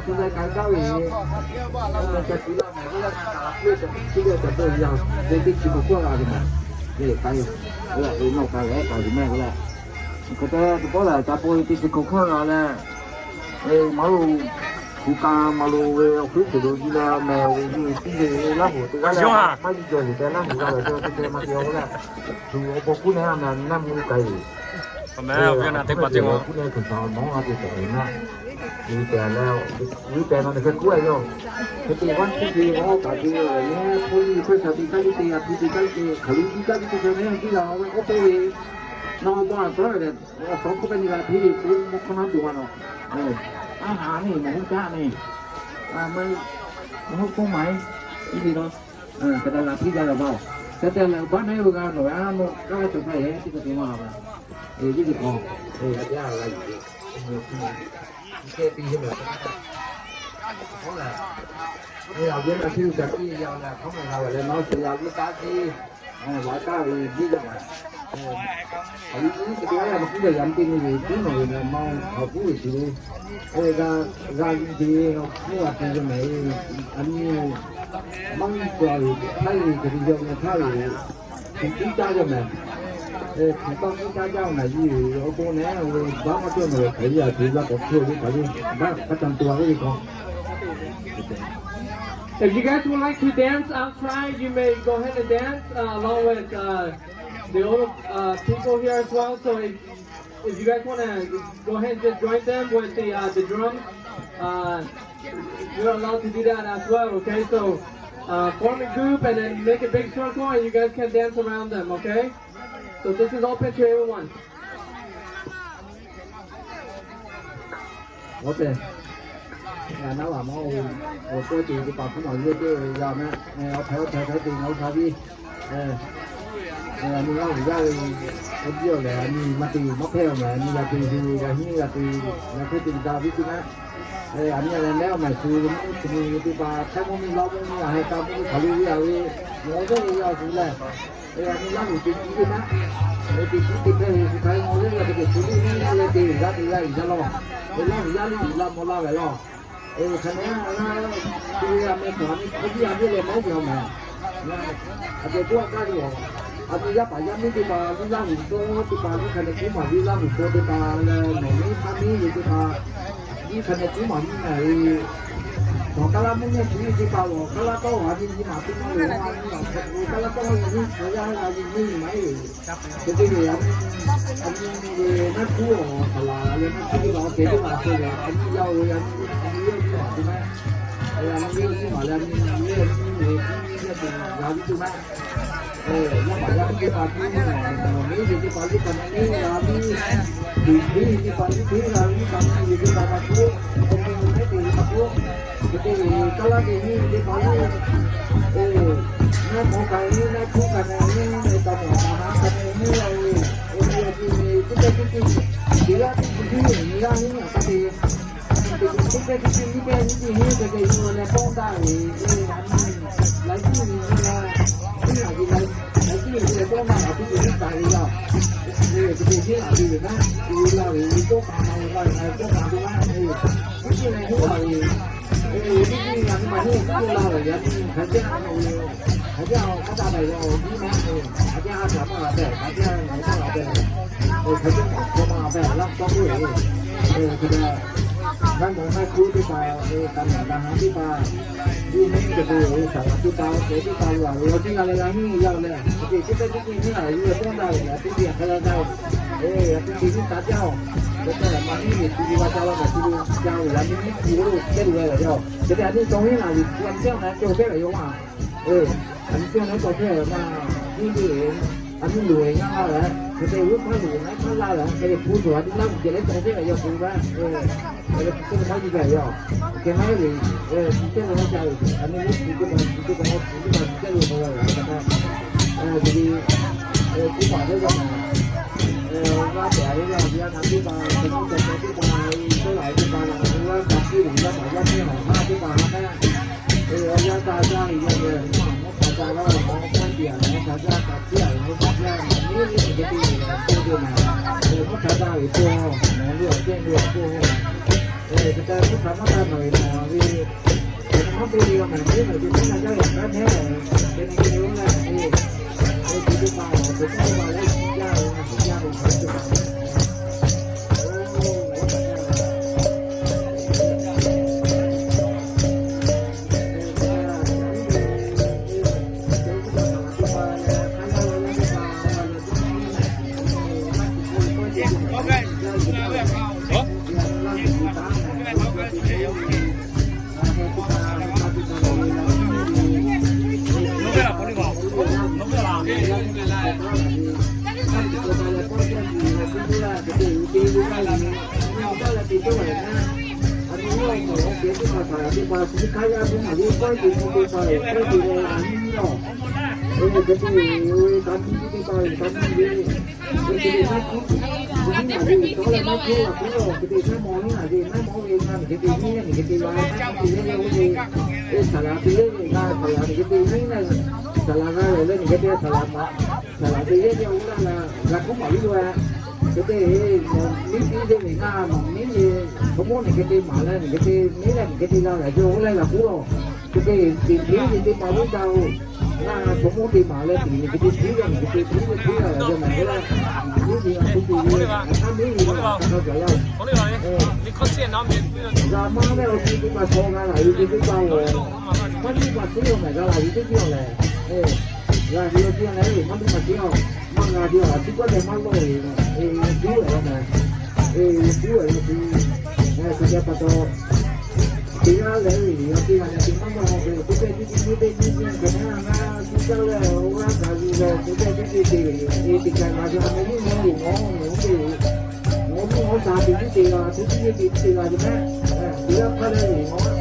Teˇ g'aˇ k'ai gaˇ ve, oˇ meh ca tuˬ laˇ meh, oˇ g'aˇ k'ai kaꞈ hk'e te, teˇ g'aˇ ca tawˇ yaˇ, teˇ teˇ chi k'o hkawˇ g'a ve meh. Leh k'ai, oˇ g'aˇ k'o nawˬ k'ai leh k'ai ve meh k'o leh, hk'e te teˇ pawˆ lehˬ ca paw ve teˇ chi k'o hkawˇ g'a leh, maˇ lo, hu ka maˇ lo ve awˬ hkuiˉ tuˬ lo nyi leh meh ve nyi tiˉ ve Laˇ huˍ teˇ g'aˇ leh maˇ yiˇ jaw yuˬ tehꞈ Laˇ huˍ g'a ve teˇ teˇ maˇ te-o leh, tuˬ awˬ pon kuˉ leh a meh naˇ mvuhˇ k'ai ve. Awˬ meh awˬ viˉ awˬ nyi teˇ hpaˍ teˇ g'aˇ kuˉ leh tuˬ htaꞈ nawˉ g'a te tehꞈ ve naˇ, yuˬ tehꞈ leh, yuˬ tehꞈ nawˬ teˇ hk'e kuˉ a yoˬ. Hk'e te vaˇ hkuˇ te awˬ kaꞈ te leh, hpu liˇ hkawˇ shaˍ tiꞈ kaˇ liˇ te, a hpu te kaˇ liˇ te, hkaˍ liˇ tiˇ kaˇ liˇ te hk'e meh a tiˉ g'a ve k'oˆ ve, nawˬ ba a tawˉ ve leh, awˬ suhˍ hk'oˆ kaꞈ nyi g'a hpiˇ ve k'o, mvuhˇ hk'aw naˉ tuˬ a nawˬ, a haˍ neˇ mawˬ huˉ caˆ neˇ, a meh, mawˬ huˉ hk'oˆ maˍ-e, iˉ ve la, hk'e te la hpiˇ gaˇ ve ba. Hk'e te leh baˆ neˉ ve g'a nawˬ a nawˬ kaˇ ve tuˬ hk'a yehˬ teˇ hk'e te maˇ g'a ve, iˉ ve k'o, a yaˇ g'a yuˬ ve, Awˬ viˉ awˬ nyi teˇ g'aˇ kaꞈ tiˉ yaˇ leh hk'aˬ ma g'a ve leh nawˉ suh yaˇ viˉ taˇ tiˉ, laꞈ kaˇ ve biˇ yaˇ ma, a viˉ teˇ g'aˇ yaˇ ma kuˉ ve yaˇ teˇ nyi ve tiˉ nawˬ ve leh nawˬ hk'aˬ kuˉ ve tuˬ ve, g'a g'a yuˬ te, kuˉ a te ve meh, a nyi maˇ g'a ve, hk'aˬ ve kaꞈ te yaˇ ve hk'aˬ ve, hk'aˬ tiˉ caˇ jaˇ meh. Hk'aˬ taˇ tiˉ caˇ jaˇ meh, yiˇ awˬ bon neh, baˆ maˇ cawˇ meh, hk'aˬ ve a te laˇ k'awꞈ hk'oˆ ve hk'aˬ ve, baˆ hk'a ca tuˬ a ve k'o. If you guys would like to dance outside, you may go ahead and dance uh, along with uh, the old uh, people here as well. So if, if you guys want to go ahead and just join them with the uh, the drums, uh, you're allowed to do that as well. Okay, so uh, form a group and then make a big circle, and you guys can dance around them. Okay, so this is open to everyone. Awˬ tehˬ, ngaˬ naˉ laˬ maˇ-oˬ, awˬ kawˇ te teˇ hpaˍ hkuˇ maˬ yehˇ teˇ g'aˇ meh, awˬ hpehꞈ awˬ hpehꞈ hk'a te nawˬ hui hk'a viˇ, a nyi Laˇ huˍ yaˇ ve, awˬ viˉ awˬ lehˬ a nyi maˇ te maˇ hpehˇ awˬ meh, a nyi g'a te hui g'a hiˉ g'a te, g'a hpehˇ te g'a viˇ teˇ g'aˇ, a nyi lehˬ lehˬ awˬ meh shu mvuhˇ shu nyi ve teˇ hpaˍ hk'aˬ mvuhˇ miˬ laˇ mvuhˇ miˬ a heh ka mvuhˇ miˬ hk'aˬ lo ve a ve, nawˬ ve yaˇ shu lehˬ, a nyi Laˇ huˍ te tiˉ ve maˇ, te tiˉ te hpehˇ ve shu hk'aˬ nawˬ ve yaˇ hk'aˬ te shu liˇ niˇ leh te g'a te g'a yuˬ jaˇ law, Laˇ huˍ yaˇ liˇ yuˬ la mawˬ la ve law. Hk'aˬ nehˬ a, te ve a meh hk'aˬ a nyi hk'aˬ viˇ a viˇ leh mehˉ ve awˬ meh, a ceh k'oˆ a kaˇ ve awˬ, a nyi yaˇ paˍ yaˇ miˇ teˇ hpaˍ viˇ Laˇ huˍ dawˇ teˇ hpaˍ viˇ hk'a nehˬ kuˉ maˍ ve Laˇ huˍ paw teˇ hpaˍ leh nawˬ miˇ hk'aˇ miˇ ve teˇ hpaˍ, viˇ hk'a nehˬ kuˉ maˍ miˇ meh ve, nawˬ kaˇ laˇ mvuhˇ miˬ tuˬ ve teˇ hpaˍ awˬ kaˇ laˇ tawˇ a nyi nyi maˍ teˇ maˇ ve a nyi a kaˇ laˇ tawˇ a nyi nyi hk'aˬ yaˇ a nyi nyi maˍ e Hk'e te leh, a nyi, a nyi ve naˆ hkuˇ awˬ hk'aˬ laˬ leh naˆ hkuˇ teˇ g'aˇ awˬ tehˬ teˇ g'aˇ hk'e leh, a nyi yaˇ oˬ ve, a nyi, a nyi yaˇ oˬ ve teˇ maˇ, a nyi yaˇ oˬ teˇ maˇ leh a nyi yaˇ oˬ ve teˇ maˇ, yaˇ paˍ yaˇ miˇ teˇ hpaˍ tiˉ, nawˬ miˉ ve teˇ hpaˍ liˇ hk'a na neˇ g'a miˇ, teˇ hpaˍ liˇ teˇ g'aˇ liˇ hk'a na ve teˇ hpaˍ maˇ k'oˆ, awˬ hk'e ve mehˉ te ve maˇ k'oˆ, hk'e te leh kaˇ laˇ te miˇ ve teˇ hpaˍ liˇ, naˆ hk'aw ka ve naˆ hkuˇ ka na ve, taˇ mawˬ a ha ka ve, a ve, awˬ nyi awˬ hk'e ve teˇ pehˇ teˇ ceuˬ, teˇ g'aˇ teˇ ceuˬ nyiˇ g'aˇ nyiˇ g'aˇ ka te, teˇ pehˇ teˇ ceuˬ nyiˇ pehˇ nyiˇ ceuˬ nyiˇ pehˇ te yuˬ leh tawˇ daꞈ ve, a nyi laiˉ ceuˬ nyiˇ g'aˇ, teˇ g'aˇ ve laiˉ ceuˬ nyiˇ g'aˇ tawˇ daꞈ ve teˇ ceuˬ nyiˇ g'aˇ ve yoˬ. Hk'e te leh teˇ g'aˇ ve naˆ, uiˍ la ve, tawˇ daꞈ la ve, tawˇ daꞈ ve, teˇ ceuˬ leh nyiˇ g'aˇ ve, teˇ ceuˬ leh nyiˇ g'aˇ ve, teˇ ceuˬ nyiˇ g'aˇ ve, teˇ ceuˬ la ve, yaꞈ nyi hk'aˬ jaˇ, hk'aˬ jaˇ awˬ hk'aˇ daꞈ ve yoˬ, nyiˇ g'aˇ ve, hk'aˬ jaˇ a shaˍ maˇ g'a tehꞈ, hk'aˬ jaˇ ngaˬ hui maˇ g'a tehꞈ, hk'aˬ jaˇ awˬ hk'aw maˇ g'a tehꞈ laˇ tawˇ k'oˆ ve, hk'e te leh, g'a mawˬ maˇ k'oˆ teˇ hpaˍ, ka mawˬ ka ha teˇ hpaˍ, Yawˇ hui nyi teˇ hpaˍ, saˍ laꞈ teˇ hpaˍ, awˬ tehˬ teˇ hpaˍ, awˬ laꞈ g'a teˇ g'aˇ leh g'a nyiˇ g'aˇ leh, awˬ ceuˬ teˇ pehˇ teˇ ceuˬ nyiˇ g'aˇ leh yawˇ hui tawˇ daꞈ ve, a teˇ ceuˬ hk'a g'a daꞈ ve, a teˇ ceuˬ nyiˇ g'aˇ jaˇ-oˬ, hk'e te leh maˇ heˆ ve, chi ve g'a ca la kaꞈ chi ve ca ve, a nyi nyiˇ ceuˬ lo kehˉ ve yoˬ. Hk'e te a nyi tawˇ heˆ la ve, a nyi teˇ g'aˇ na cawˬ tehꞈ ve yoˬ ma. A nyi teˇ g'aˇ na cawˬ tehꞈ ve maˇ heˆ ve, a nyi loˬ ve g'a la leh, hk'e te g'uˇ hpaˇ loˬ ve naˉ hpaˇ la leh, hk'e te hpu tuˬ a nyi laˇ g'uˇ ceh leh cawˬ tehꞈ ve yoˬ k'o ve, hk'e te hpu tuˬ maˇ yuˬ ve yoˬ. Hk'e maˇ heˆ ve, nyi teˇ g'aˇ na ca ve, a nyi nyiˇ hpu teˇ hpaˍ, nyi teˇ hpaˍ, nyi teˇ hpaˍ, nyi teˇ g'aˇ lo k'o ve, hk'e te, a nyi, teˇ hpaˍ teˇ g'aˇ na, g'a tehꞈ a g'a ve a na teˇ hpaˍ, a nyi ca ca teˇ hpaˍ, teˇ laꞈ teˇ hpaˍ, g'a kaꞈ piˇ ve yaˇ paˍ yaˇ miˇ hawˬ maˇ teˇ hpaˍ ha kaꞈ, a yaˇ ca ca ve yaˇ ve, mawˇ hk'aˬ ca g'a ve mawˇ k'awꞈ piˇ a, mawˇ hk'aˬ ca kaꞈ piˇ a, mawˇ hk'aˬ ca, mawˇ hk'aˬ ca ve to, mawˇ hk'aˬ ca ve to, mawˇ lo a cehˇ lo a to, hk'e te mawˇ hk'aˬ maˇ ca nawˬ ve na, Saˍ laˍ te yehˇ ve ngaˇ, saˍ laˍ te yehˇ ve ngaˇ, saˍ laˍ g'a lehˬ leh nyi geh te saˍ laˍ maˍ, saˍ laˍ te yehˇ ve oˇ laˇ la, g'a hk'oˆ maˍ viˉ lo a. Hk'e te, miˉ tiˉ ve ngaˇ maˍ miˉ ve, hk'aw mawˇ nyi geh te maˍ leh nyi geh te miˉ leh nyi geh te la lehˬ ve oˇ laˇ g'a k'oˆ la. Hk'e te, teˇ hpeˇ nyi te maˍ viˉ taˇ oˬ. Ngaˇ hk'aw mawˇ te maˍ leh teˇ nyi geh te hpiˉ leh nyi geh te hpiˉ ve hpiˉ la lehˬ ve maˍ ve la. Miˉ ve a hk'oˆ te ve, a hk'aˇ miˉ ve la hk'aˇ gaˬ la oˬ. G'a maˇ leh awˬ ti teˇ hpaˍ chaw g'a laˬ ve teˇ hpaˍ lehˬ, maˇ nuˇ maˇ sheˉ awˬ mehˍ g'a laˬ ve teˇ hpaˍ lehˬ, g'a ve awˬ ti lehˬ maˇ nuˇ maˇ sheˉ awˬ, maˇ g'a ve awˬ a tiˉ k'awꞈ leh maˇ lawˇ ve, duˉ leh maˍ, duˉ leh awˬ ti, hk'e te pa taw, teˇ g'aˇ lehˬ ve awˬ ti g'a leh teˇ maˇ maˇ ve awˬ te teˇ teˇ teˇ teˇ teˇ teˇ hk'e te a g'a, suˇ caˇ leh awˬ g'aˇ gaˬ ve lehˬ teˇ teˇ teˇ teˇ teˇ ve, teˇ kaꞈ g'a ve a meh nuˇ mawˇ ve mawˇ ve oˇ ve, mawˇ nuˇ mawˇ shaˍ teˇ teˇ teˇ g'a, teˇ teˇ teˇ teˇ teˇ g'a ve mehˉ, teˇ g'aˇ hk'aˇ leh ve mawˇ,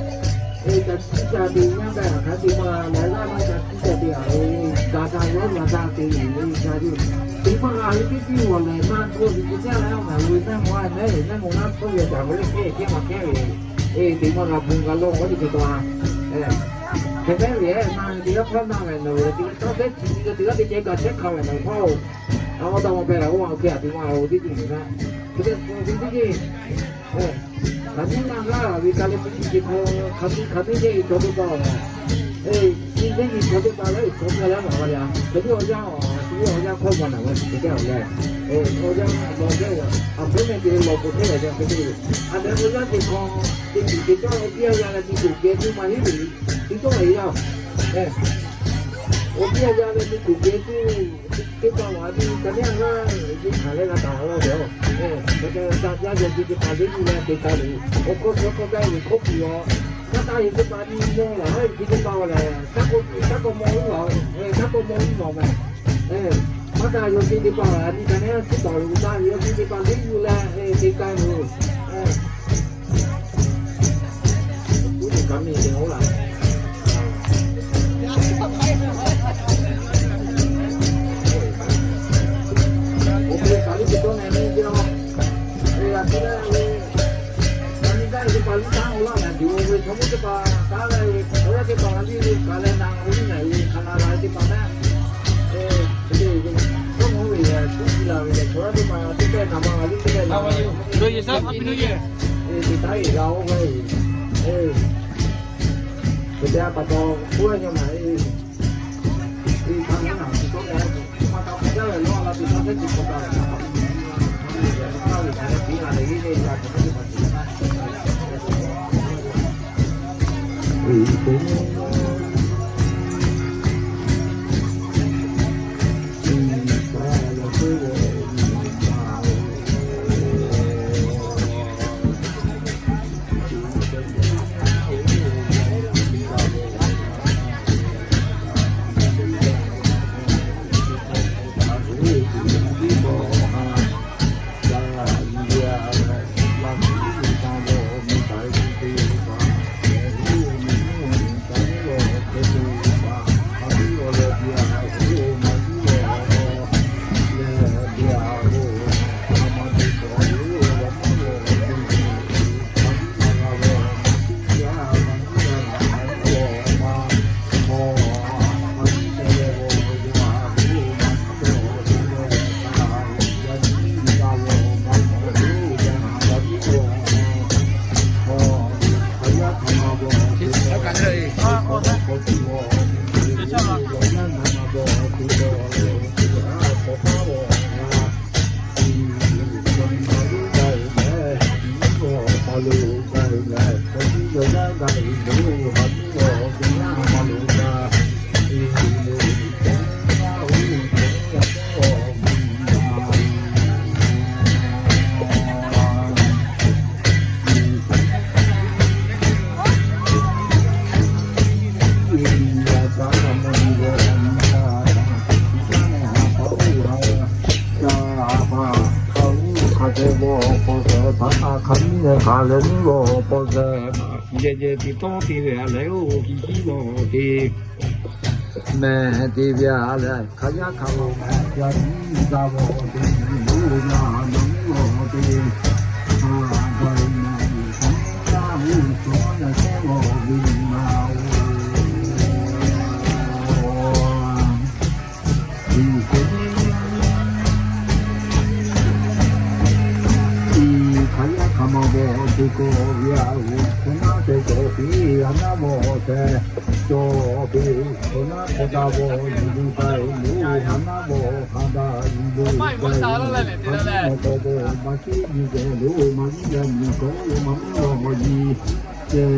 teˇ kaꞈ chi ca te yaˇ gaˇ hk'a te maˇ leh g'aˇ maˇ ca chi ca te a ve, ca ca yawˇ maˇ ca te ve g'a ve, teˇ maˇ g'a ve teˇ teˇ g'awˬ lehˬ maˇ dawˇ ve teˇ jaˇ leh a ngaˬ hui mehˆ mawˇ a mehˉ mehˉ mawˇ naˉ hpfuhˇ ve caˬ k'o leh kehˉ kehˉ maˇ kehˉ ve, teˇ maˇ g'a bon g'a lawˇ k'oˆ ve hk'e taw a. Hk'e mehˉ ve maˇ teˇ g'aˇ hpawˇ maˇ ve nawˬ ve teˇ g'aˇ taˇ tehˉ chi teˇ g'aˇ teˇ ceh kaꞈ chehˇ hk'a ve nawˬ hpawˇ-oˬ. A, awˬ taˇ maˇ pehˇ la oˇ a hk'e a te maˇ g'a ve teˇ ceuˬ ve na. Hk'e te k'o teˇ ceuˬ Hk'aˬ miˉ maˇ g'aˇ ve ka leh teˇ ceuˬ teˇ hk'aw, hk'aˬ miˉ hk'aˬ miˉ yehˇ ve chaw teˇ hpaˍ-oˬ, chi yehˇ ve chaw teˇ hpaˍ lehˬ, chaw hk'a leh maˍ g'a leh a, hk'aˬ miˉ awˬ yanˇ, chi awˬ yanˇ hkawˇ maˇ naˬ ve chi teˇ g'aˇ-oˬ leh, awˬ yanˇ lawˬ chehˇ ve, a hpawˇ meh te lawˬ k'oˍ chehˇ ve hk'e te, a leh awˬ yanˇ teˇ hk'aw, teˇ ceuˬ teˇ cawˇ awˬ piˇ a g'a leh teˇ ceuˬ geh tuˬ maˇ heˆ ve, teˇ cawˇ a g'a, awˬ piˇ a g'a leh teˇ ceuˬ geh tuˬ teˇ hpaˍ a nyi ka neˉ a g'aˇ ve hk'aˬ leh g'a taˍ la ve yoˬ. Hk'e te ca jaˇ ve teˇ hpaˍ lehˬ nyi leh te ca ve, awˬ hkawˇ hkawˇ hkawˇ gaˇ ve hkawˇ kuˬ a, maˇ taˇ ve teˇ hpaˍ nyi mawˇ laˬ ve teˇ hpaˍ lehˬ, taˇ k'awꞈ mawˇ uˉ lawˬ, taˇ k'awꞈ mawˇ uˉ lawˬ meh. Maˇ taˇ ve teˇ hpaˍ a nyi ka neˉ a suˉ taˍ ve taˇ ve teˇ hpaˍ lehˬ nyi leh te ca ve yoˬ. Uˉ te kaꞈ miˬ te oˇ laˬ. Oˇ hk'e kaꞈ liˇ te tawˇ na nyi te a. Ve a te leh ve, a nyi gaˇ ve teˇ hpaˍ liˇ taˇ oˇ laˇ na tuˬ ve chaw mawˇ teˇ hpaˍ taˇ leh ve, chaw yaˇ teˇ hpaˍ liˇ ve kaꞈ leh na oˇ liˇ na ve hk'aˬ na la ve teˇ hpaˍ meh. Ve, tawˇ mawˇ ve lehˬ, tuˉ ti la ve lehˬ, chaw yaˇ teˇ hpaˍ teˇ pehˇ na ma la liˇ teˇ pehˇ la ve. Ve, te taˇ ve g'a oˇ ve. Ve, te te a pa taw, oˇ ve nyi ma ve. Yehˬ yehˬ tiꞈ tawˇ te ve a lehˬ, oˇ kiˇ kiˇ lawˬ te mehˍ te ve a lehˬ, hk'aˬ yaˇ hk'aˬ ma ma ca tiˉ za vawˬ te, oˇ na na mvuhˇ lawˬ te, a ga e na e hk'aˬ yaˇ oˇ shawˍ yaˇ chehˇ lawˬ ve na oˬ. Hk'aˬ yaˇ hk'aˬ ma g'awˬ te k'o, yaˇ g'awˬ hk'aˬ naˉ te cawˬ piˇ, a naˉ g'awˬ te cawˬ piˇ, hk'aˬ naˉ hk'aˬ da g'awˬ yuˬ ve k'ai loˬ, a naˉ g'awˬ hk'aˬ da yuˬ ve k'ai loˬ, maˇ g'awˬ g'awˬ maˇ chiˇ nyi geh loˬ, maˇ nyi leh miˬ k'awꞈ maˇ mvuhˇ g'awˬ nyi. Ceh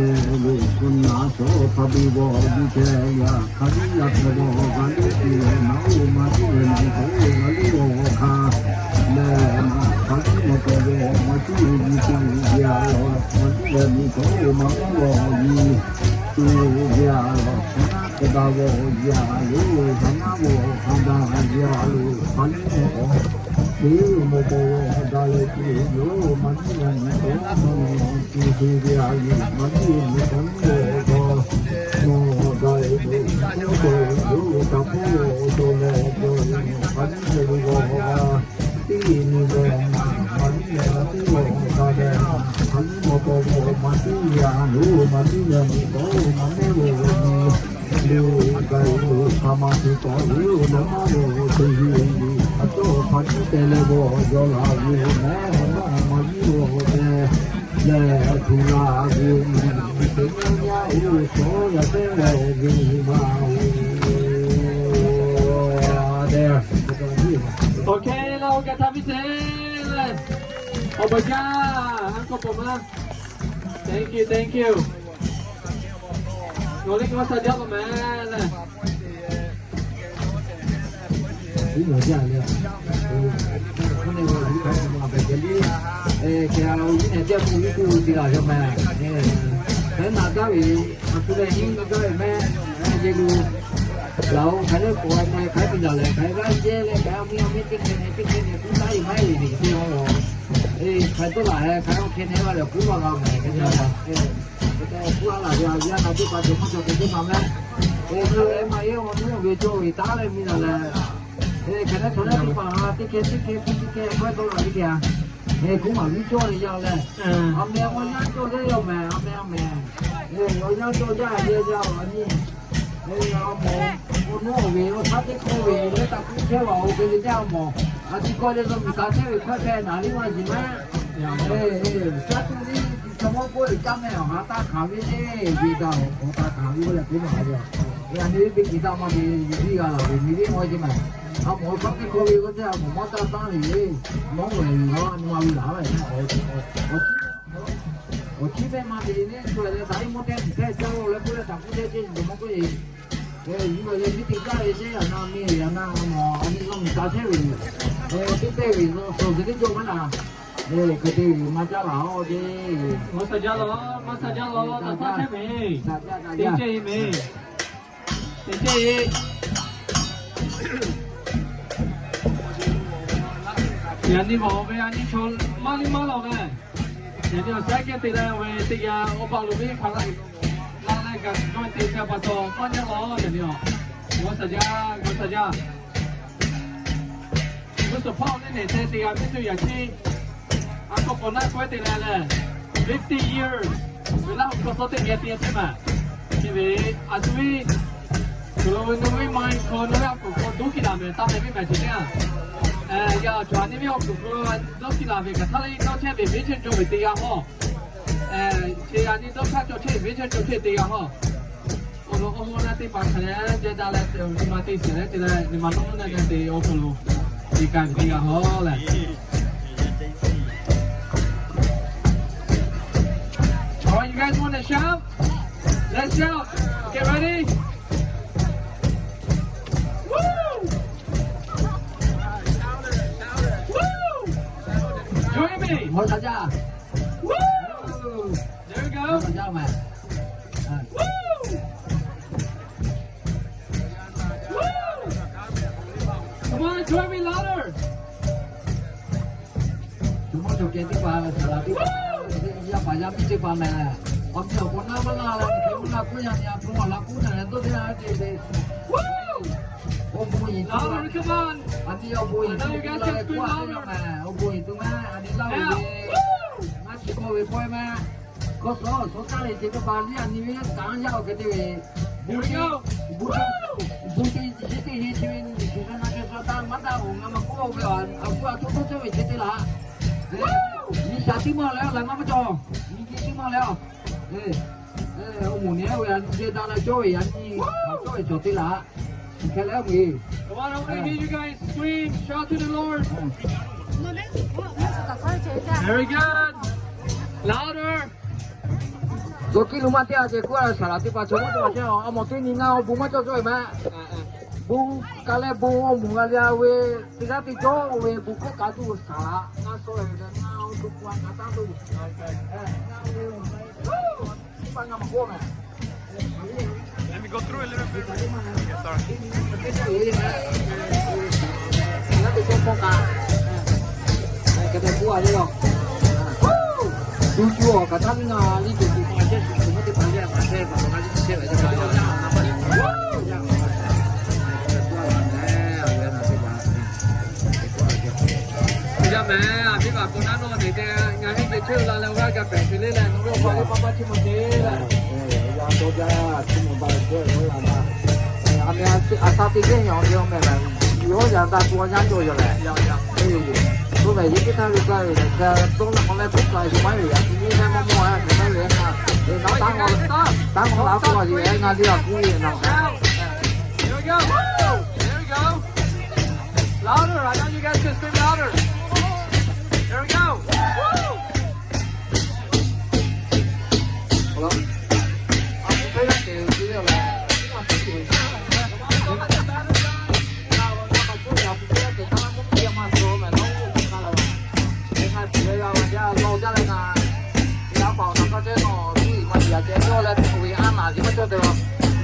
ve kuˬ naˍ shawˍ hpa biˇ g'awˬ biˇ ceh yaˇ hk'a biˇ yaˇ hpehꞈ g'awˬ g'a liˇ tuˬ leh naˍ oˇ ma tiˉ leh miˬ k'awꞈ g'a liˇ g'awˬ hk'a leh, hk'a biˇ maˇ k'awꞈ g'awˬ maˇ tuˉ ve nyi tuˬ ve a lawˬ, hk'a biˇ leh miˬ k'awꞈ maˇ g'awˬ nyi tuˬ ve a lawˬ, hk'a naˉ hk'aˬ da g'awˬ yaˇ loˬ, hk'a naˉ g'awˬ hk'aˬ da yaˇ loˬ, hk'a liˇ maˇ k'awꞈ teˇ maw paw g'awˬ daꞈ leh tuˬ yoˬ, maˇ tiˉ leh miˬ k'awꞈ maˇ g'awˬ tuˬ te ve a lawˬ, maˇ tiˉ leh miˬ k'awꞈ g'awˬ g'awˬ maˇ g'a e ve, oˇ yoˬ, ca hpawˇ g'awˬ dawˬ leh dawˬ ve, hk'a liˇ leh ve g'awˬ g'a tiˉ nyi leh, hk'a liˇ leh g'a tiˉ g'awˬ daꞈ leh, hk'a liˇ maˇ k'awꞈ g'awˬ maˇ tiˉ yaˇ loˬ, maˇ tiˉ leh miˬ k'awꞈ maˇ mehˉ g'awˬ ve nyi le, g'a e ve hk'a ma te tawˆ ve oˬ, leh maˇ g'awˬ te ve yoˬ, a cawˇ hk'a tiˉ te leh g'awˬ jaw la ve oˬ, leh maˇ maˇ maˇ yiˇ g'awˬ te leh tuˬ la ve oˬ, te maˇ yaˇ oˇ shawˍ yaˇ chehˇ g'awˬ ve maˇ oˬ. Okay, la oˇ kaꞈ htaˇ piˇ te leh, awˬ baˬ jaˇ, a kawˇ pawꞈ ma. Thank you, thank you. Nawˬ liꞈ g'awˇ sha jaˇ k'o mehˍ leh. Iˉ nawˬ jaˇ leh, oˇ, hk'aˬ ne g'awˬ liꞈ hk'a sha ma a pehˬ ceh liˇ, e, hk'e a oˇ iˉ nehˬ jaˇ k'o iˉ tuˇ te la ve mehˍ. Hk'e naˬ gaˇ ve, a tuˬ leh hiˉ gaˇ ve mehˍ. Yehˬ lo laˬ oˬ, hk'aˬ lehˬ k'awꞈ a k'ai hk'aˬ hk'e piˇ laˬ lehˬ, hk'aˬ hk'e g'aˇ jehˇ leh hk'aˬ hk'e a miˇ a miˇ teˇ hkeh nehˬ teˇ hkeh nehˬ kuˇ taˉ e maˇ heˆ ve teˇ hkeh oˬ. E, hk'aˬ hk'e dawˇ laˬ hk'aˬ hk'e a hkeh nehˬ la lehˬ kuˉ maˇ g'a mehˍ hk'e te a. Hk'e te kuˉ a laˬ ve a yaˇ na teˇ hpaˍ cawˬ maˇ cawˬ te teˇ hpaˍ mehˍ. E, hk'e leh maˇ heˆ, awˬ nuˇ ve cawˇ ve taˉ leh miˇ la lehˬ. E, hk'aˬ hk'e hk'aˬ hk'e teˇ hpaˍ teˇ hkeh teˇ hkeh kuˇ teˇ hkeh hkawehˇ dawˇ laˬ teˇ hkeh a. E, kuˉ maˍ viˉ cawˇ ve yaˇ lehˬ, a meh awˬ yanˇ cawˇ jaˇ yaˇ mehˍ, a meh a meh. E, awˬ yanˇ cawˇ jaˇ ve yaˇ awˬ nyi. E, awˬ moˍ, awˬ nuˇ awˬ ve awˬ shaˉ teˇ hkawˇ ve leh taˇ kuˇ chehˇ ve awˬ hk'e ve teˇ a mawˬ. A ti kawˇ leh nawˬ miˬ ka chehˇ ve hkawˇ hpehꞈ naˍ liˇ maˇ yiˍ mehˍ. E, e, shaˉ tuˬ liˇ ti chaw mawˇ k'oˆ ve caˇ mehˍ awˬ ha taˇ hkanˍ ve le, ve daꞈ awˬ hk'aw taˇ hkanˍ ve k'oˆ leh kuˉ maˍ ve. E, a nyi ve teˇ kiˬ taˇ maˇ ve, yiˬ viˉ g'a laˬ ve miˬ viˉ maˇ ceh mehˍ. A mawˬ awˬ shaˉ teˇ hkawˇ ve k'oˆ teˇ a mawˬ maˇ taˇ taˉ ve le. Mawˇ ve laˬ, a nyi ma ve laˬ ve. Awˬ chiˉ mehˆ ma te le neˇ shu leh daꞈ iˉ mawˇ teˇ tiꞈ hpehˇ caˇ lo leh k'oˆ leh taˍ kuˉ teˇ ceh nyi dawˬ maˇ k'oˆ e. Yuˬ leh miˇ te caˇ ve teˇ a na miˇ a na a mawˬ a nyi law miˬ ka chehˇ ve, teˇ tehˇ ve law sawˬ ve teˇ cawˇ maˇ na. Hk'e te maˇ caˇ laˬ oˬ te. Maˇ sha jaˇ law, maˇ sha jaˇ law, taꞈ taˇ chehˇ ve. Te chehˇ e mehˍ. Te chehˇ e. Yaꞈ nyi mawˬ ve a nyi chaw maˇ liˇ maˇ law mehˍ. Yaꞈ nyi awˬ shaˉ kehˉ te leh ve teˇ g'aˇ awˬ pa lo ve hk'a laˇ leh gaˬ dawˇ te chehˇ pa taw maˇ nyaˇ law yaꞈ nyi a. G'awˇ sha jaˇ, g'awˇ sha jaˇ. G'uˇ suhˍ hpawˇ teˇ nehˬ te te g'a miˇ cuˇ yaꞈ chi a kawˇ pawˍ naˆ kawehˉ te leh lehˬ, fifty years ve laˇ hu hkawˇ tawˇ teˇ geh te teˇ maˬ. Chi ve a tuˬ viˉ, Hkriꞈ lo ve nawˬ ve maˇ hkawˇ nawˬ ve a kuˬ hk'aw dawˇ kiˇ laˬ mehˍ taˇ mehˍ viˉ mehˍ chi teˇ a. Yaꞈ chaw a nyi ve awˬ kuˬ hk'aw dawˇ kiˇ laˬ ve kaꞈ htaˇ leh dawˇ chehˇ ve venˇ chehˇ cawˇ ve teˇ g'aˇ hawˇ. Chi a nyi dawˇ hk'aˇ cawˇ chehˇ venˇ chehˇ cawˇ chehˇ teˇ g'aˇ hawˇ. Awˬ lawn awˬ hawˇ naˇ teˇ hpaˍ hk'a leh jehˇ daꞈ leh nyi ma te sheˍ leh te leh nyi ma nawˉ naˇ g'a te awˬ hk'aw lo te k'ai ve teˇ g'aˇ hawˇ lehˬ. You guys want to shout? Let's shout. Get ready. Woo! Woo! Join me. Woo! There we go. Woo! Woo! Come on, join me louder. Chu mawˇ chaw keh teˇ hpaˍ saˍ laˍ teˇ hpaˍ, yaˇ paˍ yaˇ miˇ teˇ hpaˍ mehˍ, awˬ miˇ awˬ hk'aw naˇ maˇ laˇ leh, hk'e mvuhˇ naˆ k'oˆ yaˇ nyi a hpu awˬ laꞈ k'oˆ na leh dawˇ teˇ g'aˇ te ve. Oˇ bon nyi tuˬ, a nyi awˬ bon nyi tuˬ la leh k'oˆ a teˇ yaˇ mehˍ, oˇ bon nyi tuˬ mehˍ, a nyi laˇ ve, ngaˇ chi k'oˆ ve pawehˇ mehˍ. K'awꞈ suh suh taˇ ve ce teˇ hpaˍ liˇ a nyi ve kanˉ yaˇ awˬ hk'e te ve, bon, bon teˇ chi teˇ he chi ve nyi tuˬ na na k'ai suh taˇ maˇ taˇ oˬ, ngaˬ maˇ k'oˆ ve a, a hpu a htoˇ htoˇ cawˇ ve ce teˇ laꞈ. Nyi shaˍ tiˉ maˇ leh a laꞈ maˇ maˇ cawˬ, nyi ce tiˉ maˇ leh a. Oˇ moˍ nyi a ve a nyi ce daꞈ la cawˇ ve yaꞈ nyi, cawˇ ve cawˬ teˇ laꞈ. Hk'e leh a ve. Come on, I want to hear you guys scream, shout to the Lord. Very good. Louder. Tcuh kiˇ lo maˇ teˇ a ce k'oˆ a, saˍ laˍ teˇ hpaˍ chaw maˇ cawˬ a chehˇ a, a mawˬ teˇ nyi ngaˇ awˬ bon maˇ cawˬ cawˇ ve mehˍ. Bon ka leh bon awˬ moˍ g'a le a ve, teˇ g'aˇ teˇ cawˇ ve bon hkawˇ ka tuˬ saˍ laˍ ngaˇ shawˉ ve ngaˇ awˬ to k'o a ka taˇ to. Let me go through a little bit. Okay, sorry. Yaˇ mehˍ, a viˉ vaˬ k'o naˉ nawˇ te te, ngaˬ viˉ te chehˇ la leh g'aˇ ga pehˬ te le leh, nawˬ ve awˬ pa ve pa pa chi mawˬ te leh, a meh a sha te yeˇ nyi awˬ ve awˬ meh lehˬ, yuˬ awˬ yaꞈ daꞈ to a yaˇ cawˬ yaw lehˬ, to lehˬ yehˬ teˇ htaˇ ve gaˇ ve lehˬ, dawˇ law k'aw leh k'oˆ kaꞈ yuˬ maˇ ve yaꞈ, te yeˇ leh maˇ mawˇ a te maˇ ve a, taˇ k'aw la k'oˆ a yeˬ, ngaˬ liˇ a k'oˆ ve. Here we go. Here we go. Louder. I know you guys can scream louder. Here we go. Woo!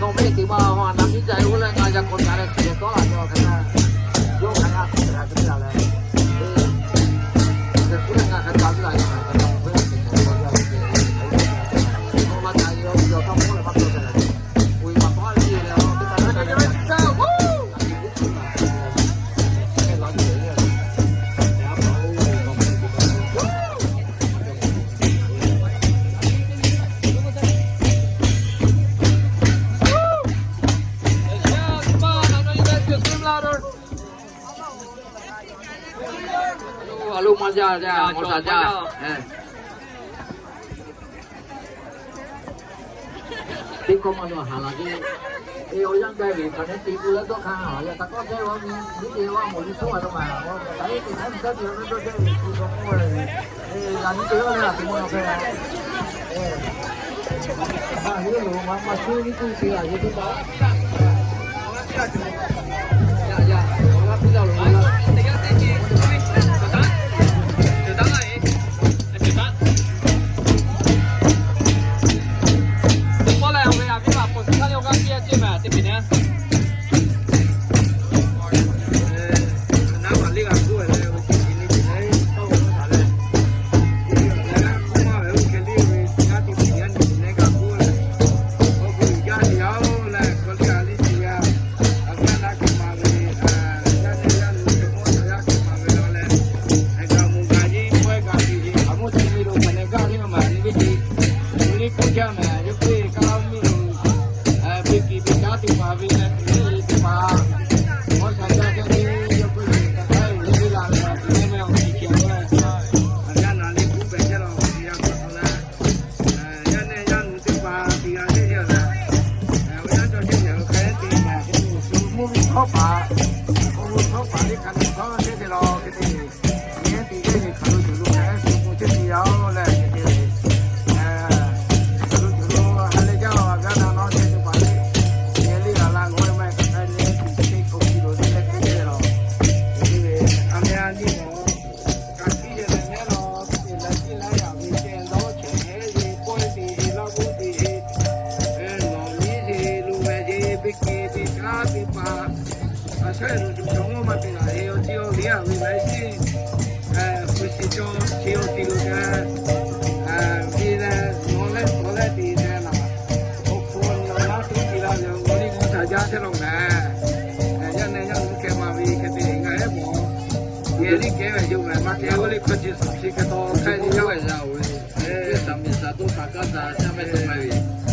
Nawˬ maˇ heˆ te maˇ haw a naˍ miˇ ca e oˇ leh ngaˬ yaꞈ k'awꞈ ca leh chi leh tawˆ la ve awˬ hk'e leh, yawˇ hk'aˬ hk'e hk'aˬ hk'e te la leh, hk'e kuˉ leh ngaˬ hk'aˬ ca ve la ve, nawˬ maˇ ca e awˬ hk'e leh maˇ tawˆ te leh, oˇ ve maˇ tawˆ a ve leh, teˇ hk'aˬ hk'e leh A lo maˇ jaˇ jaˇ, mawˬ shaˍ jaˇ. Teˇ kawˆ maˇ lo haˍ laˬ ve, e awˬ yanˇ gaˇ ve hk'aˬ hk'e te k'o leh dawˇ hk'aˇ, yaꞈ htaꞈ kawˆ chehˇ ve a nyi, nyiˇ te a mawˬ nyi htoˇ a lo maˬ, a, a, e te hk'aˬ hk'e gaˇ ve a ve dawˇ chehˇ ve, te kawˆ k'oˆ ve, e, yaꞈ nyi te a leh a te maˇ lo hk'e, e, a, yawˇ lo maˇ maˇ shu nyiˇ kuˇ te a yehˬ teˇ hpaˍ. Mvuhˇ miˬ htawˇ paˍ, awˬ mvuhˇ htawˇ paˍ teˇ hk'aˬ hk'e htawˇ teˇ hk'e lawˬ hk'e te, nyi teˇ g'aˇ nyi hk'aˬ lo tuˬ lo hk'e te mvuh teˇ hk'e yaˇ oˬ leh hk'e te, Hk'e lo tuˬ chaw mawˇ maˇ te laˬ e awˬ chi awˬ liˇ a ve laiˉ chi, hpu shi cawˇ chi awˬ ti lo te, ve leh nawˬ leh tawˬ leh te te laˬ, awˬ hk'aw lo maˇ tuˬ te la ve awˬ liˇ g'awˇ htaꞈ jaˇ chehˇ law mehˍ. Yaˇ nehˬ yaˇ nu kehˬ ma ve hk'e te ngaˬ ehˉ mawˬ, yehˬ liˇ kehˉ ve yoˬ mehˍ. Maˇ kehˬ oˇ liˇ hk'aw ce suhˍ chi hk'e taw hk'e ve yoˬ. Ve, ve,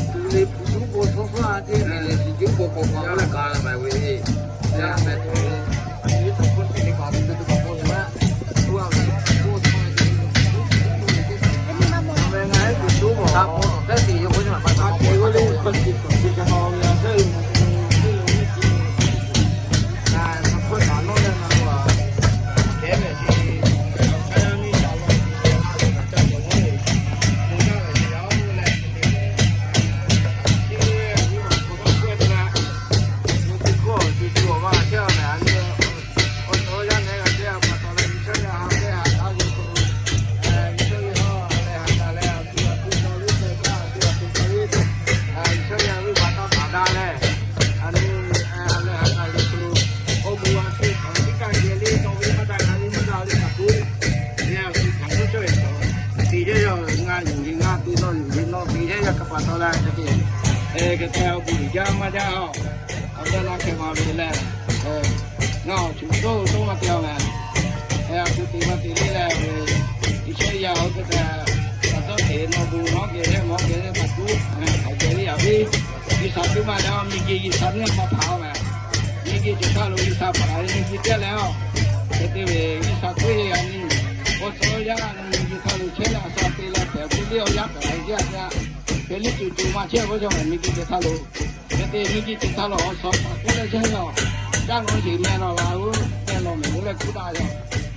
tuˬ liꞈ hpu tuˉ bon shawˉ shawˉ a ce, ve liꞈ hpu tuˉ bon k'awꞈ k'awꞈ leh k'a la mehˍ ve, yaˇ mehˍ tuˬ ve, ve taꞈ k'oˆ te ve kaꞈ ve tuˬ kaꞈ bon ve, tuˬ a ve, tuˬ a ve, tuˬ a ve, ngaˬ ehˉ tuˬ tuˉ bon, taꞈ bon tehˉ te yoˬ k'o, a te oˇ liˇ hk'aw ce suhˍ chi hk'e taw ve a hk'e, Ngaˬ yuˬ ve ngaˬ te nawˬ yuˬ ve nawˬ te yaˇ yaˇ hk'a pa taw leh hk'e te, hk'e te awˬ bon uiˍ jaˇ maˇ jaˇ a. Awˬ jaˇ laˇ hk'e ma ve leh, ngaˬ awˬ shuˍ shuˍ maˇ te a mehˍ. A shu te maˇ te le leh, G'uiˬsha yaˇ oˇ hk'e te, a tawˇ hk'e nawˬ bon nawˬ geh leh mawˬ geh leh htaꞈ tuˉ, a ceh ve yaꞈ ve, G'uiˬsha teˇ maˇ leh a miˬguiˬ G'uiˬsha neˇ hk'aw hpaꞈ a mehˍ. Miˬguiˬ ceh htaˇ lo G'uiˬsha hpaꞈ la ve miˬguiˬ tehꞈ leh a, hk'e te ve G'uiˬsha k'oˆ ve yaꞈ nyi, awˬ suhˍ awˬ yaˇ miˬguiˬ htaˇ lo chehˇ leh a shu te leh hpehꞈ tuˬ le awˬ yaˇ hpehꞈ la ve teˇ yanˇ, hpehꞈ liˇ tuˬ tuˬ maˇ chehˇ ve chaw mehˍ miˬguiˬ ceh htaˇ lo. Hk'e te miˬguiˬ ceh htaˇ lo awˬ suhˍ hpaꞈ k'oˆ leh chehˇ ve a, caˇ nawˬ sheˍ meh law la oˬ, meh law mehˍ oˬ leh k'oˆ daꞈ ve a.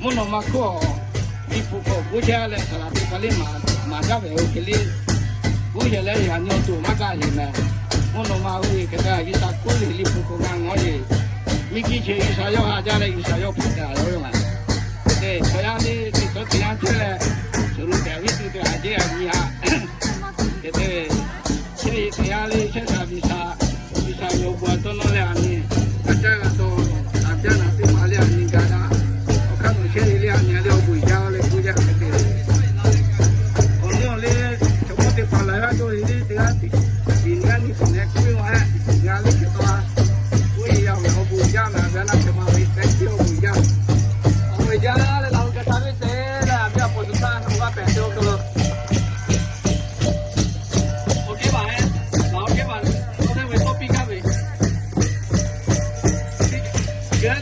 Mvuhˇ naw ma hk'oˆ a, Liꞈ hpu hk'aw k'oˆ chehˇ leh htaꞈ la te pa liˇ maˍ jaˇ ve oˬ hk'e le. K'oˆ yehˬ leh yaꞈ nyi awˬ tuˬ maˇ gaˇ sheˍ mehˍ. Mvuhˇ naw ma oˇ ve hk'e te G'uiˬsha k'oˆ ve Liꞈ hpu hk'aw g'a ngawˬ yeˬ, miˬguiˬ ceh G'uiˬsha yawˇ ha jaˇ leh G'uiˬsha yawˇ hpehꞈ te a yawˇ ve mehˍ. Te chaw yaˇ le teˇ tawˇ teˇ yanˇ chehˇ leh, shuˍ lo tehꞈ viˉ tuˬ te a jeˇ a nyi a. Hk'e te ve, chehˇ ve teˇ yanˇ le chehˇ sha G'uiˬsha, G'uiˬsha ve awˬ bon a tawˇ nawˇ leh a nyi, a caˇ g'a taw, a caˇ naˬ teˇ hpaˍ le a nyi gaˬ daꞈ. Awˬ hk'aˇ nawˬ chehˇ ve le a nyi le awˬ bon uiˍ jaˇ leh k'oˆ jaˇ hk'e te ve. Awˬ liˇ awˬ le, chaw mawˇ teˇ hpaˍ laˬ g'aˇ cawˇ ve le teˇ g'aˇ tiꞈ g'aˇ nyi tuˬ leh k'oˆ ve a, ngaˬ le hk'e taw a, k'oˆ ve yaˇ ve awˬ bon uiˍ jaˇ mehˍ, a ve a naˇ hk'e ma ve tehꞈ chi awˬ bon uiˍ jaˇ. Awˬ bon uiˍ jaˇ leh laˬ ve ka ta ve te leh a ve a paw tuˬ taˇ awˬ g'aˇ pehꞈ te awˬ hk'e lo. Awˬ kehˉ baˬ e, laˬ awˬ kehˉ baˬ, tawˇ teˇ ve tawˇ piˇ kaˇ ve. Yaꞈ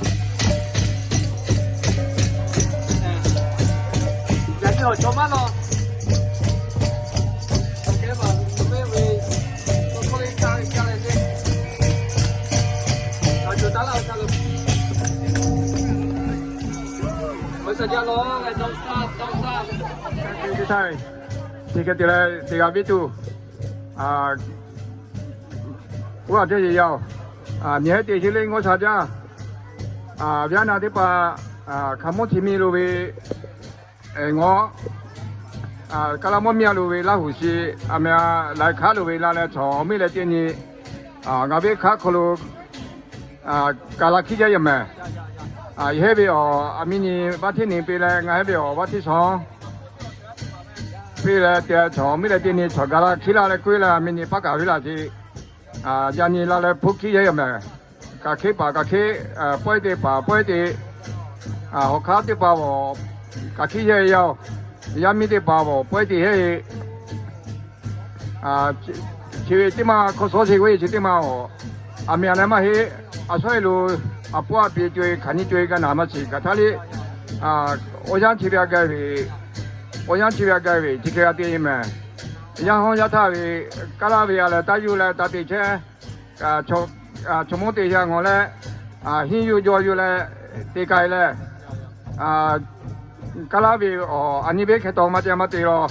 nyi awˬ cawˬ maˇ law. Awˬ kehˉ baˬ ve, tawˇ hkawˇ le kaˇ ve kaˇ leh le. Awˬ cawˬ taˇ laˇ awˬ ca lo. Awˬ ca jaˇ law leh dawˇ taˇ dawˇ taˇ. Teˇ hk'e te leh teˇ g'aˇ viˉ tuˬ, oˇ a teˇ yeˬ yaˇ oˬ, miˬ hehˉ te chi le ngawˇ sha jaˇ. Viˉ naˆ teˇ hpaˍ hk'a mawˇ chi miˇ lo ve ngawˇ, kaˇ laˇ mawˇ miˇ a lo ve Laˇ huˍ shi, a meh a laiˬ hkaˉ lo ve la leh chaw miˇ leh teˇ nyi, ngaˬ ve hkaˉ hk'aw lo ka la hkiˉ jaˇ yaˇ mehˍ. Yehˇ ve awˬ a miˇ nyi vaˇ hteˇ nyi piˇ leh ngaˬ hehˉ ve awˬ vaˇ hteˇ shawˉ piˇ leh te chaw miˇ leh teˇ nyi chaw ga la hkiˉ laˇ leh k'oˆ e leh a miˇ nyi paˉ kaꞈ ve laˇ ce. Yaꞈ nyi la leh hpuˇ hkiˉ jaˇ yaˇ mehˍ. Kaꞈ hkiˉ paˍ kaꞈ hkiˉ, pawehˇ teˇ paˍ pawehˇ te, awˬ hk'aˇ teˇ paˍ awˬ kaꞈ hkiˉ yehˇ yaˇ oˬ, yaˇ miˇ teˇ paˍ awˬ pawehˇ te yehˇ e Chi ve teˇ maˇ hk'aw shawˉ sheˍ ve chi teˇ maˇ awˬ, aˬ miˍ aˬ leh maˇ heˆ. A shawˉ e lo, a pawˆ a pi co e hkaˍ nyi co e gaˇ naˍ maˇ shiˍ kaꞈ htaˇ le, awˬ yanˇ chi ve a gaˬ ve, awˬ yanˇ chi ve a gaˬ ve chi hk'e g'a te mehˍ. Yaˇ hawˉ yaˇ htaˇ ve, kaˇ laˇ ve a leh taˇ yuˬ leh taˇ te chehˇ, chaw mawˇ te yaˇ ngawˬ leh, hiˉ yuˬ jaw yuˬ leh te k'ai leh, kaˇ laˇ ve awˬ a nyi ve hk'e taw maˇ te maˇ te law.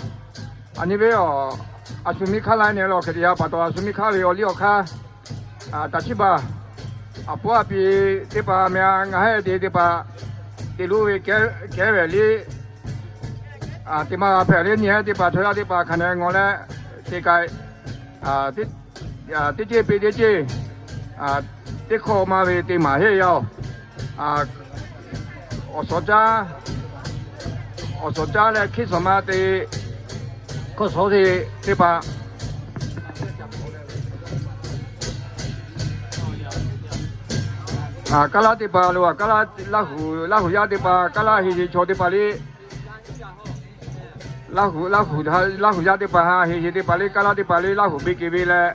A nyi ve awˬ, a shu miˇ hk'aˇ la nyi law hk'e te yaˇ pa taw a shu miˇ hk'aˇ ve awˬ liˇ awˬ hk'aˇ, taꞈ chiˇ baˬ, a pawˆ a pi teˇ hpaˍ meh a ngaˬ hehˉ te teˇ hpaˍ te lo ve kehˉ ve liˇ, teˇ maˇ hpehꞈ le nyi hehˉ teˇ hpaˍ chaw yaˇ teˇ hpaˍ hk'a neh ngawˬ leh te k'ai, teˇ ceuˬ piˇ teˇ ceuˬ, teˇ hkawˇ ma ve te maˍ heˆ yaˇ oˬ. awˬ suhˍ caˇ, awˬ suhˍ caˇ leh hkiˇ suhˍ ma te, hkawˇ suhˍ te teˇ hpaˍ, kaˇ laˇ teˇ hpaˍ lo, kaˇ laˇ, Laˇ huˍ, Laˇ huˍ yaˇ teˇ hpaˍ, kaˇ laˇ heˍ yeˬ chaw teˇ hpaˍ le, Laˇ huˍ, Laˇ huˍ, Laˇ huˍ yaˇ teˇ hpaˍ ha heˍ yeˬ teˇ hpaˍ le, kaˇ laˇ teˇ hpaˍ le, Laˇ huˍ beˇ kehˬ ve leh,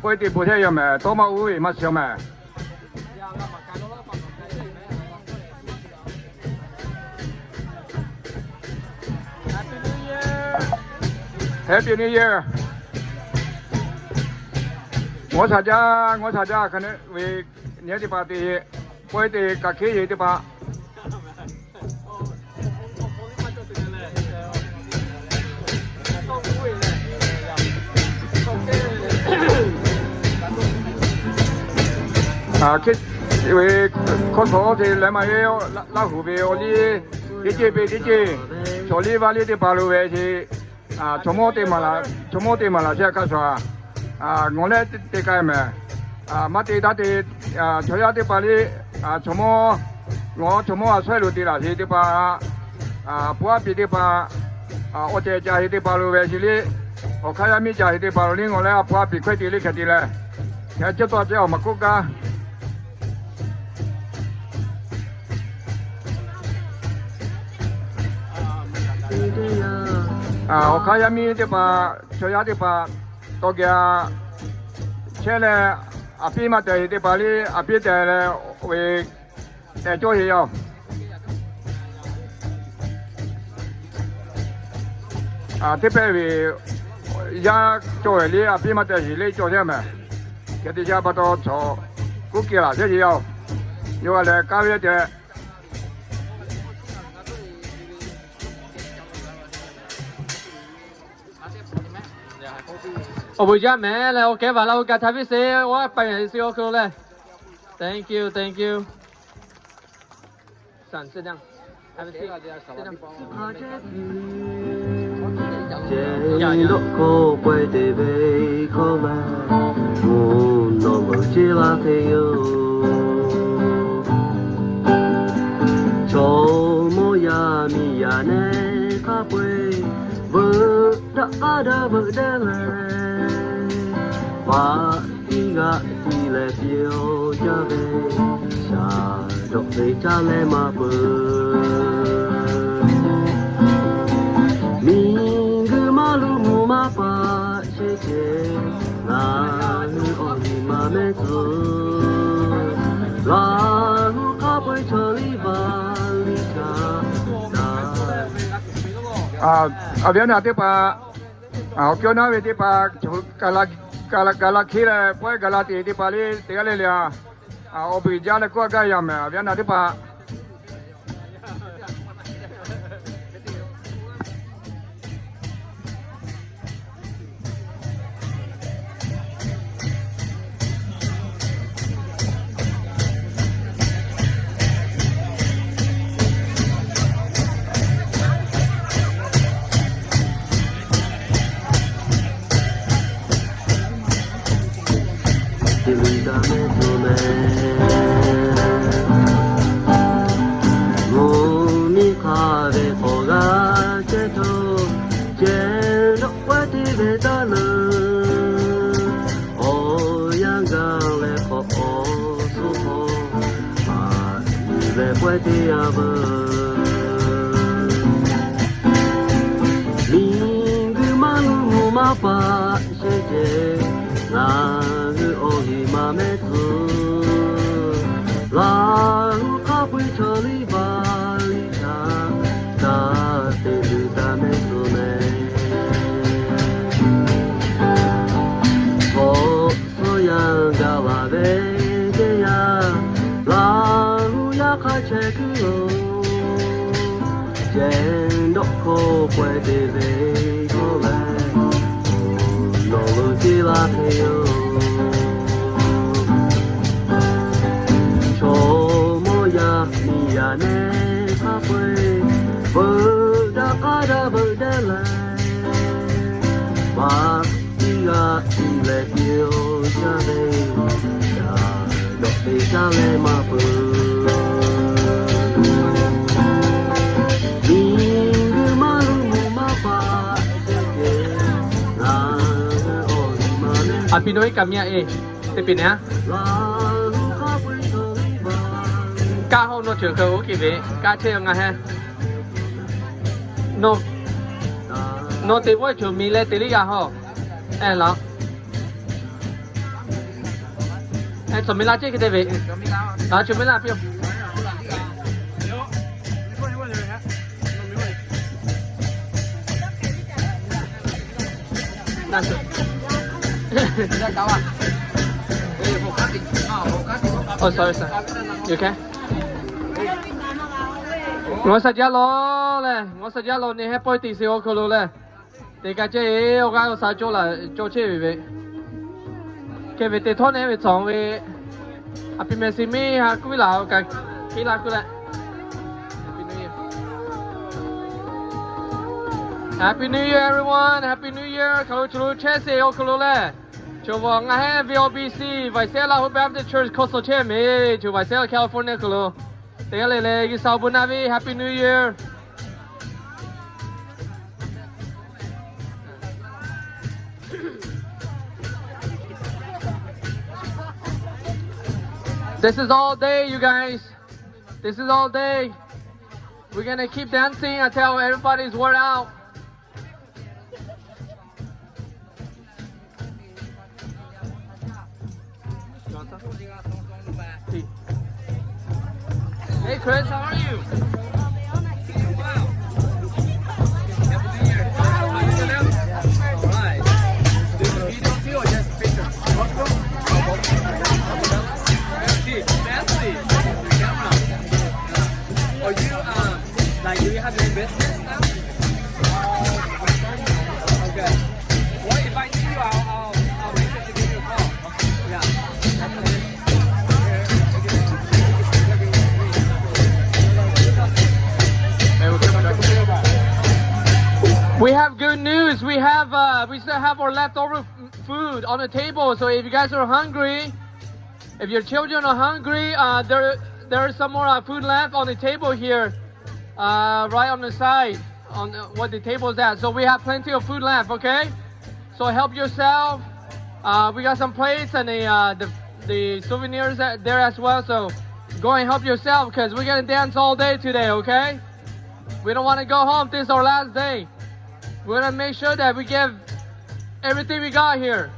k'oˆ ve teˇ bon hteˇ yaˇ mehˍ, tawˇ maˇ oˇ ve maˇ shiˍ maˇ. Happy New Year. Ngawˬ shaˍ jaˇ, ngawˬ shaˍ jaˇ hk'a ne ve, nyi teˇ hpaˍ te, k'oˆ ve te kaꞈ hk'e yeˬ teˇ hpaˍ hk'e ve hkawˇ suhˍ te leh maˇ heˆ, Laˇ huˍ ve awˬ liˇ teˇ ceuˬ ve teˇ ceuˬ, chaw liˇ vaˇ liˇ teˇ hpaˍ lo ve ce, chaw mawˇ te maˍ laˬ, chaw mawˇ te maˍ laˬ chehˇ hk'a shuˍ, ngawˬ lehˬ te k'ai mehˍ, maˇ te taˇ te, chaw yaˇ teˇ hpaˍ le, chaw mawˇ, ngawˬ chaw mawˇ a shawehˇ lo te laˬ sheˍ teˇ hpaˍ, puˉ aˉ piˍ teˇ hpaˍ, awˬ cehˬ ca sheˍ teˇ hpaˍ lo ve ce le, awˬ hk'aˇ yaˇ miˇ ca sheˍ teˇ hpaˍ lo le, ngawˬ lehˬ a puˉ aˉ piˍ hkawehˇ te le hk'e te leh, hk'e cawˇ tawˆ ceh awˬ maˍ k'oˆ gaˇ Awˬ hk'aˇ yaˇ miˇ teˇ hpaˍ, chaw yaˇ teˇ hpaˍ, tawˇ geh chehˇ leh, aˬ piˇ maˇ tehˬ sheˍ teˇ hpaˍ le, aˬ piˇ tehˬ leh, ve tehˬ cawˇ sheˍ yaˇ-oˬ. Teˇ pehˇ ve yaˇ cawˇ ve le, aˬ piˇ maˇ tehˬ sheˍ le cawˇ sheˍ mehˍ. Hk'e te ca pa taw chaw kuˉ kehˬ laˬ sheˍ yaˇ-oˬ. Yawˇ g'a leh kaˇ ve yaˇ ceh Awˬ bon jaˇ mehˍ leh, awˬ kehˉ vaˬ la oˇ kaꞈ htaˇ viˉ se, oˇ a pa yaꞈ si awˬ hk'aw lo leh. Thank you, thank you. Ceh dawˆ hkawˇ pawehˇ te ve hkawˇ ma, mvuhˇ naw meuꞈ ceˇ laˇ hk'e yoˬ. Chaw mawˇ yaˇ miˇ yaˇ nehˬ hk'a peu-eˬ, veuꞈ daꞈ k'aˉ daꞈ veuꞈ dehˇ leh, paˍ tiˉ g'aꞈ tiˉ leh piˇ-oˆ caˇ ve, shaˍ dawꞈ ve caˇ leh maˇ peuˬ. Miˬ guiˬ maˇ luˬ mvuhˇ maˇ paˆ sheˍ ceh, ngaˬ hui awˬ liˇ maˇ mehˉ tcuh. Laˇ huˍ hk'a peu-eˬ chaw liˇ vaˇ liˇ caˇ daꞈ. Awˬ viˉ awˬ nyi teˇ hpaˍ, awˬ kiˇ awˬ naˉ ve teˇ hpaˍ, gaˬ la hkiˉ leh pawehˇ gaˬ la te teˇ hpaˍ le te g'aˇ le le a, awˬ bon jaˇ leh kawˆ gaˇ yaˇ mehˍ, awˬ viˉ awˬ nyi teˇ hpaˍ. Te luˬ daꞈ mehˆ tuˬ mehˍ. Mvuhˇ miˬ hk'a ve k'awꞈ g'a ceh cawˬ, ceh dawˆ pawehˇ te ve taˇ leuˬ. Awˬ yanˇ gaˬ leh hk'awꞈ awˬ suhˉ hk'aw, maꞈ yuˬ leh pawehˇ te a veuˬ. Miˬ guiˬ maˇ luˬ mvuhˇ maˇ paˆ sheˍ ceh, ngaˬ hui awˬ liˇ maˇ mehˉ tcuh. Laˇ huˍ hk'a peu-eˬ chaw liˇ vaˇ liˇ caˇ daꞈ te luˬ daꞈ mehˆ tuˬ mehˍ. Hk'awꞈ suhˉ yanˇ gaˬ laˬ ve teˇ yanˇ, Laˇ huˍ yaˇ hk'a chehˇ kuiˬ lo, ceh dawˆ hkawˇ pawehˇ te ve hkawˇ lehˬ, nawˬ lo ceˇ laˇ hk'e yoˬ. Chaw mawˇ yaˇ miˇ yaˇ nehˬ hk'a peu-eˬ, veuꞈ daꞈ k'aˉ daꞈ veuꞈ dehˇ leh, paˍ tiˉ g'aꞈ tiˉ leh piˇ-oˆ caˇ ve, shaˍ dawꞈ te caˇ leh maˇ peuˬ. Piˇ nawˇ iˉ kaꞈ miˇ a e, teˇ piˇ ne a. Kaˇ hawˇ nawˬ ceuˬ hk'e oˇ hkiˇ ve, kaˇ chehˇ ngaˬ he. Nawˬ, nawˬ te bawehˇ cawˬ miˬ leh te liˇ g'a hawˇ. Eˬ laˬ. Eˬ, cawˬ miˬ la chehˇ hk'e te ve. Laˬ, cawˬ miˬ la piˇ. Oh, sorry, sorry. You okay? Ngaˬ hui saˍ jaˇ lawˬ leh, ngaˬ hui saˍ jaˇ lawˬ neˇ heh pawehˇ teˇ shiˍ awˬ hk'aw lo leh, teˇ kaꞈ ceh e awˬ g'aˇ awˬ shaˍ cawˬ laˬ cawˬ chehˇ ve ve. Hk'e ve teˇ htawˇ neˇ ve cawˬ ve, Happy Mercy miˇ ha kuˇ ve laˬ kaꞈ, hk'e la kuˇ leh. Happy New Year, everyone. Happy New Year. Hk'aˬ lo chaw lo chehˇ sheˍ awˬ hk'aw lo leh, chaw vaꞈ ngaˬ heh V O B C, Visalia Hope Baptist Church hkawˇ suh chehˇ meˍ, chaw Visalia California hk'aw lo. Teˇ g'aˇ le le G'uiˬsha awˬ bon naˆ ve Happy New Year. This is all day, you guys. This is all day. We're gonna keep dancing until everybody's worn out. Hey, Chris, how are you? Wow. Happy New Year. All right. Do you video too or just picture? Hey, Natalie, camera. Are you, um, like, do you have your business now? Okay. Well, if I need you, I'll, I'll, I'll make sure to give you a call. Yeah. We have good news. We have, uh, we still have our leftover f-, food on the table. So if you guys are hungry, if your children are hungry, uh, there, there is some more, uh, food left on the table here, uh, right on the side, on, uh, what the table is at. So we have plenty of food left, okay? So help yourself. Uh, we got some plates and the, uh, the, the souvenirs that, there as well. So go and help yourself 'cause we're gonna dance all day today, okay? We don't wanna go home. This is our last day. We're gonna make sure that we give everything we got here.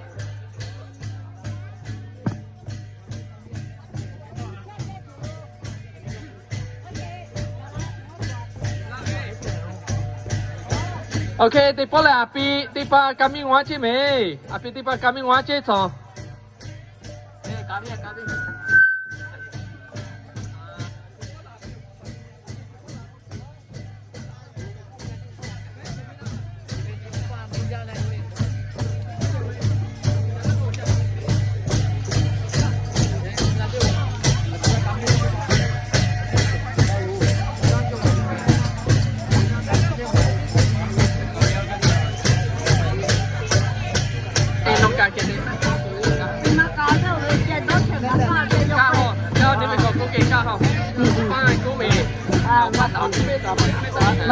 Okay, teˇ pawˆ lehˬ, a pi teˇ pa ka miˇ ngaw a ceˇ meˍ. A pi teˇ pa ka miˇ ngaw a ceˇ cawˬ.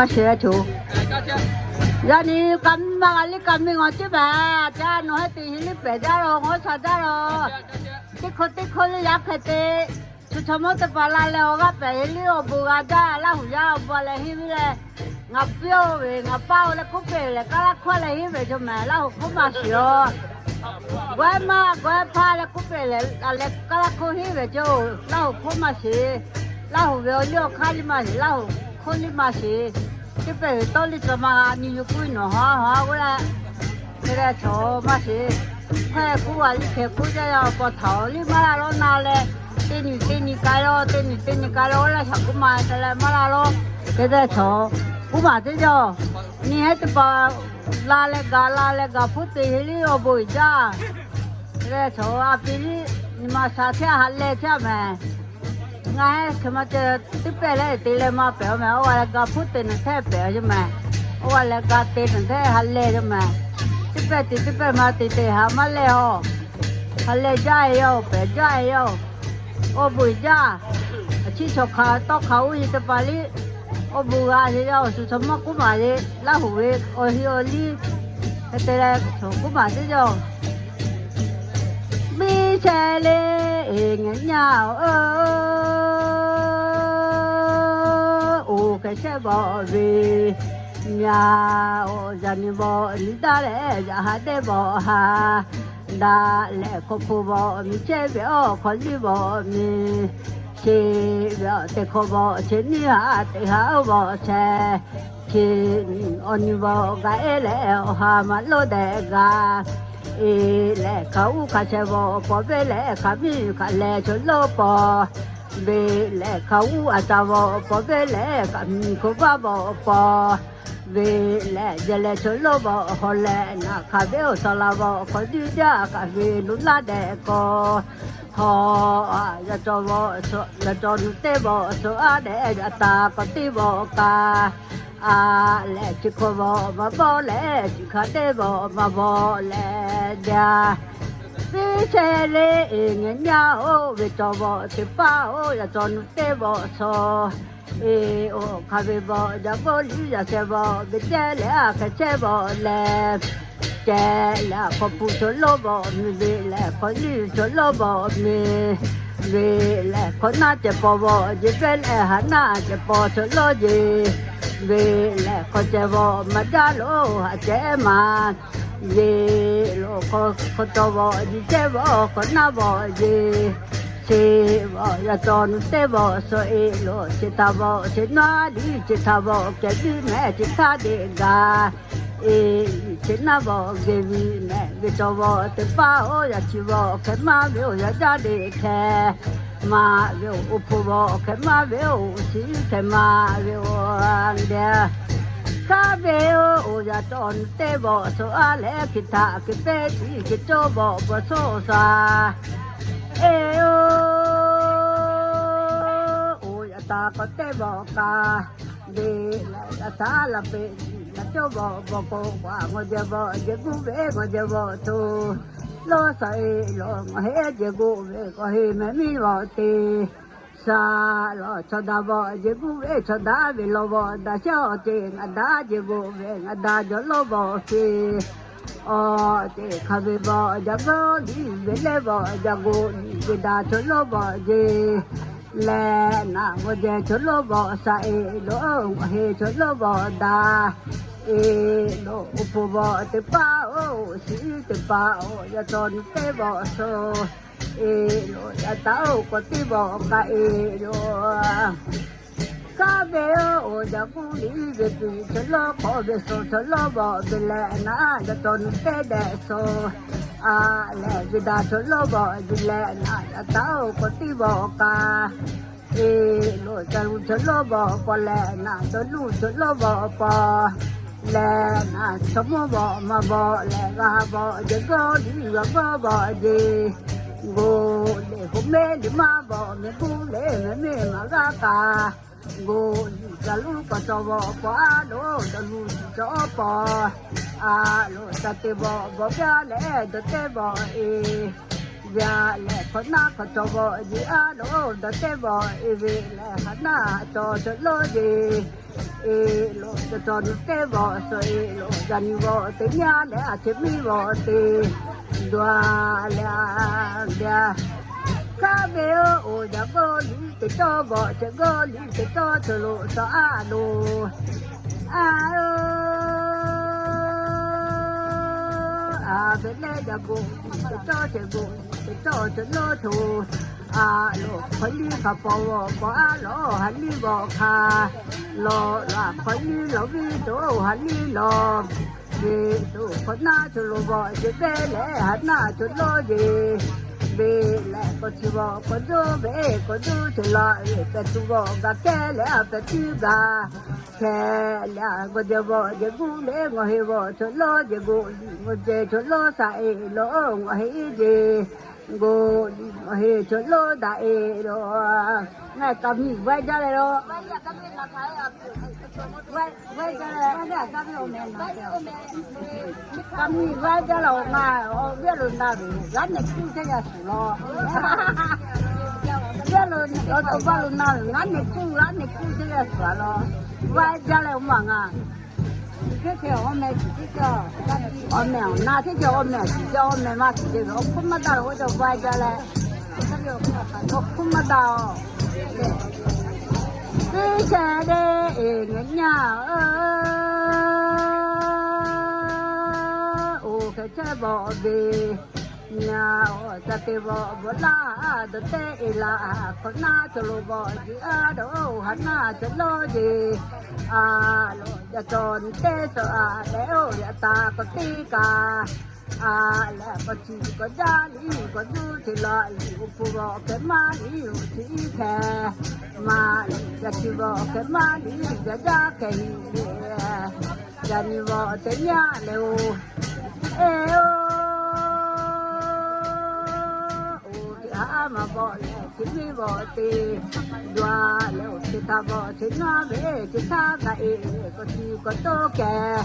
Maˇ shiˍ a choˬ. Yaꞈ nyi ka miˇ maˇ g'a liˇ ka miˇ ngaw ceˇ baˬ. Ca nawˬ heh teꞈ hi liˇ pehˬ jaˇ lawˬ, ngaw sha jaˇ lawˬ. Teˇ hkawˇ teˇ hkawˇ liˇ yaˇ hk'e te, shu chaw mawˇ teˇ hpaˍ la leh awˬ g'aˇ pehˬ e liˇ awˬ bon g'a jaˇ. Laˇ huˍ yaˇ awˬ bon leh henˇ ve leh, ngaˬ piˇ-oˬ ve ngaˬ paˇ-oˬ leh k'oˆ pehˬ lehˬ, kaˇ laˇ hkawˇ leh henˇ ve chaw mehˍ, Laˇ huˍ hk'oˆ maˇ shiˍ-oˬ. Gawehˇ maˇ gawehˇ hpaˇ leh k'oˆ pehˬ lehˬ, a leh kaˇ laˇ hkawˇ henˇ ve chaw, Laˇ huˍ hk'oˆ maˇ shiˍ. Laˇ huˍ ve awˬ liˇ awˬ hk'aˇ liˇ maˇ shiˍ, Laˇ huˍ hk'oˆ liˇ maˇ shiˍ. Teˇ pehˬ ve tawˇ liˇ ca ma nyi yuˬ puiˉ nawˬ haˉ haˉ g'uˇ leh, te leh chaw maˇ shiˍ. Hk'e k'oˆ a liˇ hkeh k'oˆ jaˇ yaˇ paw htaꞈ liˇ maˇ laˇ lawˉ na leh, teˇ nyi teˇ nyi k'ai lawˉ, teˇ nyi teˇ nyi k'ai lawˉ, laˇ shaˍ k'oˆ ma te leh maˇ laˇ lawˉ. Te leh chaw k'oˆ maˍ teˇ jaˇ, nyi heˉ teˇ hpaˍ la leh gaˬ la leh gaˬ hpuˉ te he liˇ awˬ bon uiˍ jaˇ. Te leh chaw a pi liˇ nyi ma sha chehˇ ha leh chehˇ mehˍ. Ngaˬ heh hk'e ma te teˇ pehˬ leh te leh maˇ pehˬ-oˬ mehˍ. Oˇ g'a leh ga hpuˉ te nawˬ htaˇ pehˬ-oˬ yoˬ mehˍ. Oˇ g'a leh ga te nawˬ htaˇ ha leh yoˬ mehˍ. Teˇ pehˬ te teˇ pehˬ ma te te ha maˇ leh-oˬ. Ha leh jaˇ e yoˬ, pehˬ jaˇ e yoˬ. Awˬ bon uiˍ jaˇ. A ciˉ chaw hk'aˬ tawˇ hk'aˬ uˉ e teˇ hpaˍ liˇ awˬ bon g'a e yoˬ. Shu chaw maˇ k'oˆ maˍ e, Laˇ huˍ ve awˬ heˆ awˬ liˇ hk'e te leh chaw k'oˆ maˍ teˇ jaˇ. Chehˇ le, eˬ, ngaˬ nyaˇ-oˬ, oˬ, hk'e chehˇ bawˆ ve, nyaˇ-oˬ, yaꞈ nyi bawˆ nyi daˇ leh, yaꞈ ha dehˇ bawˆ ha daꞈ leh, hk'aw hpu bawˆ miˬ chehˇ ve awˬ hk'aw liˇ bawˆ miˬ sheˍ ve awˬ teˇ hk'aw bawˆ chi nyiˇ ha teˇ ha oˇ bawˆ chehˇ chi awˬ nyi bawˆ gaˬ eˬ leh, awˬ ha maˇ lonˉ dehꞈ g'a eˬ leh, hk'a uˉ hk'a sheh bawˆ paw ve leh, hk'a miˇ hk'a leh chaw lonˉ paw ve leh, hk'a uˉ a ca bawˆ paw ve leh, hk'a miˇ hk'oˆ vaˇ bawˆ paw ve leh, jehˬ leh chaw lonˉ bawˆ haw leh, naˬ hk'a ve awˬ shaˍ laꞈ bawˆ hk'aw duˇ jaˇ kaꞈ ve lo laˇ dehꞈ k'aw haw, yaꞈ cawˬ bawˆ, yaꞈ cawˬ nuˬ teˇ bawˆ suh aˉ dehꞈ, yaꞈ taˍ k'awꞈ teˇ bawˆ ka a leh, chi hk'aw bawˆ maˇ bawˆ leh, chi hk'a teˇ bawˆ maˇ bawˆ leh, jaˇ piˇ chehˇ le, eˬ, ngaˬ nyaˇ-oˬ, ve cawˬ bawˆ teˇ paˉ-oˬ, yaꞈ cawˬ nuˬ teˇ bawˆ suh eˬ, oˬ, hk'a ve bawˆ jaˇ g'awˇ liˇ yaꞈ sheh bawˆ ve jehˇ leh, a hk'e chehˇ bawˆ leh, ceh leh, hk'aw hpu chaw lonˉ bawˆ miˬ ve leh, hk'aw liˇ chaw lonˉ bawˆ miˬ ve leh, hk'aw naˆ ceh paw bawˆ jeˬ ve leh, ha naˆ ceh paw chaw lonˉ jeˬ ve leh, hk'aw ceh bawˆ maˇ jaˇ loˬ, ha ceh maˇ jeˬ loˬ, hk'aw cawˬ bawˆ jeˬ chehˇ bawˆ, hk'aw naˆ bawˆ jeˬ sheˍ bawˆ, yaꞈ cawˬ nuˬ teˇ bawˆ suh eˬ loˬ, chi htaꞈ bawˆ chi naˉ liˇ, chi htaꞈ bawˆ kehˬ biˇ mehˍ, chi htaˇ deꞈ gaˬ eˬ, chi naˉ bawˆ geh viˬ mehˍ, ve cawˬ bawˆ teˇ paˉ-oˬ, yaꞈ chi bawˆ hk'e maˇ ve-oˬ, yaꞈ jaˇ deꞈ hkeh maˇ ve-oˬ, oˇ hpu bawˆ hk'e maˇ ve-oˬ, oˇ shiˍ hk'e maˇ ve-oˬ, dehꞈ kaˉ ve-oˬ, oˬ, yaꞈ cawˬ nuˬ teˇ bawˆ suh aˉ leh, hk'e htaꞈ hk'e pehˇ tiˉ hk'e cawˇ bawˆ bawˬ suh sha eˬ-oˬ, oˬ, yaꞈ taˍ k'awꞈ teˇ bawˆ ka ve leh, yaꞈ taˍ laˬ peꞈ, yaꞈ cawˇ bawˆ bawˬ k'o, a, ngaw jehˬ bawˆ jehˬ guˇ ve ngaw jehˬ bawˆ to lawˇ sha eˬ loˬ, ngaˬ heˆ jehˬ guˇ ve k'awꞈ heˆ mehˍ miˇ bawˆ te sha loˬ, chaw daꞈ bawˆ jehˬ guˇ ve chaw daꞈ ve lawˇ bawˆ daꞈ shehˉ awˬ ceˬ, ngaˬ daꞈ jehˬ guˇ ve ngaˬ daꞈ jawˬ lawˇ bawˆ sheˍ awˬ ceˬ, hk'a ve bawˆ jaˇ g'awˇ liˇ ve leh bawˆ jaˇ g'awˇ liˇ ve daꞈ chaw lonˉ bawˆ jeˬ leh, naˬ ngaw jehˬ chaw lonˉ bawˆ sha eˬ loˬ, ngaˬ heˆ chaw lonˉ bawˆ daꞈ eˬ loˬ, oˇ hpu bawˆ teˇ paˉ-oˬ, shiˍ teˇ paˉ-oˬ, yaꞈ cawˬ nuˬ teˇ bawˆ suh eˬ loˬ, yaꞈ taˍ-oˬ k'awꞈ teˇ bawˆ ka eˬ loˬ. Kaˉ ve-oˬ, oˬ, jaˇ g'uˇ liˇ ve tuˬ chaw lonˉ k'awꞈ ve suh chaw lonˉ bawˆ ve leh, naˬ yaꞈ cawˬ nuˬ teˇ dehꞈ suh a leh, ve daꞈ chaw lonˉ bawˆ ve leh, naˬ yaꞈ taˍ-oˬ k'awꞈ teˇ bawˆ ka eˬ loˬ, caˬ luˬ chaw lonˉ bawˆ paw leh, naˬ caˬ luˬ chaw lonˉ bawˆ paw leh, naˬ chaw mawˇ bawˆ maˇ bawˆ leh, g'a ha bawˆ jehˬ g'awˇ liˇ g'a g'awˇ bawˆ jeˬ, g'oˬ leh hoꞈ mehˉ liꞈ maˇ bawˆ mehˍ guˇ leh mehˍ miˇ maˇ g'aˇ kaꞈ, g'oˬ liˇ caˬ luˬ k'awꞈ cawˬ bawˆ paw a loˬ, caˬ luˬ caˬ paw a loˬ, caˬ teˇ bawˆ bawˆ gaˇ leh dawˬ teˇ bawˆ eˬ ve a leh, hk'awꞈ naˆ hk'awꞈ cawˬ bawˆ jeˬ a loˬ, dawˬ teˇ bawˆ eˬ ve leh, hk'awꞈ naˆ cawˬ chaw lonˉ jeˬ eˬ loˬ, cawˬ cawˬ nuˬ teˇ bawˆ suh eˬ loˬ, yaꞈ nyi bawˆ teˇ nyaˇ leh a ceh miˇ bawˆ teˇ dawˬ a leh a ve a. Kaˉ ve-oˬ, oˬ, jaˇ g'awˇ liˇ teˇ cawˇ bawˆ ceh g'awˇ liˇ teˇ cawˇ chaw lo suh a loˬ. A, a ve leh jaˇ g'awˇ liˇ teˇ cawˇ ceh g'awˇ liˇ teˇ cawˇ chaw lonˉ to a loˬ, hk'aw liˇ hk'a paw bawˆ paw a loˬ, ha liˇ bawˆ hk'a lawˬ laˬ, hk'aw liˇ lawˬ viˉ to ha liˇ lawˬ ve to, hk'awꞈ naˆ chaw lo bawˆ jeˬ ve leh, ha naˆ chaw lonˉ jeˬ ve leh, k'awꞈ chi bawˆ k'awꞈ duˇ ve, k'awꞈ duˇ chi laˬ ve pehˬ tuˬ bawˆ gaˬ kehˉ leh, a pehˬ tuˬ gaˬ kehˉ leh, g'awˇ jehˬ bawˆ jehˬ guˇ leh, ngaˬ heˆ bawˆ chaw lonˉ jeˬ g'oˬ liˇ, ngaˬ jehˬ chaw lonˉ sha eˬ loˬ, ngaˬ heˆ jeˬ g'oˬ liˇ, ngaˬ heˆ chaw lonˉ daꞈ eˬ loˬ. Ngaˬ ka miˬ vaiˇ jaˇ leh lo. Ka miˬ vaiˇ jaˇ la-oˬ, ngaˬ awˬ viˉ lo na ve g'aˉ nehˬ kuˇ chehˇ g'a suˍ law. Viˉ lo awˬ to baˆ lo na ve g'aˉ nehˬ kuˇ, g'aˉ nehˬ kuˇ chehˇ g'a suˍ a law. Vaiˇ jaˇ leh-oˬ maˬ ngaˬ. Teˇ hkeh awˬ meh shiˍ teˇ cawˬ, awˬ meh awˬ na teˇ cawˬ, awˬ meh shiˍ cawˬ, awˬ meh maˇ shiˍ cawˬ ve, awˬ hk'oˆ maˇ daꞈ ve k'oˆ cawˬ, ba jaˇ leh, awˬ hk'oˆ maˇ daꞈ-oˬ. Teˇ hkeh le, eˬ, ngaˬ nyaˇ, oˬ, hkeh chehˇ bawˬ ve, nyaˇ, oˬ, ca te bawˬ bawˬ laˇ, dawˬ teˇ eˬ laˇ, hk'awꞈ naˇ cawˬ lo bawˬ jeˬ, a dawˬ, oˬ, haˍ naˇ cawˬ lawˇ jeˬ, a lo, yaꞈ cawˬ nyi teˇ cawˬ a leh, oˬ, yaꞈ taˍ k'awꞈ teˇ kaꞈ, a leh k'awꞈ chi k'awꞈ jaˇ liˇ k'awꞈ duˇ te laˇ liˇ, awˬ hpu bawˬ hkeh maˇ liˇ, oˬ, chi hkeh maˇ liˇ, yaꞈ chi bawˬ hkeh maˇ liˇ, yaꞈ jaˇ hkeh hiˆ le, yaꞈ nyi bawˬ teˇ nyaˇ leh, oˬ, eˬ, oˬ, oˬ, teˇ haˉ maˇ bawˬ leh chi miˇ bawˬ te, duˬ a leh, oˬ, chi htaꞈ bawˬ chi naˇ ve, chi htaˇ kaꞈ eˬ, k'awꞈ chi k'awꞈ toˇ keh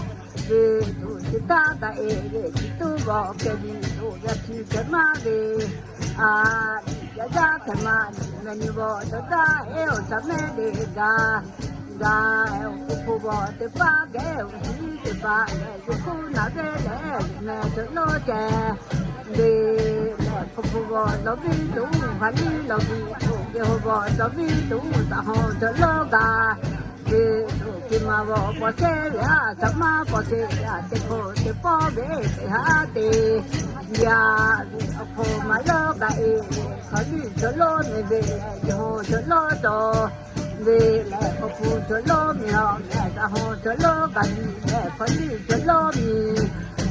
ve, tuˬ chi htaˇ kaꞈ eˬ ve, chi tuˉ bawˬ keh ve, oˬ, yaꞈ chi hkeh maˇ ve, a, yaꞈ jaˇ hkeh maˇ liˇ, yaꞈ nyi bawˬ cawˬ daˇ, eˬ, oˬ, ca mehˉ le gaˇ, gaˇ, oˬ, awˬ hpu bawˬ teˇ paˉ geh, oˬ, chi teˇ hpaˍ leh, yawˇ hkuˇ naˍ ve leh, meh cawˬ lawˇ ceh ve, leh hpu hpu bawˬ lawˬ viˉ tuˬ, hpaˍ liˇ lawˬ viˉ tuˬ, Yeˍhawˇ bawˬ lawˬ viˉ tuˬ, taꞈ haw cawˬ lawˇ gaˇ ve, tuˬ chi ma bawˬ paw chehˇ ve, a shaˍ maˇ paw chehˇ ve, a teˇ hkawˇ teˇ pawˆ ve, teˇ haˉ te yaˇ ve, awˬ hk'aw ma lawˇ gaˇ e, hpaˍ liˇ cawˬ lawˇ meh ve, Yeˍhawˇ cawˬ lawˇ cawˬ ve leh, hpaw hpu cawˬ lawˇ miˬ haw meh, taꞈ haw cawˬ lawˇ gaˇ miˬ leh, hpaˍ liˇ cawˬ lawˇ miˬ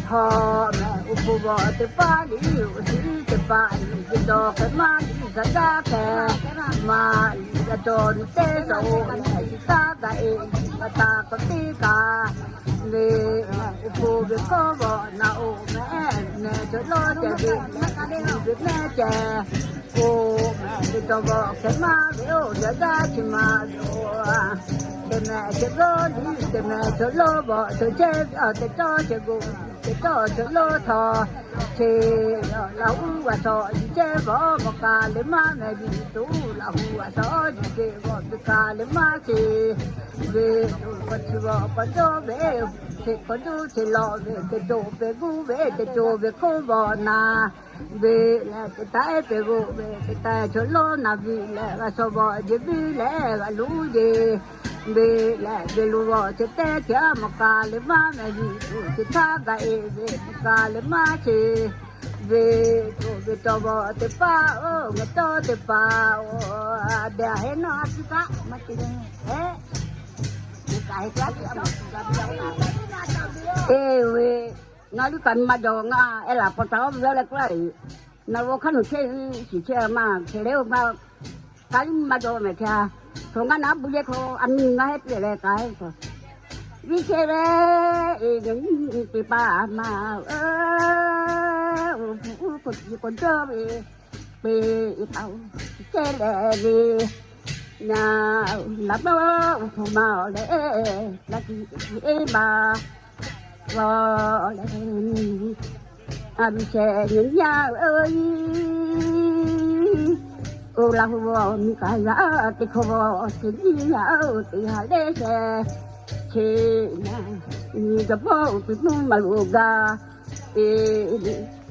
haw meh, awˬ hpu bawˬ teˇ paˉ liˇ, awˬ shiˍ teˇ hpaˍ liˇ, ve cawˬ hkeh maˇ liˇ, ca jaˇ hkeh maˇ liˇ, yaꞈ cawˬ nyi teˇ cawˬ oˬ leh, chi htaˇ kaꞈ eˬ, yaꞈ taˍ k'awꞈ teˇ kaꞈ ve, awˬ hpu ve hkawˇ bawˬ naˍ oˬ meh, meh cawˬ lawˇ ceh ve, meh cawˬ lawˇ ceh ve meh ceh, oˬ, meh ve cawˬ bawˬ hkeh maˇ ve, oˬ, yaꞈ jaˇ chi maˇ ve, oˬ, teˇ meh cawˬ lawˇ liˇ, teˇ meh cawˬ lawˇ bawˬ cawˬ chehˇ ve, teˇ cawˬ ceh gu, teˇ cawˬ cawˬ lawˇ htawˇ, chi Laˇ huˍ g'a shaw ji chehˇ bawˬ, mawˬ kaˬ le maˇ meh viˉ tuˬ, Laˇ huˍ g'a shaw ji chehˇ bawˬ, teˇ kaˬ le maˇ chehˇ ve, k'awꞈ chi bawˬ k'awꞈ jawˇ ve, teˇ k'awꞈ duˇ te lawˬ ve, teˇ cawˬ pehˬ guˇ ve, teˇ cawˬ ve hk'oˆ bawˬ na ve leh, teˇ taiˉ pehˬ g'oˆ ve, teˇ taiˉ cawˬ lawˇ na viˉ leh, g'a shaw bawˬ jeˬ viˉ leh g'a luˉ jeˬ ve leh, ve luˬ bawˬ chi teˇ hkeh mawˬ kaˬ le maˇ meh viˉ tuˬ, chi htaˇ kaꞈ eˬ ve mawˬ kaˬ le maˇ chehˇ ve, tuˬ ve cawˬ bawˬ teˇ hpaˍ, oˬ, ngaˬ cawˬ teˇ hpaˍ, oˬ, a dehꞈ heˆ nawˉ a ciˉ kaˆ maˇ te le, heˆ, ngaˬ kaꞈ heˆ kaꞈ a ciˉ a maˇ te le, eˬ ve, ngaˬ liˇ kaꞈ maˇ jawˬ, ngaˬ ehˉ laˬ paw taˍ oˇ ve leh k'oˆ laˇ, na g'aw hk'aˇ nawˬ chehˇ shiˍ chehˇ maˇ hkeh le oˬ ma, Kali maˇ dawˇ mehˍ hkeh-a. Hk'aw ngaˬ naˉ bu yehˇ hk'aw a miˬ ngaˬ heˆ piˇ leh k'ai k'o, viˉ chehˇ ve, eˬ, ngaˬ nyi teˇ hpaˍ maˇ, oˬ, hpu k'awꞈ dawˇ ve, peꞈ taˍ-oˬ, chehˇ leh ve, na, laꞈ mawˇ awˬ hpu ma awˬ leh, laꞈ tiꞈ eˬ maˇ g'aw leh, a viˉ chehˇ nyi nyaˇ, oˬ, Laˇ huˍ miˬ kaꞈ yaˇ, teˇ hkawˇ bawˬ teˇ nyi yaˇ, oˬ, teˇ ha lehˬ chehˇ, chi na, nyi jaˇ bawˬ oˬ, piˇ mvuhˇ maˇ loꞈ gaˇ, eˬ,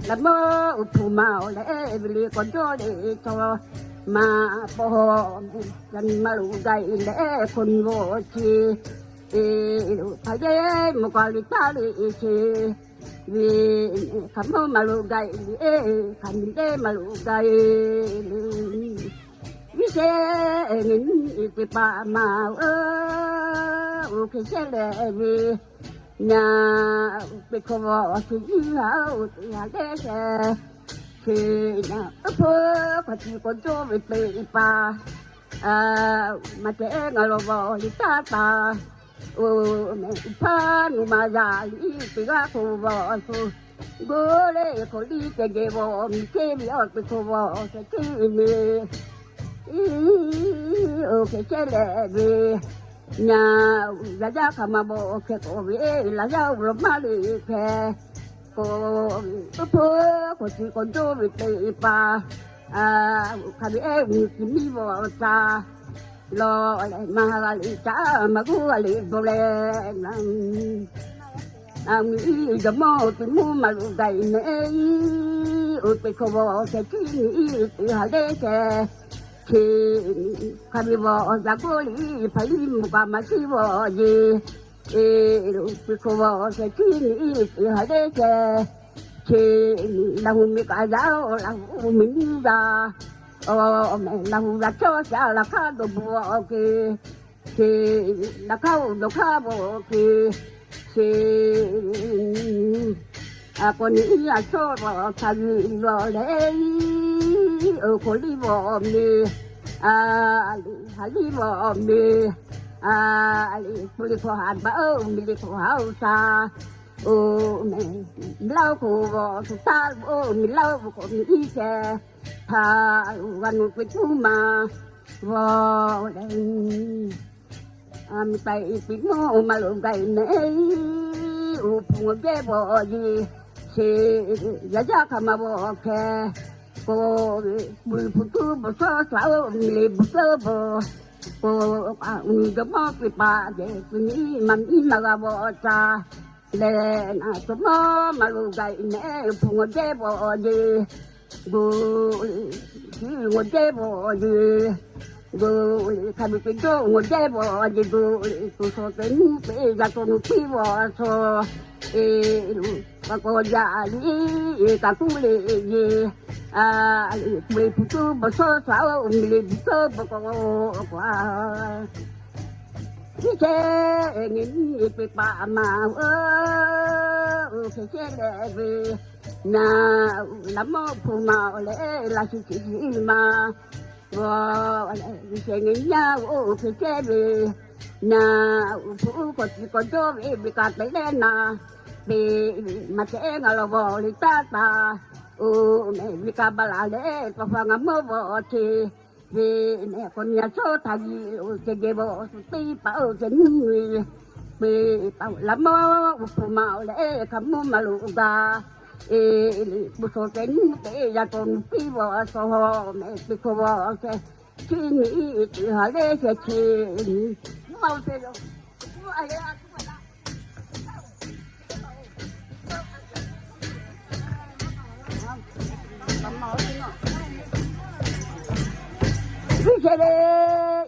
laꞈ mawˇ awˬ hpu ma awˬ leh, ve le k'awꞈ dawˇ le chaw, maˇ pawˆ, yaꞈ nyi maˇ loꞈ gaˇ e leh, hk'aw nyi bawˬ chi, eˬ, hk'a yehˇ mawˬ kaˬ le taˇ le e che, ve, hk'a mawˇ maˇ loꞈ gaˇ e le, hk'a nyi lehˬ maˇ loꞈ gaˇ e le, viˉ chehˇ nyi teˇ hpaˍ maˇ, oˬ, hk'e chehˇ leh ve, na, peˇ hkawˇ bawˬ chi nyi ha oˬ, teˇ ha lehˬ chehˇ, chi na, oˇ hpu k'awꞈ chi k'awꞈ cawˇ ve teˇ hpaˍ, maˇ cehˬ ngaˬ lawˬ bawˬ le taˇ taˍ, oˬ, mehˆ hpaˇ nu ma yaꞈ liˇ teˇ g'aˇ hk'oˆ bawˬ shu, go le hk'aw liˇ ceh geh bawˬ miˬ ceˇ ve awˬ teˇ hkawˇ bawˬ ceh ceˇ ve, oˬ, hk'e chehˇ leh ve, na, yaꞈ jaˇ hk'a maˇ bawˬ hkeh k'awꞈ ve, laꞈ yaˇ oˬ lawˬ maˇ le hkeh k'awꞈ, oˇ hpu k'awꞈ chi k'awꞈ cawˇ ve teˇ hpaˍ, hk'a ve ehˉ miˬ miˇ bawˬ ca lawˬ leh, maˇ g'a le ca, maˇ g'uˇ g'a le bawˬ leh na, Aˬ, miˬ iˉ jawˬ mawˇ teˇ mvuhˇ maˍ loꞈ gaˬ mehˍ iˉ, oˇ teˇ hkawˇ vawˬ sheh chiˉ miˬ iˉ teˇ ha lehˬ sheh, chi hk'a ve vawˬ yaꞈ k'oˆ liꞈ hpaˍ liˇ mvuhˇ kaꞈ maˇ shiˉ vawˬ yeˬ, teˇ hkawˇ vawˬ sheh chiˉ miˬ iˉ teˇ ha lehˬ sheh, chi Laˇ huˍ miˬ kaꞈ yaˇ oˬ, Laˇ huˍ miˬ nyiˇ yaˇ, aˬ, mehˍ Laˇ huˍ yaˇ cawˇ shaˍ laꞈ hk'aˇ dawˬ bvuhꞈ awˬ ke, chi laꞈ hk'aˇ oˬ dawˬ hk'aˇ bvuhꞈ awˬ ke, chi k'awꞈ nyi iˉ yaˇ cawˇ vawˬ htaꞈ yuˬ lawˬ leh, oˇ hk'aw liˇ vawˬ miˬ, aˬ, liꞈ ha liˇ vawˬ miˬ, aˬ, liꞈ hpu liꞈ hkawˇ haꞈ baˬ oˬ, miˬ liꞈ hkawˇ haꞈ oˬ shaˍ, oˬ mehˍ, miˬ laˇ oˬ hk'oˆ vawˬ shu taˇ oˬ, miˬ laˇ oˬ hk'oˆ miˬ iˉ sheh, htaꞈ g'a nu k'oˆ tuˬ maˇ vawˬ leh, miˬ taiˍ piˍ mvuhˇ maˍ loꞈ gaˬ mehˍ iˉ, oˇ hpu ngawˬ jehˇ vawˬ yeˬ, sheˍ yaˇ jaˇ hk'aˬ ma vawˬ hkeh, k'o, buˬ hpu tuˉ bvuhꞈ shawˉ shaˍ oˬ, miˬ liꞈ bvuhꞈ shawˉ bvuhꞈ, k'o, miˬ jawˬ mawˇ teˇ hpaˍ jehˬ kuˬ nyi maˇ miˉ maˇ g'a vawˬ ca leh, naˬ jawˬ mawˇ maˍ loꞈ gaˬ mehˍ, hpu ngawˬ jehˇ vawˬ yeˬ, gu, chi ngawˬ jehˇ vawˬ yeˬ, gu, hk'a biˇ teˇ jawˇ ngawˬ jehˇ vawˬ yeˬ, gu, tuˬ shaw teh nuˇ teˇ yaˇ caw nu piˇ vawˬ shaw, e, k'aw k'aw yaˇ liˇ, e, kaꞈ kuˉ le yeˬ, a, liꞈ hpu tuˉ bvuhꞈ shawˉ shaˍ oˬ, miˬ liꞈ bvuhꞈ shawˉ bvuhꞈ k'o, k'o, a, chi ceh, e, nyi nyi teˇ hpaˍ maˍ oˬ, oˇ hk'e ceh leh ve, naˬ, laꞈ mawˇ hpu ma oˬ leh, laꞈ shiˍ chi shiˍ maˇ g'awˬ leh, ve sheh nyi nyi oˇ hk'e ceh ve, naˬ, hpu k'awꞈ ci k'awꞈ jawˇ ve, ve kaꞈ te leh naˬ, ve, maˇ ceh ngaˬ lawˬ vawˬ le taˇ taˍ, oˬ mehˍ ve kaꞈ baˬ laˬ leh, tawˇ hpaˍ ngaˬ mawˇ vawˬ ce, ve mehˍ k'awꞈ nyi a cawˇ htaꞈ yiˬ oˬ ceh jehˇ vawˬ shu teˇ hpaˍ oˬ ceh nuˇ ve, ve, laꞈ mawˇ oˇ hpu ma oˬ leh, hk'a mvuhˇ maˍ loꞈ gaˬ, e, liꞈ hpu shaw teh nuˇ teˇ yaˇ caw nu piˇ vawˬ shaw mehˍ teˇ hkawˇ vawˬ sheh chiˉ miˬ iˉ teˇ ha lehˬ sheh chi, maˇ oˬ te lo, Iˉ shehˍ le,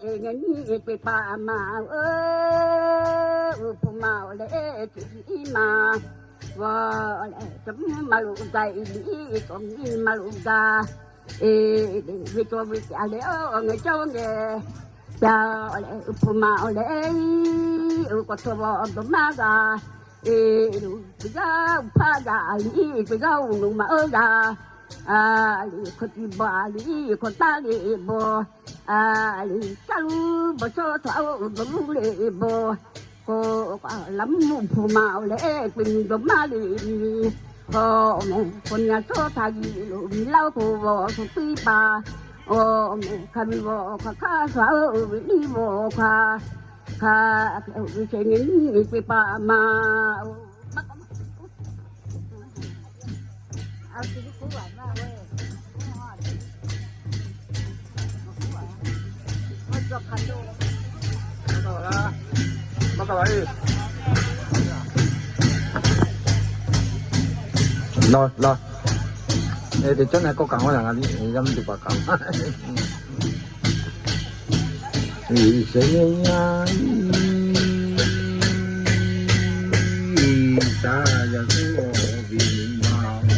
e, nyi nyi teˇ hpaˍ maˍ oˬ, oˇ hpu ma oˬ leh, e, chi iˉ maˍ g'awˬ leh, caw mvuhˇ maˍ loꞈ gaˬ, e, liꞈ iˉ k'awꞈ miˬ maˍ loꞈ gaˬ, e, ve cawˇ ve ca leh, oˇ ngeh cawˇ ngeh ca leh, oˇ hpu ma oˬ leh, oˇ k'awꞈ tawˇ vawˬ dawˬ maˇ g'a, e, teˇ g'aˇ oˇ hpaˇ yaˇ liꞈ iˉ, teˇ g'aˇ oˇ nuˬ ma oˇ yaˇ, a, liꞈ hkawˇ tiˉ bawˬ, a, liꞈ iˉ hkawˇ taˇ le bawˬ, a, liꞈ caˇ luˬ bawˬ shawˉ shaˍ oˇ dawˬ luˬ le bawˬ, k'o, laꞈ mvuhˇ hpu ma oˬ leh, teˇ nyi dawˬ maˇ le nyi, k'o, mehˍ k'awꞈ nyi a cawˇ htaꞈ yiˬ loꞈ miˬ laˇ oˬ k'o vawˬ shu piˇ paˍ, oˬ mehˍ hk'a ve vawˬ hk'aˬ hk'aˇ shaˍ oˇ ve liˇ vawˬ hk'aˬ hk'aˬ, ve sheh nyi nyi teˇ hpaˍ maˍ oˬ. Lawˬ, lawˬ. E, teˇ caˉ na kawˆ kaꞈ maˇ yaꞈ, ngaˬ yaˇ miˇ teˇ hpaˍ kaꞈ. Iˉ shehˍ nyi nyi, iˉ shaˍ yaˇ suh ve nyi ma oˬ.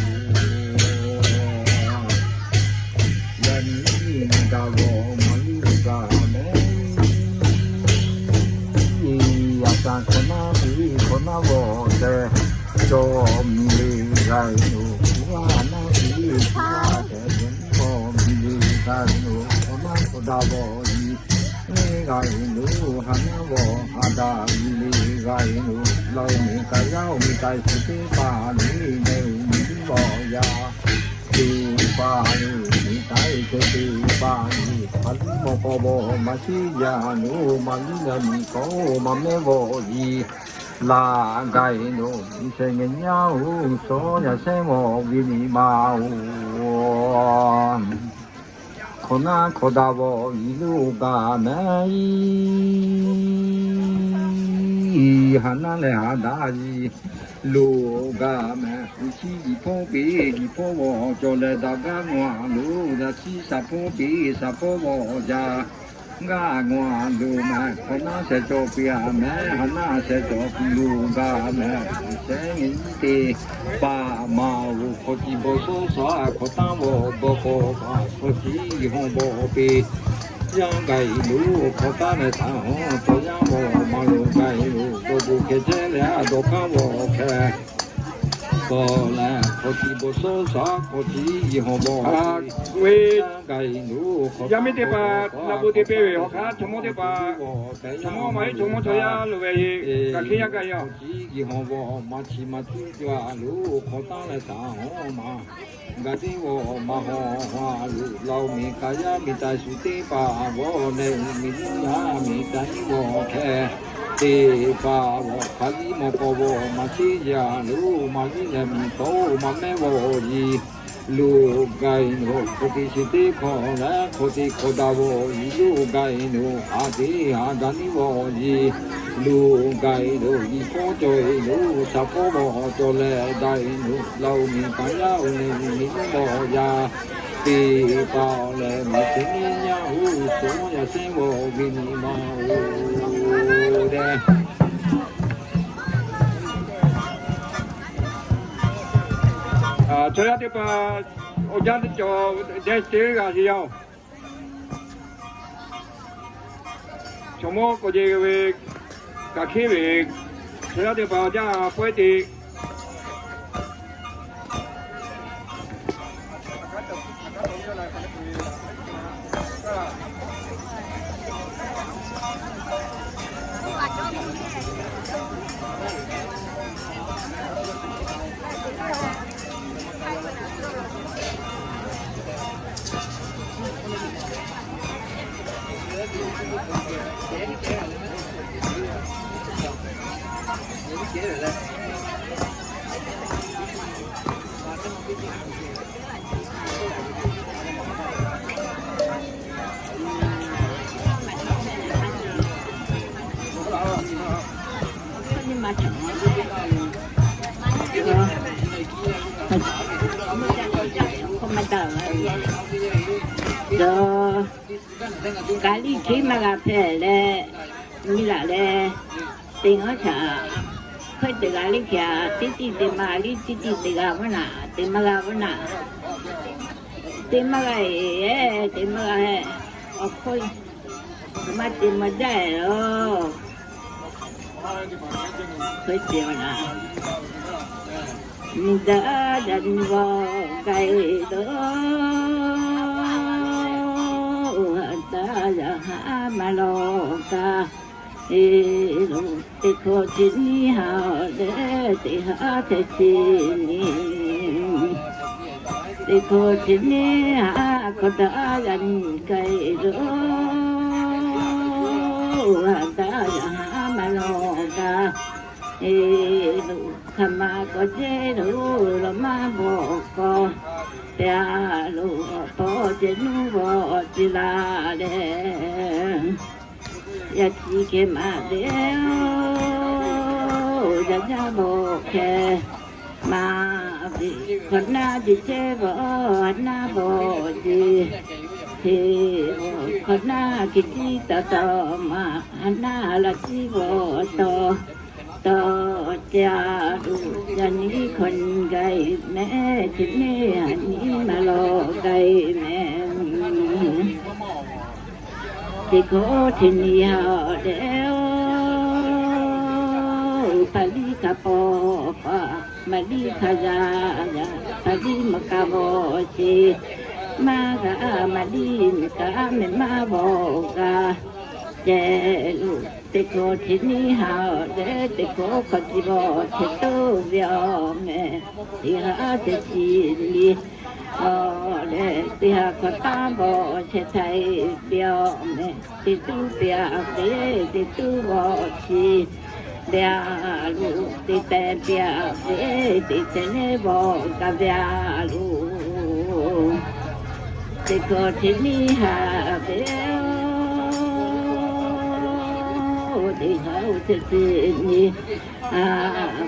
Yaꞈ nyi daꞈ vawˬ maˇ luˬ gaˬ mehˍ. Yaꞈ shaˍ hkawꞈ naˉ piˇ hkawꞈ naˉ vawˬ tehꞈ, cawˬ miˬ le g'a e loˬ. Hpu g'aˇ naˉ piˇ hpu g'aˇ tehꞈ, cawˬ miˬ le g'a e loˬ. Hkawꞈ naˉ hkawꞈ daꞈ vawˬ nyi g'a e loˬ. Ha naˉ vawˬ ha daꞈ miˬ le g'a e loˬ. Laˇ oˬ miˬ kaꞈ yaˇ oˬ miˬ taiˍ suhˍ teˇ hpaˍ le, mehˬ oˬ miˬ vawˬ yaˇ teˇ hpaˍ le, miˬ taiˍ suhˍ teˇ hpaˍ le, hk'aˬ liˇ mawˬ k'aw vawˬ maˇ shiˉ yaˇ loˬ. Maˇ liˇ yaˇ miˬ k'aw maˇ mehˉ vawˬ le. Laˇ gaˬ e loˬ, iˉ shehˍ nyi nyi oˬ, shawˉ yaˇ shehˉ mawˬ ve nyi ma oˬ. Hkawꞈ naˉ hkawꞈ daꞈ vawˬ yiˍ loˬ gaˬ mehˍ iˉ. Haˍ naˉ leh haˍ daꞈ yiˍ loˬ gaˬ mehˍ. Uiˍ chiˉ yiˍ hpawˇ peˍ yiˍ hpawˇ g'awˬ cawˬ leh daꞈ gaˇ nawˬ a loˬ. Yaꞈ chiˉ shaˍ hpawˇ peˍ shaˍ hpawˇ g'awˬ jaˇ gaˇ nawˬ a loˬ mehˍ. Hk'awꞈ naˉ shehˍ cawˬ piˇ a mehˍ. Haˍ naˉ shehˍ cawˬ piˇ loˬ gaˬ mehˍ. Shehˉ nyi nyiˇ te paˍ maˍ oˬ. Hk'awꞈ tiꞈ bawˬ shawˉ shaˍ hk'awꞈ tanˉ g'awˬ bawˬ k'o, hk'awꞈ tiꞈ yiˍ hawˬ bawˬ peˍ yaˇ gaˬ e loˬ. Hk'awꞈ tanˉ leh htaꞈ hawˉ tawˍ yaˇ g'awˬ maˍ loˬ gaˬ e loˬ. Dawˬ bon hkeh chehˇ leh a dawˬ kanˉ g'awˬ hkeh kawˬ leh, hk'awꞈ tiꞈ bawˬ shawˉ shaˍ hk'awꞈ tiꞈ yiˍ hawˬ bawˬ ve yaˇ gaˬ e loˬ. Yaˇ miˇ teˇ hpaˍ laꞈ bon te piˇ ve awˬ hk'aˇ, chaw mawˇ teˇ hpaˍ, chaw mawˇ maˇ heˆ, chaw mawˇ chaw yaˇ loꞈ ve heˆ, kaꞈ hk'e yaˇ gaˇ yaˇ. Hk'awꞈ tiꞈ yiˍ hawˬ bawˬ maˍ chi maˍ tiˉ jaˇ loˬ. Hk'awꞈ tanˉ leh htaꞈ hawˉ maˍ gaˬ teˇ g'awˬ maˍ hawˬ hawˬ a loˬ. Laoˬ miˬ kaꞈ yaˇ miˬ taiˍ shu teˇ hpaˍ g'awˬ leh, miˬ nuˇ yaˇ miˬ taiˍ nyiˇ g'awˬ hkeh teˇ hpaˍ g'awˬ hk'aˬ liˇ mawˬ k'awꞈ g'awˬ maˍ teˇ yaˇ loˬ. Maˍ liˇ leh miˬ tawˍ maˍ mehˉ g'awˬ yiˍ loˬ gaˬ e loˬ. Hk'awꞈ tiꞈ shiˍ teˇ hkawꞈ leh hk'awꞈ tiꞈ hkawꞈ daꞈ g'awˬ yiˍ loˬ gaˬ e loˬ. Haˍ teˇ haˍ daꞈ nyiˇ g'awˬ yiˍ loˬ gaˬ e loˬ. Yiˍ hpawˇ cawˬ e loˬ. Shaˍ hpawˇ g'awˬ cawˬ leh daꞈ e loˬ. Laoˬ miˬ kaꞈ yaˇ oˬ leh miˬ nuˇ g'awˬ yaˇ teˇ hpaˍ leh miˬ teˇ nyiˇ yaˇ oˬ. Suhˍ yaˇ shehˉ g'awˬ ve nyi ma oˬ tehꞈ. Chaw yaˇ teˇ hpaˍ awˬ jaˇ teˇ cawˬ deh te g'a sheˍ yaˇ oˬ. Chaw mawˇ k'awꞈ jehˬ ve kaꞈ hk'eˉ ve, chaw yaˇ teˇ hpaˍ awˬ jaˇ pawehˇ te. K'aˬ liˇ hkiˉ maˇ g'a hpehꞈ leh, nyi laˬ leh, teˇ g'aˇ htaꞈ hk'e teˇ g'aˇ liˇ hkiˉ a, teˇ tiˇ teˇ ma liˇ teˇ tiˇ teˇ g'aˇ maˇ naꞈ teˇ maˇ g'a maˇ naꞈ, teˇ maˇ g'a e, teˇ maˇ g'a hehꞈ, awˬ hk'oˆ maˇ te maˇ jaˇ e lo. Hk'e te maˇ naꞈ, nyi daꞈ daꞈ nyi g'awˬ k'ai lo, haꞈ taˇ yaꞈ haꞈ maˇ lawˬ kaꞈ e lo. Teˇ hkawˇ chi nyiˇ haꞈ leh teˇ haꞈ hk'e chi nyi, teˇ hkawˇ chi nyiˇ haꞈ hk'awꞈ daꞈ yaꞈ nyi k'ai lo, haꞈ taˇ yaꞈ haꞈ maˇ lawˬ kaꞈ e lo. Hk'aˬ ma k'awꞈ jehˇ lo, lawˬ maˇ bawˬ k'awꞈ te a lo, awˬ hpawˇ ceh nuˇ g'awˬ te la leh, yaꞈ chi hk'e maˇ te oˬ, yaꞈ jaˇ bawˬ hk'e maˇ ve, hk'awꞈ naˉ te chehˇ bawˬ, naˉ bawˬ ce, te bawˬ hk'awꞈ naˉ hk'e ciˉ taw taw maˇ, naˉ laꞈ ciˉ bawˬ taw taw, ca lo, yaꞈ nyi hkawꞈ nyi k'ai mehˍ, chi nyiˇ haꞈ nyi maˇ lawˬ k'ai mehˍ. Teˇ hkawˇ chi nyiˇ haꞈ leh oˬ, hpaˍ liˇ hk'a paw paˍ, maˍ liˇ hk'a yaˇ yaˇ, hpaˍ liˇ maˇ kaꞈ bawˬ ce, maˇ kaꞈ maˍ liˇ kaꞈ mehˍ maˇ bawˬ kaꞈ ce lo. Teˇ hkawˇ chi nyiˇ haꞈ leh teˇ hkawˇ hk'awꞈ tiꞈ bawˬ chehˇ toˇ ve awˬ mehˍ, teˇ haꞈ chehˇ tiꞈ liˇ awˬ leh teˇ haꞈ hk'awꞈ tanˉ bawˬ chehˇ htaiˍ ve awˬ mehˍ, teˇ tuˉ te a ve teˇ tuˉ bawˬ chi ve a lo, teˇ teh te a ve teˇ teh leh bawˬ kaꞈ ve a lo. Teˇ hkawˇ chi nyiˇ haꞈ ve oˬ, teˇ ha oˇ chi chi nyi, a,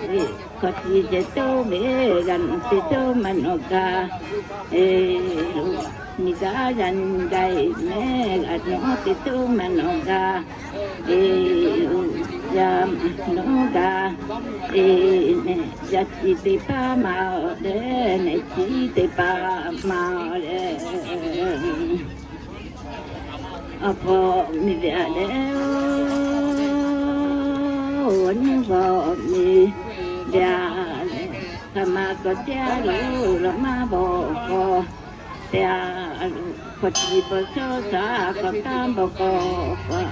ve hk'aw ti ceh toˇ ve g'a naˬ teˇ toˇ maˇ nawˬ gaˇ, e, nyi daꞈ yaˇ nyi gaˇ e mehˍ g'a naˬ teˇ toˇ maˇ nawˬ gaˇ, e, yaˇ maˇ nawˬ gaˇ, e, yaˇ chi teˇ paˍ maˇ leh, nehˬ chi teˇ paˍ maˇ leh, awˬ hpawˇ miˬ ve a leh, awˬ nuˇ hpawˇ miˬ ve a leh, hk'aˬ ma k'awꞈ teˇ a lo, lawˬ maˇ bawˬ k'awꞈ te a lo, hk'aw ti bawˬ chaw shaˍ k'awꞈ taˇ bawˬ k'awꞈ,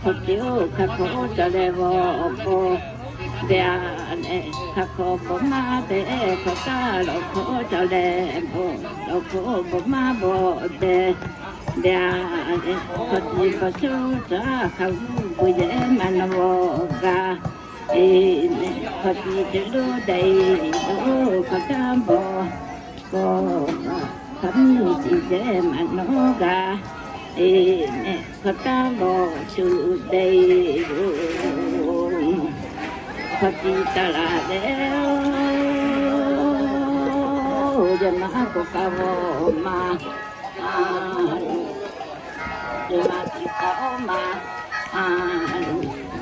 hk'aw ti oˇ hk'aˬ hk'aw ca leh bawˬ k'awꞈ te a leh, hk'aˬ hk'aw bawˬ maˇ te, hk'aˬ hk'aˇ lawˬ hk'aw ca leh bawˬ, lawˬ hk'aw bawˬ maˇ bawˬ te, te a leh, hk'aw ti bawˬ chaw shaˍ hk'a g'uˇ bu yehˬ maˇ nawˬ bawˬ gaˇ, e, hk'aw ti ceh lo daiˬ lo k'awꞈ taˇ bawˬ k'awꞈ, hk'aˬ miˬ tiꞈ yehˬ maˇ nawˬ gaˇ, e, hk'aˬ taˇ bawˬ shu daiˬ lo, hk'aw ti taˍ laˬ leh, yehˬ maˇ k'awꞈ kaꞈ bawˬ maˇ, a, yehˬ maˇ tiꞈ kaꞈ oˇ maˇ, a,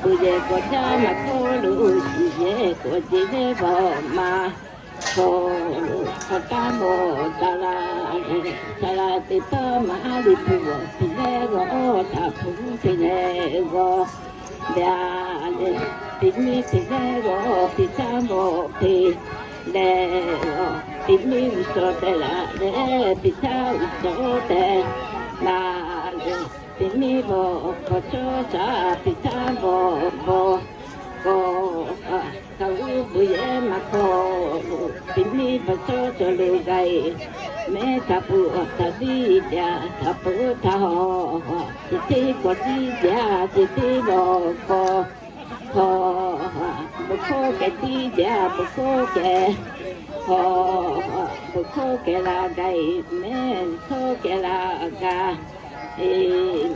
bu yehˬ k'awꞈ jaˇ maˇ hk'aw lo, chi yehˬ k'awꞈ jeˬ leh bawˬ maˇ hk'aw lo, hk'aˬ taˇ bawˬ taˍ laˬ leh, ca laˬ teˇ hpaˍ maˇ liꞈ hpu g'awˬ piˇ leh g'awˬ, taˍ hpu piˇ leh g'awˬ, ve a leh, piˇ miˇ piˇ leh g'awˬ piˇ taˇ bawˬ piˇ leh, piˇ miˇ g'uˇ suhˍ teh laˬ leh, piˇ htaˇ g'uˇ suhˍ teh laˬ leh, piˇ miˇ bawˬ hk'aw chaw shaˍ piˇ htaˇ bawˬ bawˬ k'awꞈ, hk'a g'uˇ bu yehˬ maˇ hk'aw lo, piˇ miˇ bawˬ chaw chaw lo gaˬ e, mehˉ htaꞈ pu awˬ htaꞈ tiˉ jaˇ, htaꞈ pu htaꞈ haw, chi teˇ k'awꞈ tiˉ jaˇ, chi teˇ bawˬ k'awꞈ haw, bon hkawˇ kehˬ tiˉ jaˇ, bon hkawˇ kehˬ haw, bon hkawˇ kehˬ laˬ gaˬ e mehˉ, bon hkawˇ kehˬ laˬ gaˬ e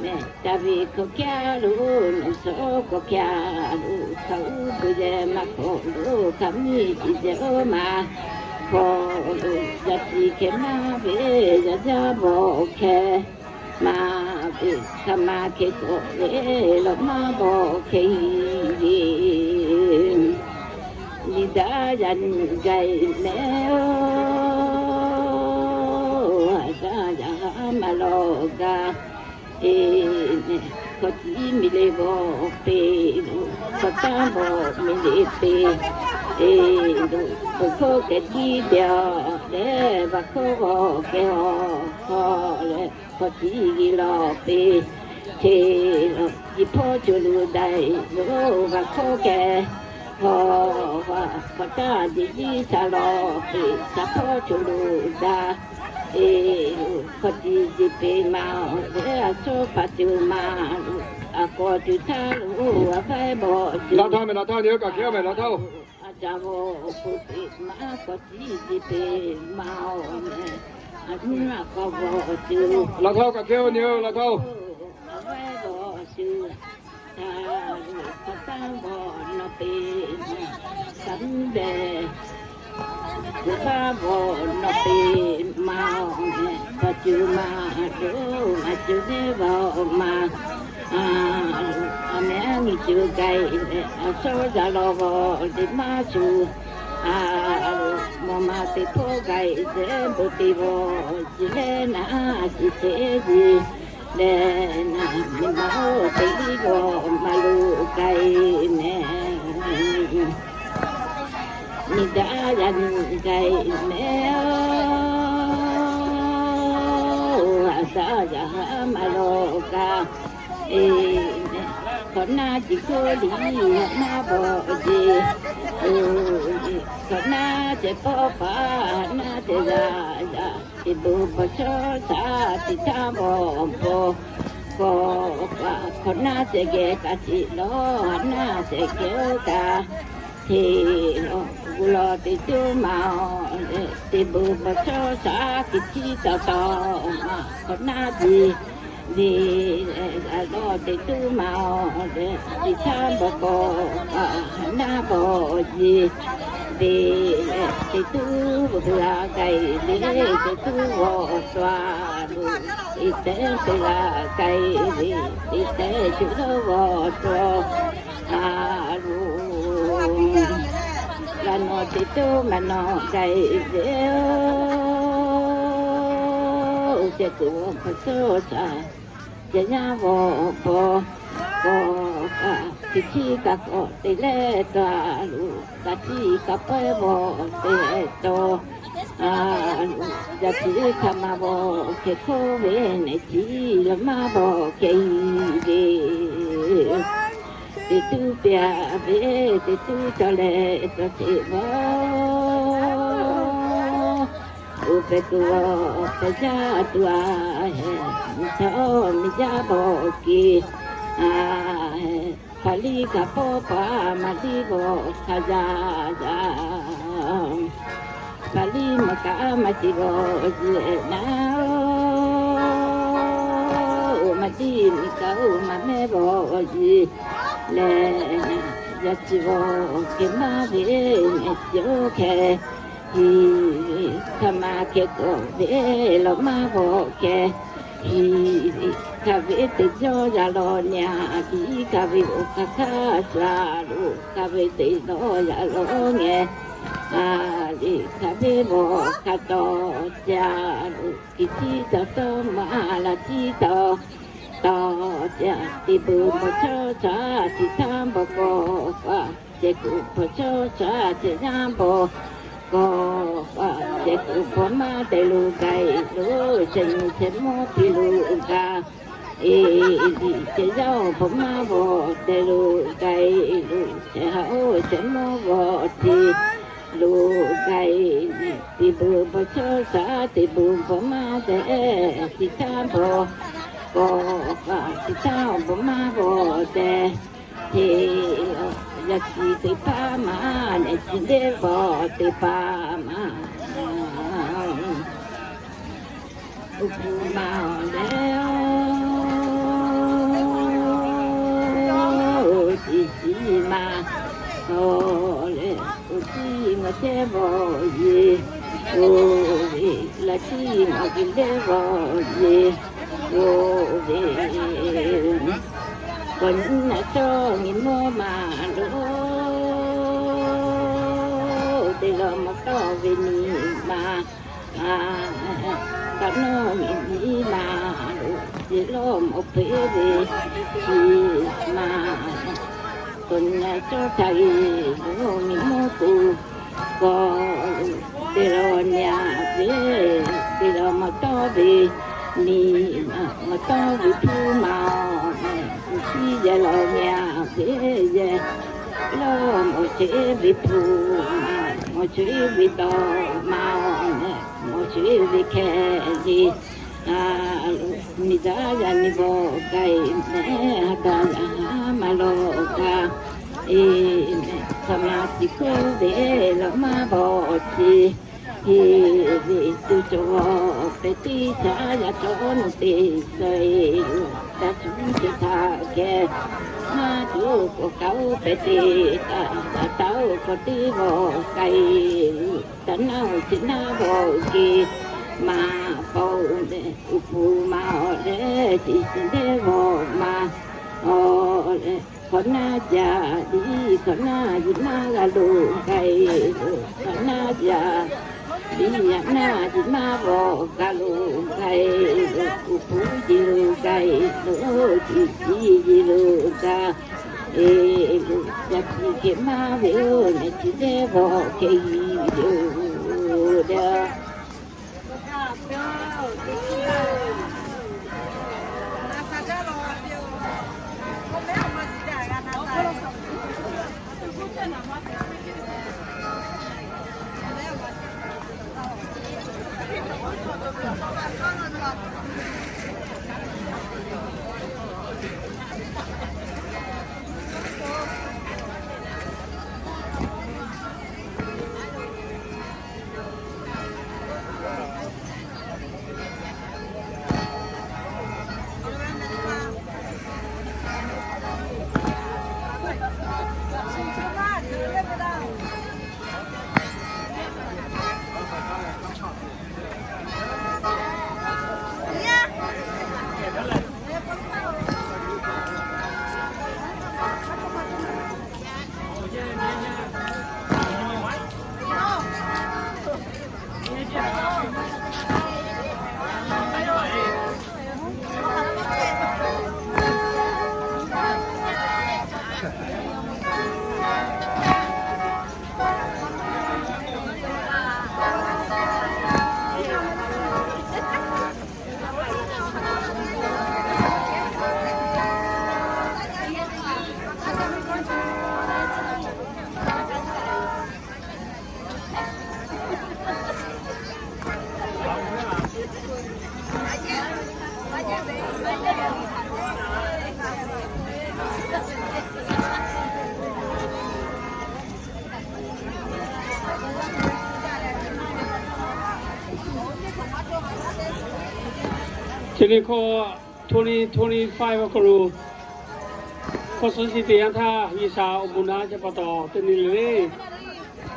mehˉ, ca ve hkawˇ kaˇ lo, nawˬ suhˉ k'awꞈ kaˇ lo, hk'a g'uˇ bu yehˬ maˇ hk'aw lo, hk'a miˬ tiꞈ yehˬ oˇ maˇ hk'aw lo, yaˇ tiꞈ hkeh maˇ ve, yaˇ jaˇ bawˬ hkeh maˇ ve, hk'aˬ ma hkeh k'awꞈ ve, lawˬ maˇ bawˬ hkeh e, nyi daꞈ yaˇ nyi gaˇ e mehˉ oˬ, a shaˍ yaˇ maˇ lawˬ gaˇ e mehˉ, hk'aw tiˉ miˬ le bawˬ peˇ lo, hk'aˬ taˇ bawˬ miˬ le peˇ e lo, bon hkawˇ kehˬ tiˉ jaˇ leh, baˬ hkawˇ g'awˬ kehˬ haw leh, hk'aw tiˉ geh lawˬ peˇ, hteˇ lawˬ jiˇ hpawˇ co lo daiˬ lo, baˬ hkawˇ kehˬ haw, hk'aˬ taˇ jeˬ jiˇ sha lawˬ peˇ, shaˍ hpawˇ co lo daꞈ e lo, hk'aw tiˉ jeˬ peˇ maˇ leh, a shaw hpaˇ co maˇ lo, a k'awꞈ co htaˇ lo, a hpehˇ bawˬ co, laˬ htaˇ mehˬ, laˬ htaˇ nyi oˬ, kaꞈ hkehˉ mehˬ, laˬ htaˇ oˬ. A ca g'awˬ k'oˆ peˇ maˇ, hk'aw tiˉ jeˬ peˇ maˇ oˬ mehˉ, a nuˇ a k'awꞈ g'awˬ co, laˬ htaˇ oˬ, kaꞈ hkehˉ oˬ nyi oˬ, laˬ htaˇ oˬ. A hpehˇ g'awˬ co, htaˇ lo hk'aˬ taˇ g'awˬ nawˬ peˇ mehˉ, kaꞈ nuˇ dehꞈ Gu baˇ bawˬ nawˬ peˇ maˇ oˬ mehˉ, k'awꞈ cuˬ maˇ loˬ, maˇ cuˬ neˇ bawˬ maˇ. A, a mehˉ a nyi cuˬ k'ai leh, a shaw yaˇ lawˬ bawˬ teˇ maˇ cuˬ. A, mawˬ ma teˇ hpawˇ k'ai leh, bon teˇ bawˬ jiˬ leh naˉ, jiˬ teˇ jiˬ leh naˉ, miˬ ma oˇ teˇ liˇ g'awˬ maˇ loˬ k'ai mehˉ. Nyi daꞈ yaˇ nyi k'ai mehˉ oˬ, a shaˍ yaˇ maˇ lawˬ kaꞈ e mehˉ. Hk'awꞈ naˉ jiˬ hkoˇ liꞈ, hk'awꞈ naˉ bawˬ jeˬ, hk'awꞈ naˉ ceh pawˆ paˍ, hk'awꞈ naˉ ceh yaˇ yaˇ, teˇ bon bawˬ chaw shaˍ tiꞈ htaˇ bawˬ bawˬ k'awꞈ, hk'awꞈ naˉ ceh geh kaꞈ tiꞈ lawˬ, hk'awꞈ naˉ ceh geh oˇ kaꞈ hteˇ lawˬ, gu lawˬ teˇ coˇ ma oˬ leh, teˇ bon bawˬ chaw shaˍ tiꞈ htiˇ taw taw, hk'awꞈ naˉ jiˬ Ve lehˬ, a dawˇ teˇ tuˉ ma-oˬ lehˬ, teˇ htaˇ bawˬ k'awꞈ kaꞈ naˇ bawˬ yeˬ. Ve lehˬ, teˇ tuˉ g'a k'ai ve, teˇ tuˉ g'awˬ taˍ loˬ. Teˇ tehˉ teˇ g'a k'ai ve, teˇ tehˉ teˇ g'awˬ taˍ loˬ. G'a nawˬ teˇ tuˉ ma nawˬ k'ai ve-oˬ, ceh kuˬ awˬ hpaw cawˇ shaˍ. Ceh yaˇ g'awˬ bawˬ k'awꞈ kaꞈ, teˇ htiˇ kaꞈ k'awꞈ te leh taˍ loˬ. Kaꞈ htiˇ kaꞈ pawehˇ g'awˬ te taˍ loˬ. Yaˇ htiˇ hk'a ma bawˬ hkeh hkawˇ ve, nehˬ htiˇ laˬ maˇ bawˬ hkeh hiˍ ve, teˇ tuˉ pehˇ ve, teˇ tuˉ cawˬ leh cawˬ sheˍ vaˇ. Oˇ pehˬ tuˬ awˬ pehˬ jaˇ tuˬ a hehˍ, htawˇ miˬ jaˇ bawˬ ke a hehˍ. Hpaˍ liˇ hk'a pawˆ paˍ maˍ liˇ bawˬ hk'a yaˇ yaˇ. Hpaˍ liˇ maˍ kaꞈ maˍ tiꞈ bawˬ yeˬ naˉ, oˇ maˍ liˇ miˬ kaꞈ oˇ maˍ mehˇ bawˬ yeˬ leh, yaˇ chi bawˬ hkeh maˇ ve, nehˬ chi oˇ hkeh hiˍ ve, hk'a ma hkeh k'awꞈ ve, laˬ maˇ bawˬ hkeh hiˍ ve, hk'a ve teˇ jawˇ yaˇ lawˬ nyi a tiˉ, hk'a ve oˇ hk'aˇ hk'aˇ sha loˬ, hk'a ve teˇ dawˇ yaˇ lawˬ ngeh a le, hk'a ve bawˬ hk'a taw ca loˬ. Teˇ htiˇ taw tawˇ maˍ laˇ htiˇ taw tawˇ ca, teˇ beuꞈ bawˬ chawˇ shaˍ, teˇ htaˇ bawˬ k'awꞈ kaꞈ, ceh kuˬ bawˬ chawˇ shaˍ, ceh yaˇ bawˬ k'awꞈ kaꞈ, ceh kuˬ bawˬ maˇ te lo k'ai loˬ, ceh nyi ceh mawˇ piˇ lo kaꞈ, e, ceh yaˇ bawˬ maˇ bawˬ te lo k'ai loˬ, ceh haˉ oˇ ceh mawˇ bawˬ te lo k'ai loˬ. Teˇ beuꞈ bawˬ chawˇ shaˍ, teˇ beuꞈ bawˬ maˇ te, teˇ htaˇ bawˬ k'awꞈ kaꞈ, teˇ htaˇ bawˬ maˇ bawˬ te. Te, yaˇ chi teˇ hpaˍ ma, nehˬ chi deˇ bawˬ teˇ hpaˍ ma, uˉ hpu ma leh, oˇ chi chi ma, oˇ leh, oˇ chi ma chehˇ bawˬ yeˬ, oˇ ve laꞈ chi ma geh leh bawˬ yeˬ, oˇ ve k'awꞈ nyi naˉ cawˇ nyi mawˇ ma loˬ, teˇ lawˬ mawˇ tawˇ ve nyi ma, kaꞈ nawˇ nyi nyi ma loˬ, teˇ lawˬ mawˇ hpeˇ ve chi ma, k'awꞈ nyi naˉ cawˇ htaˇ ve loˬ, nyi mawˇ kuˬ k'awꞈ loˬ, teˇ lawˬ nyi a ve, teˇ lawˬ mawˇ tawˇ ve nyi ma, mawˇ tawˇ ve hpu ma, oˇ chi yehˬ lawˬ nyi a ve yehˬ, lawˬ mawˇ sheˍ ve hpu ma, mawˇ sheˍ ve dawˇ ma, mawˇ sheˍ ve hkeh le, a loˬ, miˬ daꞈ yaˇ nyi bawˬ k'ai mehˍ, ha daꞈ yaˇ ha maˇ lawˬ kaꞈ, e, hk'aˬ ma tiꞈ hkawˇ ve laˬ maˇ bawˬ ce. Heˍ ve tuˬ cawˬ pehˬ teˇ htaˇ, yaˇ cawˬ nuˇ teˇ sha e, daꞈ shuˍ teˇ htaˇ hkeh, maˇ tuˬ k'awꞈ kaꞈ oˇ pehˬ teˇ htaˇ, daꞈ taˍ oˇ k'awꞈ teˇ g'awˬ k'ai, daꞈ naˉ oˇ chi naˉ g'awˬ ke, maˇ paw leh uˉ hpu ma awˬ leh, teˇ chi teˇ g'awˬ ma awˬ leh, hk'awꞈ naˉ jaˇ liˇ hk'awꞈ naˉ yiˍ maˇ g'a loˬ k'ai loˬ, hk'awꞈ naˉ jaˇ liˇ yaꞈ naˉ yiˍ maˇ g'awˬ g'a loˬ k'ai loˬ, uˉ hpu yiˍ loˬ k'ai loˬ, tiꞈ tiꞈ yiˍ loˬ k'ai loˬ, yaˇ chi hkeh maˇ ve oˇ nehˬ chi teˇ g'awˬ hkeh yiˍ yoˬ. Teˇ hkawˇ twenty twenty-five awˬ hk'aw lo hk'awˇ suhˉ chi teˇ yanˇ htaˇ G'uiˬsha awˬ bon naꞈ chehˇ pa taw, teˇ nyi le le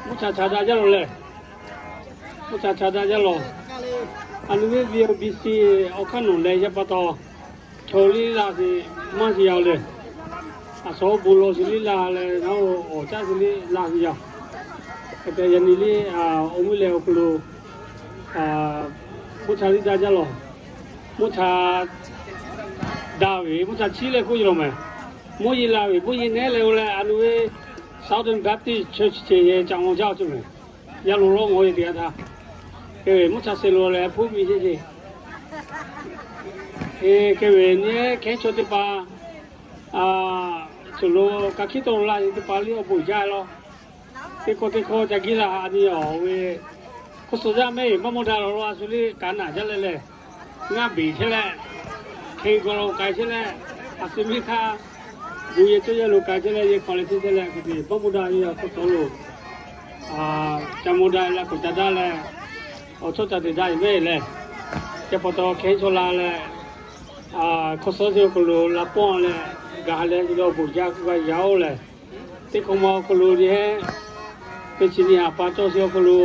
mvuhˇ cha cha daꞈ jaˇ lawˬ lehˬ, mvuhˇ cha cha daꞈ jaˇ lawˬ. A nu ve V O B C awˬ hk'aˇ nawˬ leh yaˇ pa taw, chaw liˇ laˇ ve maˇ shiˍ yaˇ lehˬ, a shaw bon lawˬ shiˍ liˇ laˇ leh, ngaˬ hui awˬ caˇ shiˍ liˇ laˇ ve yaˇ. Hk'e te yaꞈ nyi liˇ awˬ mvuhˇ leh awˬ hk'aw lo mvuhˇ cha liˇ daꞈ jaˇ lawˬ. Mvuhˇ cha daꞈ ve mvuhˇ cha chiˇ leh k'oˆ ve lawˬ mehˍ. Mvuhˇ yeˬ la ve mvuhˇ yeˬ nehˉ leh oˇ leh a nu ve Southern Baptist Church ceh yehˬ caꞈ ngaw jaˇ cawˬ mehˍ. Yaˇ lo lawˇ ngaw ve teˇ yanˇ htaˇ, hk'e ve mvuhˇ cha sheh lo leh hpuˇ miˬ sheˍ sheˍ. Hk'e ve nyi hkehˉ chaw teˇ hpaˍ, cawˬ lo ka hkiˉ tawˆ la ve teˇ hpaˍ liˇ awˬ bon jaˇ lawˬ. Teˇ hkawˇ teˇ hkawˇ ca giˇ la a nyi awˬ ve, hk'awˇ suhˉ yaˇ mehˆ maˇ maw daꞈ lawˬ lo a shu liˇ kaꞈ naˬ jaˇ leh lehˬ, ngaˇ beˬ chehˇ leh, hk'e gawˬ lo k'ai chehˇ leh, a shu miˇ hk'aˇ, bon yehˬ cawˇ yehˬ lo k'ai chehˇ leh, yehˬ hk'aw leh chehˇ chehˇ leh, hk'e te maˇ maw daꞈ ve a hk'awˇ suhˉ lo ca maw daꞈ la k'awꞈ ca daꞈ leh, awˬ chawˇ ca te daꞈ ve mehˆ lehˬ, ca pa taw hkehˉ chaw la leh, hk'awˇ suhˉ chi awˬ hk'aw lo la pawˆ leh, gaˬ leh awˬ bon jaˇ kuˬ g'a yaˇ oˬ lehˬ, teˇ hk'awꞈ ma awˬ hk'aw lo nyi hehˉ, teˇ chi nyi haꞈ pa cawˇ chi awˬ hk'aw lo,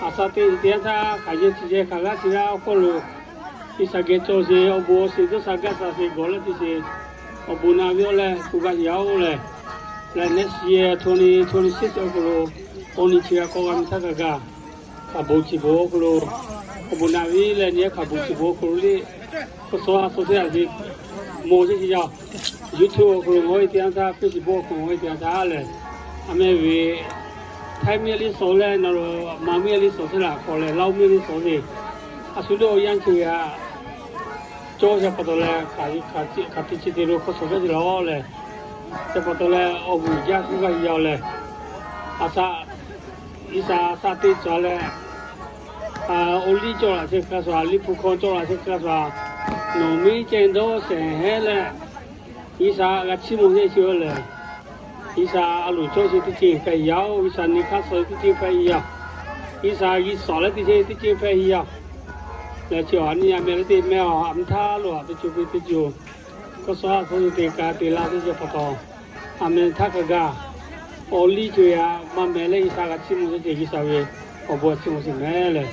a sha teˇ teˇ yanˇ htaˇ hk'aˬ yehˬ chi yehˬ hk'aˬ g'aˇ chi g'aˇ awˬ hk'aw lo, G'uiˬsha geh cawˬ sheˍ awˬ bon awˬ shiˍ dawˇ sha gaˇ sha sheˍ gawˬ leh teˇ sheˍ, awˬ bon naꞈ ve awˬ leh kuˬ g'a yaˇ oˬ lehˬ, leh next year twenty twenty-six awˬ hk'aw lo, awˬ nyi chi g'a k'awꞈ g'a mi htaˇ kaꞈ gaˬ, hk'aˬ bon chi bon awˬ hk'aw lo, awˬ bon naꞈ ve leh nyi hehˉ hk'aˬ bon chi bon awˬ hk'aw lo le, hk'awˇ suhˉ a suhˉ teˇ a ve maw sheˍ sheˍ yaˇ. YouTube awˬ hk'aw lo ngaˬ hui teˇ yanˇ htaˇ, Facebook awˬ hk'aw lo ngaˬ hui teˇ yanˇ htaˇ lehˬ, a meh ve Htaiˇ miˇ a liˇ suhˍ leh nawˬ lo Manˍ miˇ a liˇ suhˍ teˇ laꞈ k'awꞈ leh Laˇ miˇ a liˇ suhˍ ve, a shu lo awˬ yanˇ chi ve aꞈ cawˇ ca pa taw leh, hk'aˬ te chi te lo hk'awˇ suhˉ ve te lawˬ lehˬ, ca pa taw leh awˬ bon jaˇ kuˬ g'a yaˇ oˬ lehˬ, a sha G'uiˬsha a sha teˇ cawˬ leh, awˬ liˇ cawˬ laꞈ chehˇ hk'a shuˍ, liˇ hpu hkawˇ cawˬ laꞈ chehˇ hk'a shuˍ, nawˬ miˇ ceh dawˇ shehˍ hehˉ leh, G'uiˬsha g'a chiˇ mvuh sheˍ sheˍ oˬ lehˬ, G'uiˬsha a loˍ cawˇ sheˍ teˇ ceuˬ hpehꞈ yaˇ oˬ, G'uiˬsha nyi hk'aˇ suh teˇ ceuˬ hpehꞈ yaˇ, G'uiˬsha g'uiˬ suhˍ leh teˇ ceuˬ teˇ ceuˬ hpehꞈ yaˇ. Lehˬ chi a nyi a meh leh teˇ meh a mvuhˇ htaˇ lo a teˇ ceuˬ ve teˇ ceuˬ, hk'awˇ suhˉ a suhˉ te ka te la teˇ ceuˬ pa taw, a meh htaˇ kaꞈ gaˬ, awˬ liˇ ceuˬ yaꞈ maˇ meh leh G'uiˬsha g'a chiˇ mvuh sheˍ sheˍ G'uiˬsha ve awˬ bon a chiˇ mvuh sheˍ meh lehˬ,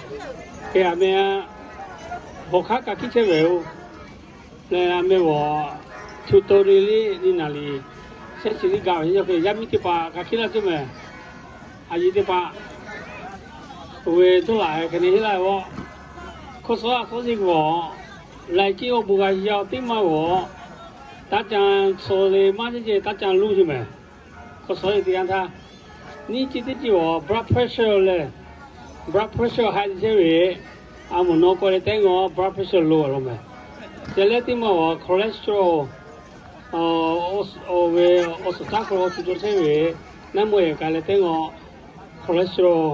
hk'e a meh a bawˬ hk'aˉ ka hkiˉ chehˇ ve oˬ. Lehˬ a meh g'awˬ tutorial liˇ nyi naˍ liˍ shehˉ chi liˇ gaˬ ve yaˇ miˇ teˇ hpaˍ ka hkiˉ laˇ cawˇ mehˍ. A yeˬ teˇ hpaˍ, oˬ ve dawˇ laꞈ hk'e ne heˆ laˇ ve, hk'awˇ suhˉ a suhˉ sheˍ g'awˬ, laiˬ ceˇ awˬ bon g'a yaˇ teˇ maˇ g'awˬ, taˇ ca suh le maˇ ceˇ ceˇ taˇ ca luˇ sheˍ mehˍ. Hk'awˇ suhˉ teˇ yanˇ htaˇ, nyiˇ ceˇ teˇ ceˇ g'awˬ blood pressure lehˬ, blood pressure high chehˇ ve, a moˍ nawˬ k'awꞈ leh teˇ g'awˬ blood pressure low a law mehˍ. Ceh leh teˇ maˇ g'awˬ cholesterol, oˬ ve awˬ suhˍ taˇ hk'aw lo awˬ tu cawˇ chehˇ ve, naˇ mawˇ yehˬ kaꞈ leh teˇ g'awˬ cholesterol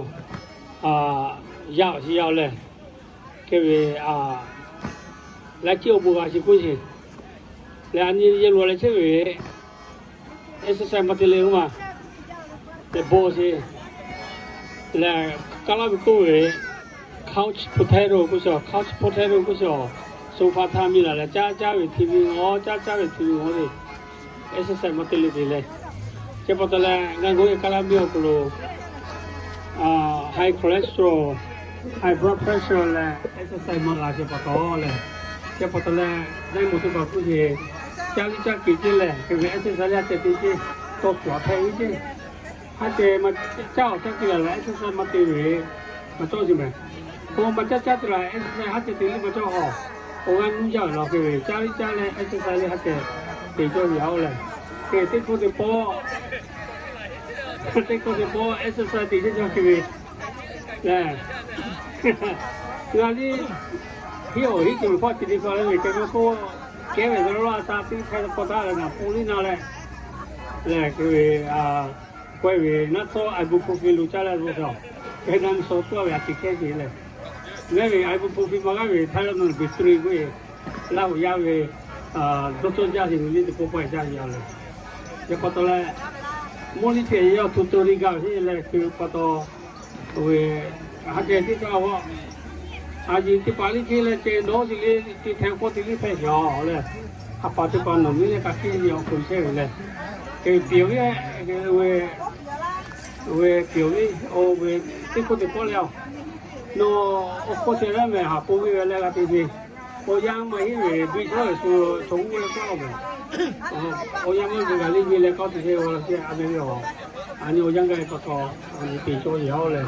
yaˇ awˬ shiˍ yaˇ oˬ lehˬ, hk'e ve laiˬ ceˇ awˬ bon g'a shiˍ k'oˆ sheˍ. Lehˬ a nyi yehˬ lo leh chehˇ ve, exercise maˇ te le k'oˆ ma, lehˬ bawˆ sheˍ. Lehˬ kaˇ laˇ ve k'oˆ ve, couch potato k'oˆ sheˍ, couch potato k'oˆ sheˍ, sofa htaˇ miˇ laˬ leh caˇ caˇ ve TV ngaw, caˇ caˇ ve TV ngaw le, exercise maˇ te le te leh, chi pa taw leh ngaˬ g'awˬ ve kaˇ laˇ miˇ awˬ hk'aw lo high cholesterol, high blood pressure leh exercise maˇ g'a chi pa taw lehˬ, chi pa taw leh, naˇ moˍ teˇ hpaˍ k'oˆ sheˍ, caˇ liˇ caˇ kehˬ ceˇ lehˬ, hk'e ve exercise liˇ a ceh te ceˇ, tawˇ kuˬ a hpehꞈ ve ceˇ. Haˉ ceh ma caˇ awˬ caˇ te laˬ leh exercise maˇ te ve, maˇ cawˇ sheˍ mehˍ. Hk'aw ma caˇ caˇ te laˬ exercise haˉ ceh te liˇ maˇ cawˇ haw. Awˬ g'aˇ nuˇ jaˇ ve law hk'e ve, caˇ liˇ caˇ leh exercise liˇ haˉ ceh te cawˇ ve yaˇ oˬ lehˬ, hk'e teˇ hkawˇ teˇ pawˆ teˇ hkawˇ teˇ pawˆ exercise te ceˇ cawˇ hk'e ve lehˬ, ngaˬ liˇ hiˉ awˬ hiˉ ceuˬ ve hpawˇ te te pa leh ve kehˬ ve k'oˆ, kehˬ ve g'a laˇ a sha teˇ hk'e k'awꞈ taˇ leh ngaˬ pon liˇ na leh, lehˬ hk'e ve k'oˆ ve naˆ tawˇ ibuprofen lo caˇ leh ve chaw, hk'e na mi shaw tawˇ ve a ciˬ kehˉ ve lehˬ, ngaˬ ve ibuprofen maˇ g'aˇ ve Tylenol ve three k'oˆ ve, laˇ hoꞈ yaˇ ve dawˇ cawˇ jaˇ sheˍ ve liˇ teˇ pawˆ pawˆ jaˇ ve yaˇ lehˬ, chi pa taw leh, mawˇ liˇ ceh yawˇ tuˇ to liˇ gaˇ ve heˆ leh hkui pa taw, oˬ ve, haˉ ceh teˇ kaˇ a, A yiˍ teˇ hpaˍ liˇ hk'e leh ceh nawˉ te liˇ te hteh k'oˆ te liˇ hpehˇ yaw leh, a paˍ teˇ hpaˍ nawˬ miˇ leh ka hkiˇ ve awˬ hk'aw chehˇ ve leh, ke piˍ ve, ve piˍ ve, oˇ ve teˇ hk'oˆ te pawˆ leh a, nawˬ awˬ hk'aw chehˇ leh mehˬ haˍ po ve leh g'a te ve, awˬ yanˇ maˇ heˆ ve biˇ cawˇ ve shu chaw uˇ leh k'oˆ ve, awˬ yanˇ maˇ ve g'a liˇ ve leh k'oˆ te ve a leh a ve a, a nyi awˬ yanˇ gaˇ ve pa taw, a nyi te cawˇ yaw leh,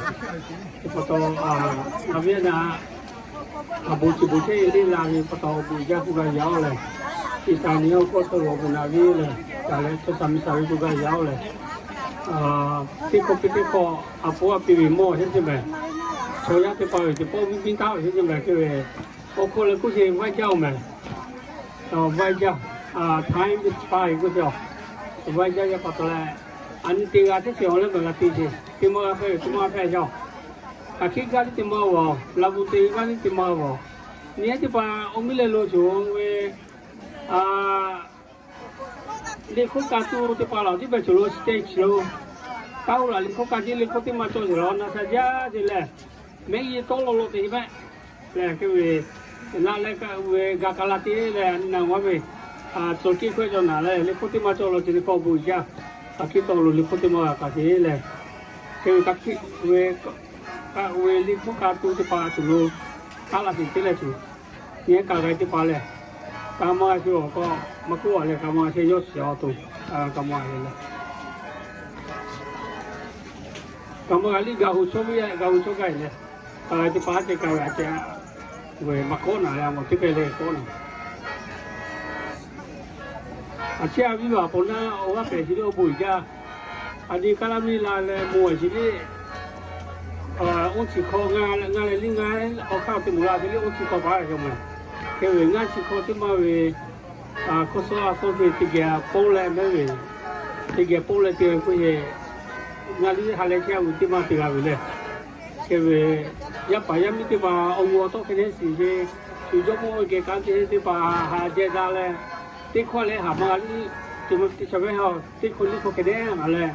pa taw, a viˉ na a bon chi bon chehˇ ve teˇ la ve pa taw, bon jaˇ tuˬ g'a yaw leh, Iˉsaˍreˍlaˆ awˬ hk'aw tawˇ lawˬ ve na ve leh, ca leh chaw saˍ miˍ saˍ ve tuˬ g'a yaw leh, teˇ hkawˇ piˇ teˇ hkawˇ a po a piˇ ve mawˇ heˆ ceˇ mehˬ. Chaw yaˇ teˇ hpaˍ ve teˇ pawˆ viˉ piˇ taˍ ve heˆ ceˇ mehˬ. Hk'e ve awˬ hk'aw leh k'oˆ sheˍ vaˇ jaˇ oˬ mehˬ. Vaˇ jaˇ, time is fine k'oˆ sheˍ. Vaˇ jaˇ yaˇ pa taw leh, a nyi te g'a teˇ sheˍ awˬ leh mehˬ g'a te sheˍ. Teˇ maˇ g'a hpehˇ ve teˇ maˇ hpehˇ yaˇ. Hk'aˬ hkiˆ gaˇ liˇ teˇ maˇ g'a, laˬ bon te gaˇ liˇ teˇ maˇ g'a. Nyi teˇ hpaˍ awˬ miˇ leh lo cawˬ ve, liꞈ hk'oˆ ka tuˬ teˇ hpaˍ lawˬ tiˉ beh cawˬ lo stage lo, taˇ oˇ laˬ liꞈ hk'oˆ ka tiˉ liꞈ hk'oˆ teˇ maˇ cawˬ sheˍ lawˬ na sha jaˇ te leh, mehˆ yeˇ tawˇ law lo te ve leh, hk'e ve laˇ leh kaꞈ ve ga ka la te leh a nyi na g'a ve, tcuh kiˇ hkawehˇ cawˬ naˍ leh liꞈ hk'oˆ teˇ maˇ cawˬ lo ce le kawˇ bon jaˇ. Hk'aˬ hkiˆ tawˆ lo liꞈ hk'oˆ teˇ maˇ g'a kaꞈ te leh, hk'e ve hk'aˬ hkiˆ ve, kaꞈ ve liꞈ hk'oˆ ka tuˬ teˇ hpaˍ tuˬ lo taˇ laꞈ sheˍ te leh tuˬ, nyi kaꞈ g'a teˇ hpaˍ leh, kaꞈ maˇ g'a sheˍ awˬ k'o, maˇ k'oˆ a leh kaꞈ maˇ g'a sheˍ yawˇ shiˍ awˬ to, kaꞈ maˇ g'a leh, kaꞈ maˇ g'a liˇ gaˬ hu chaw ve, gaˬ hu chaw gaˇ leh, kaꞈ g'a teˇ hpaˍ ce kaꞈ g'a ce, ve maˇ k'oˆ naˍ leh a mawˬ teˇ hpehˇ leh k'oˆ naˍ. A ciˉ a viˉ vaˬ pon naˉ awˬ g'aˇ pehˬ chi teˇ awˬ bon jaˇ. A nyi kaˇ laˇ miˇ la leh mawˬ a chi teˇ, oˇ chi hk'aw ngaˬ leh liˇ ngaˬ awˬ hk'aˇ te mawˬ la te le oˇ chi hk'aw paˍ a cawˬ mehˬ. Hk'e ve ngaˬ chi hk'aw teˇ maˇ ve, hkawˇ suhˉ a suhˉ ve teˇ geh pawˆ leh mehˉ ve, teˇ geh pawˆ leh te ve k'oˆ ve, ngaˬ liˇ ha leh chehˇ a ve teˇ maˇ te g'a ve leh, hk'e ve yaˇ paˍ yaˇ miˇ teˇ hpaˍ awˬ moˍ awˬ tawˆ hk'e te shiˍ ve, shu jawˇmawˇ geh kanˉ te teˇ hpaˍ ha jehˇ daꞈ leh, teˇ hkawˇ leh haˍ maˇ g'a liˇ, teˇ hkawˇ liˇ hkawˇ hk'e te a leh,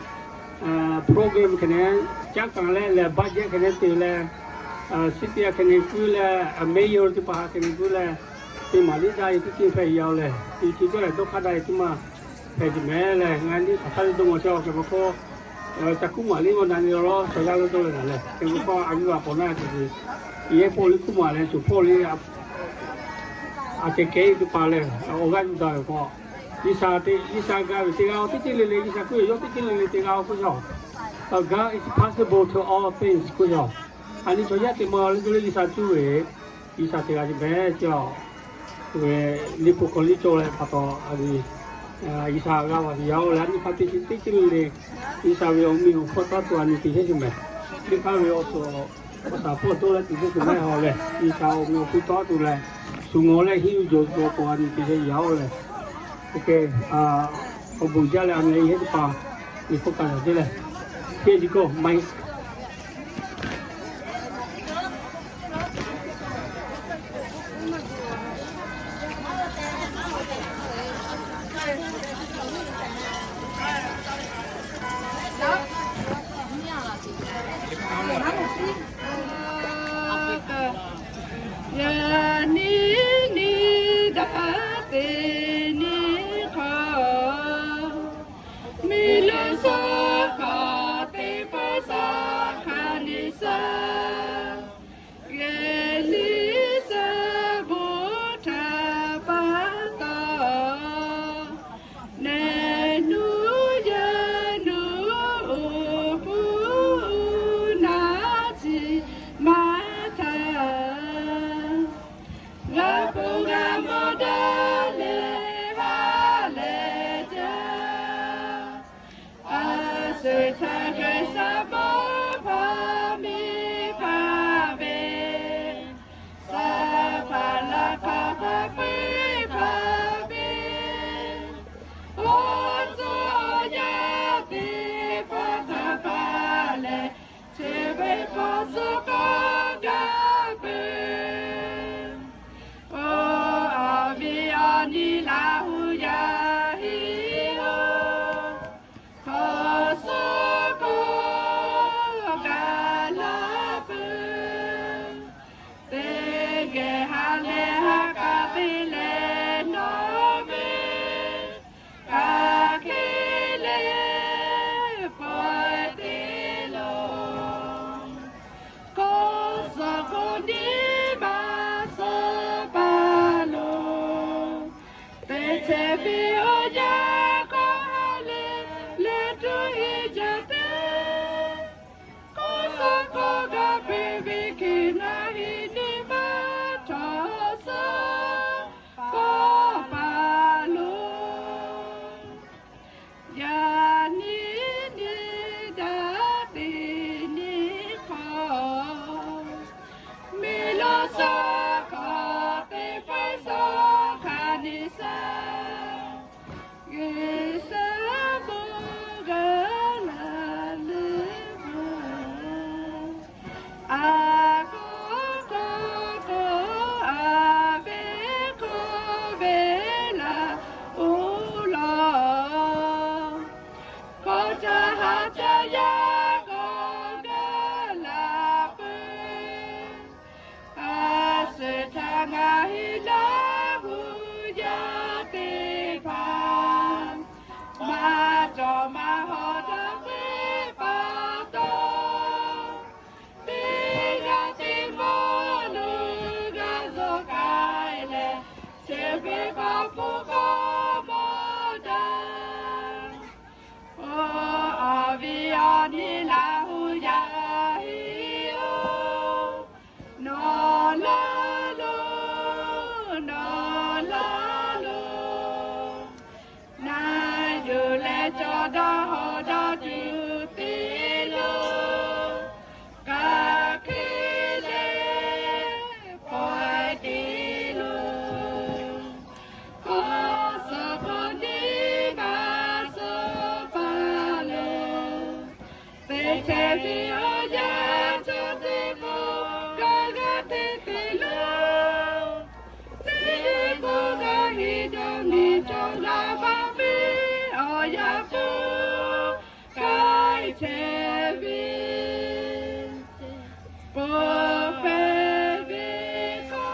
program hk'e te caˉ kaˍ leh leh budget hk'e te te leh, city a hk'e te kuˇ leh, mayor teˇ hpaˍ ha hk'e te kuˇ leh, teˇ maˍ liˇ daꞈ ve teˇ ceuˬ hpehꞈ yaˇ leh, teˇ ceuˬ cawˇ leh dawˇ hk'aˇ daꞈ ve teˇ maˇ hpehꞈ te mehˬ leh, ngaˬ liˇ hk'aˬ hk'aˇ te dawˇ maw chehˇ awˬ hk'e pa hk'aw, ca kuˇ maˍ liˇ g'aw na nyi lawˬ lawˬ chaw yaˇ lawˇ dawˇ leh na leh, hk'e ve hk'aw a viˉ vaˬ pon naˉ te ve, yehˇ pawˆ liˇ kuˇ maˍ leh shuˍ hpawˇ liˇ a kehˉ teˇ hpaˍ leh awˬ g'aˇ yuˬ daꞈ ve k'o, G'uiˬsha te, G'uiˬsha gaˇ ve teˇ g'aˇ teˇ ceuˬ le le, G'uiˬsha kuˇ ve yawˇ teˇ ceuˬ le le teˇ g'aˇ k'oˆ yaˇ. God is possible to all things k'oˆ yaˇ. A nyi chaw yaˇ te maˇ liˇ to leh G'uiˬsha cuˇ ve, G'uiˬsha te g'a ce mehˬ ce a. Ve liꞈ hpu hk'aw liˇ cawˬ leh pa taw a nyi, G'uiˬsha g'a vaˬ te yaˇ oˬ leh a nyi hk'a te chi teˇ ceuˬ le le, G'uiˬsha ve awˬ meh awˬ hpawˇ taˇ tuˬ a nyi te chehˇ ce mehˬ. Teˇ hk'aˇ ve awˬ suhˍ awˬ shaˍ hpawˇ dawˇ leh tuˬ chehˇ ce mehˬ a leh, G'uiˬsha awˬ meh awˬ hpawˇ taˇ tuˬ leh, shuˍ ngawˬ leh hiˉ yuˬ jawˬ tuˬ awˬ pon a nyi te chehˇ yaˇ oˬ leh, oˇ hk'e, awˬ bon jaˇ leh a nyi heˆ teˇ hpaˍ liꞈ hkawˇ kaꞈ yaꞈ te leh, teˇ ji kawˇ maˇ heˆ. Yaꞈ nyi nyi daꞈ te nyi hk'aw, miˬ leuˬ suh hk'aˬ teˇ hpaˍ shaˍ hk'a nyi suh, geh liˇ suh bon htaꞈ pa taw, Te ve awˬ yaˇ k'o ha lehˬ leh tuˬ heˆ jaˇ te. K'o suh k'o gaˇ peˇ ve hk'e ngaˬ hui nyi ma htawˇ suh k'awꞈ paˍ lo. Yaꞈ nyi nyi daꞈ te nyi hk'aw, miˬ lo suh k'awꞈ te paiˇ suh hk'a nyi shaˍ. G'uiˬ sha bon g'a laˬ leh maˇ, a k'oˆ k'oˆ k'o, a ve k'oˆ ve laˬ oˬ laˬ. Kawˇ caˇ haˉ caˇ yaˇ k'awꞈ gaˇ laˬ peuˬ. A suhˍ htaꞈ ngaˬ hui Laˇ huˍ yaˇ teˇ hpaˍ maˇ cawˬ maˇ hawˍ daꞈ ve pa taw, teˇ g'aˇ teˇ mawˇ lo g'a zuhˬ k'ai leh, shehˍ ve k'awꞈ hpu k'awꞈ mawˇ daꞈ. Oˇ awˬ viˉ awˬ nyi Laˇ huˍ yaˇ heˆ oˬ, nawˬ laˇ loˬ, nawˬ laˇ loˬ. Na yuˬ leh cawˬ daꞈ hawˍ daꞈ tuˬ te lo, kaꞈ hk'e leh pawehˇ te lo. K'o suh k'o nyi ma suh paˍ lo. Teˇ chehˇ ve awˬ yaˇ cawˬ teˇ k'o, kaˇ g'aˇ teˇ te lo. Teˇ k'o g'a heˆ dawˇ nyi cawˬ la maˇ ve awˬ yaˇ k'o, k'ai chehˇ ve, k'oˆ pehˇ ve k'o.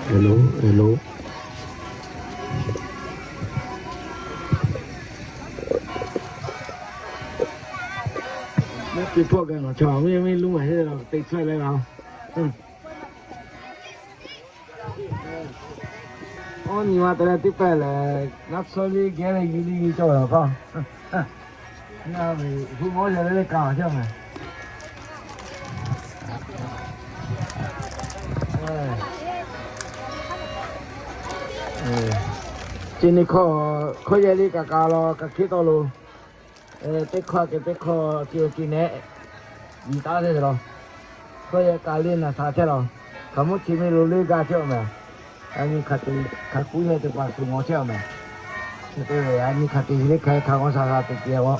Hello, hello. Teˇ pawˆ gaˬ ngaˬ chaw miˇ miˇ luˇ maˬ heˆ la teˇ chaweh leh la. Awˬ nyi ma te leh teˇ pehˍ lehˬ, naˆ tsuhˇ liˇ geh leh yuˬ liˇ cawˬ ve awˬ hk'aˇ. Ngaˬ ve hu mawˇ yaˇ leh leh kaꞈ chehˇ mehˍ. Chi nyi hkawˇ hkawˇ yehˇ liˇ kaꞈ kaꞈ law kaꞈ hkiˉ tawˆ lo. Teˇ hkawˇ kehˬ teˇ hkawˇ chi awˬ ci nehˆ nyi taˉ teˇ law. Hkawˇ yehˇ kaꞈ liˇ naˬ htaꞈ chehˇ law. Hkaoˍmonˇ chi miˇ lo liˇ gaˇ chehˇ awˬ mehˍ. A nyi hk'aˬ te hk'a kuˉ yehˇ teˇ hpaˍ tuˬ ngawˬ chehˇ awˬ mehˍ. Chi te a nyi hk'aˬ te liˇ hk'a hk'a g'awˇ sha g'a teꞈ te g'awˇ.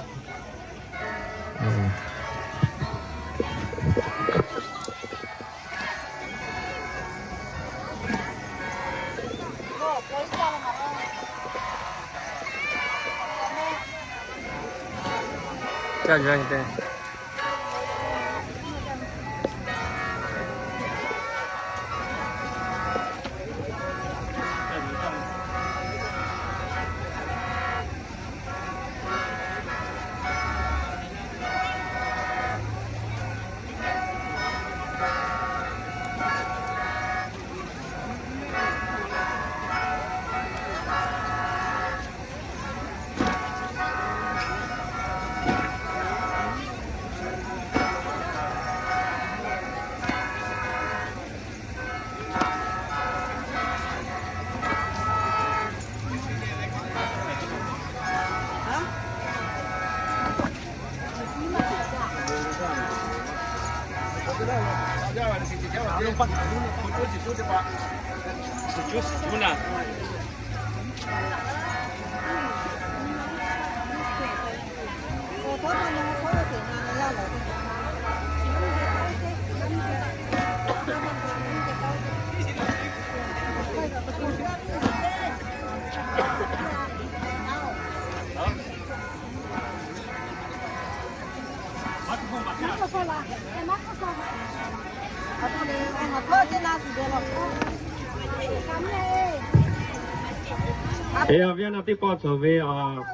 Eˬ, awˬ viˉ awˬ nyi teˇ pawˆ cawˬ ve awˬ,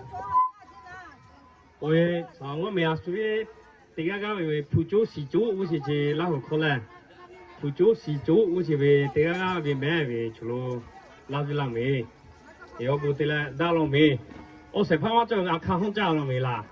oˇ ve awˬ ngawˉ mehˍ a shu ve teˇ g'aˇ g'aˇ ve ve hpu coˉ shiˍ coˉ g'uˇ shiˍ ce Laˇ huˍ hk'aw lehˬ, Hpu coˉ shiˍ coˉ uˉ ce ve teˇ g'aˇ g'aˇ ve mehˉ ve choˬ lo laˇ viˇ laˇ meˍ. Yawˇ bon te leh daˇ law meˍ. Awˬ shehˍ hpaˇ maˇ cawˬ, a hkaˇ hawˉ caˇ law meˍ laˬ.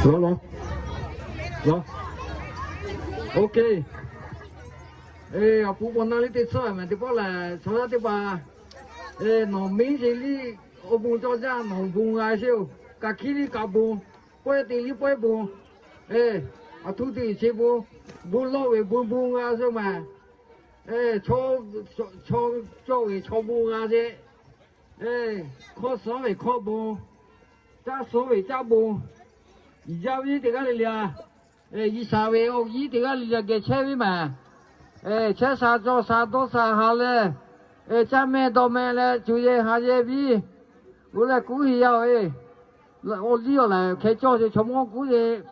Lo lo. Lo. Ok. E, awˬ pon paw na liˇ teˇ tcuhˉ mehˍ teˇ pawˆ lehˬ, chaw yaˇ teˇ hpaˍ, e, nawˬ miˉ ce liˇ awˬ bon cawˇ jaˇ nawˬ bon g'a sheˍ-oˬ. Kaꞈ hkiˉ liˇ kaꞈ bon, pawehˇ te liˇ pawehˇ bon, e, aˬ htoꞈ te ce bon, bon lawˇ ve bon bon g'a sheˍ-oˬ mehˍ. E, chaw, chaw cawˇ ve chaw bon g'a sheˍ. E, hkawˇ suhˉ ve hkawˇ bon, caˇ suhˉ ve caˇ bon, yaˇ viˉ teˇ g'aˇ le le a, G'uiˬsha ve awˬ viˉ teˇ g'aˇ le le geh chehˇ viˉ mehˍ. Chehˇ sha cawˬ sha dawˇ sha ha leh, caˇ meh dawˇ meh leh cuˬ yehˬ ha yehˬ viˉ, oˇ leh kuˉ heˍ yaˇ-oˬ. Awˬ liˇ awˬ laiˬ hkeh cawˇ ce chaw mawˇ kuˉ ce.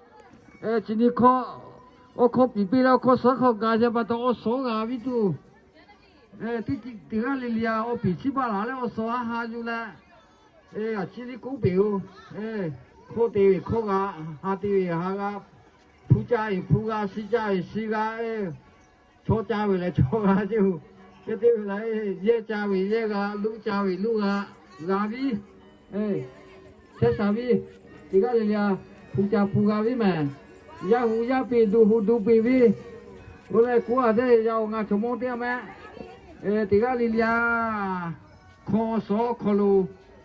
Chi nyi hkawˇ, awˬ hkawˇ piˍ piˇ leh awˬ hkawˇ suhˉ hkawˇ ga ce pa taw awˬ suhˉ g'a viˉ tuˬ, teˇ teˇ g'aˇ le le a awˬ piˍ chiˇ baˆ laˬ leh awˬ suhˉ haˉ ha yuˬ leh, a ciˉ liˇ kuˉ peˍ-oˬ. Hkawˇ te ve hkawˇ g'a, ha te ve ha g'a, hpu caˇ ve hpu g'a, shi caˇ ve shi g'a, chaw caˇ ve leh chaw g'a ce-oˬ. Hk'e te ve lehˬ, yehˇ caˇ ve yehˇ g'a, luˇ caˇ ve luˇ g'a, g'a viˉ. Chehˇ sha viˉ, teˇ g'aˇ le le a, hpu caˇ hpu g'a viˉ mehˍ. Yaˇ hu yaˇ peꞈ, duˬ hu duˬ peꞈ viˉ. Oˇ leh kuˉ a dehˇ yaˇ-oˬ, ngaˬ chaw mawˇ teˇ g'aˇ mehˆ. Teˇ g'aˇ le le a, hkawˇ suhˉ hkawˇ lo,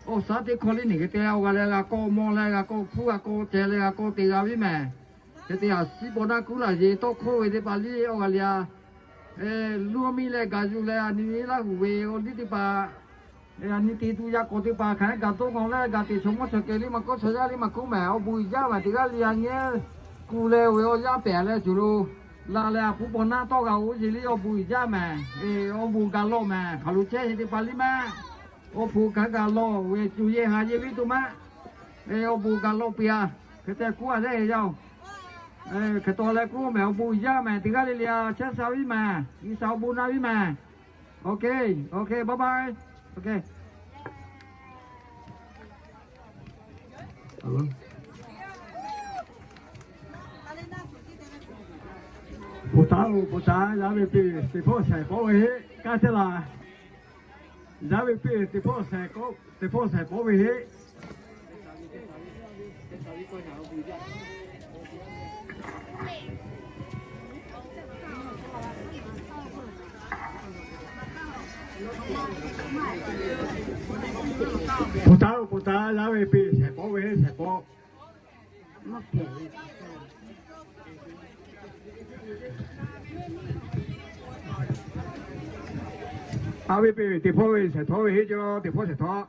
awˬ shaˉ teˇ hkawˇ liˇ neˬ hk'e te awˬ g'a leh g'a kawˆ mawˇ leh g'a kawˆ hpuˇ g'a kawˆ ceh leh g'a kawˆ te g'a viˉ mehˍ. Hk'e te a ciˉ paw naˆ kuˉ laˬ yeˬ tawˇ hkawˇ ve teˇ hpaˍ liˇ awˬ g'a le a, luˇ miˇ leh gaˬ yuˬ leh a nyi Laˇ huˍ ve awˬ liˇ teˇ hpaˍ, a nyi te tuˬ yaˇ k'awꞈ teˇ hpaˍ hk'aˬ hk'e gaˬ dawˇ k'aw leh gaˬ te chaw mawˇ chaw keh liˇ maˇ k'oˆ, chaw yaˇ liˇ maˇ k'oˆ mehˍ. Awˬ bon uiˍ jaˇ mehˍ. Teˇ g'aˇ le a nyi kuˬ leh oˬ ve awˬ yaˇ pehˍ leh cuˬ lo la leh a puˉ paw naˆ tawˇ g'a oˇ ce liˇ awˬ bon uiˍ jaˇ mehˍ. Awˬ bon gaˬ lawˬ mehˍ. Hk'aˬ lo chehˇ heˆ teˇ hpaˍ liˇ maˇ, awˬ hpu hk'aˬ gaˬ lawˬ ve cuˬ yehˬ ha yehˬ viˉ tuˬ maˇ, awˬ bon gaˬ lawˬ piˇ a. Hk'e te kuˉ a leh yaˇ-oˬ, hk'e taw leh kuˉ mehˍ. Awˬ bon uiˍ jaˇ mehˍ. Teˇ g'aˇ le le a chehˇ sha viˉ mehˍ. G'uiˬsha awˬ bon na viˉ mehˍ. Ok, ok, bye bye. Ok. Peuˬ taˍ-oˬ, peuˬ taˍ. Yaˇ ve peꞈ teˇ hpawˇ shaiˍ k'awˆ ve heˆ kaˇ teˇ laˬ. Yaˇ ve peꞈ teˇ hpawˇ shaiˍ k'awˆ, teˇ hpawˇ shaiˍ k'awˆ ve heˆ. Peuˬ taˍ-oˬ, peuˬ taˍ. Yaˇ ve peꞈ shaiˍ k'awˆ ve heˆ, shaiˍ k'awˆ. A ve peꞈ teˇ hpawˇ ve shaiˍ htawˇ ve heˆ ce, teˇ hpawˇ shaiˍ htawˇ.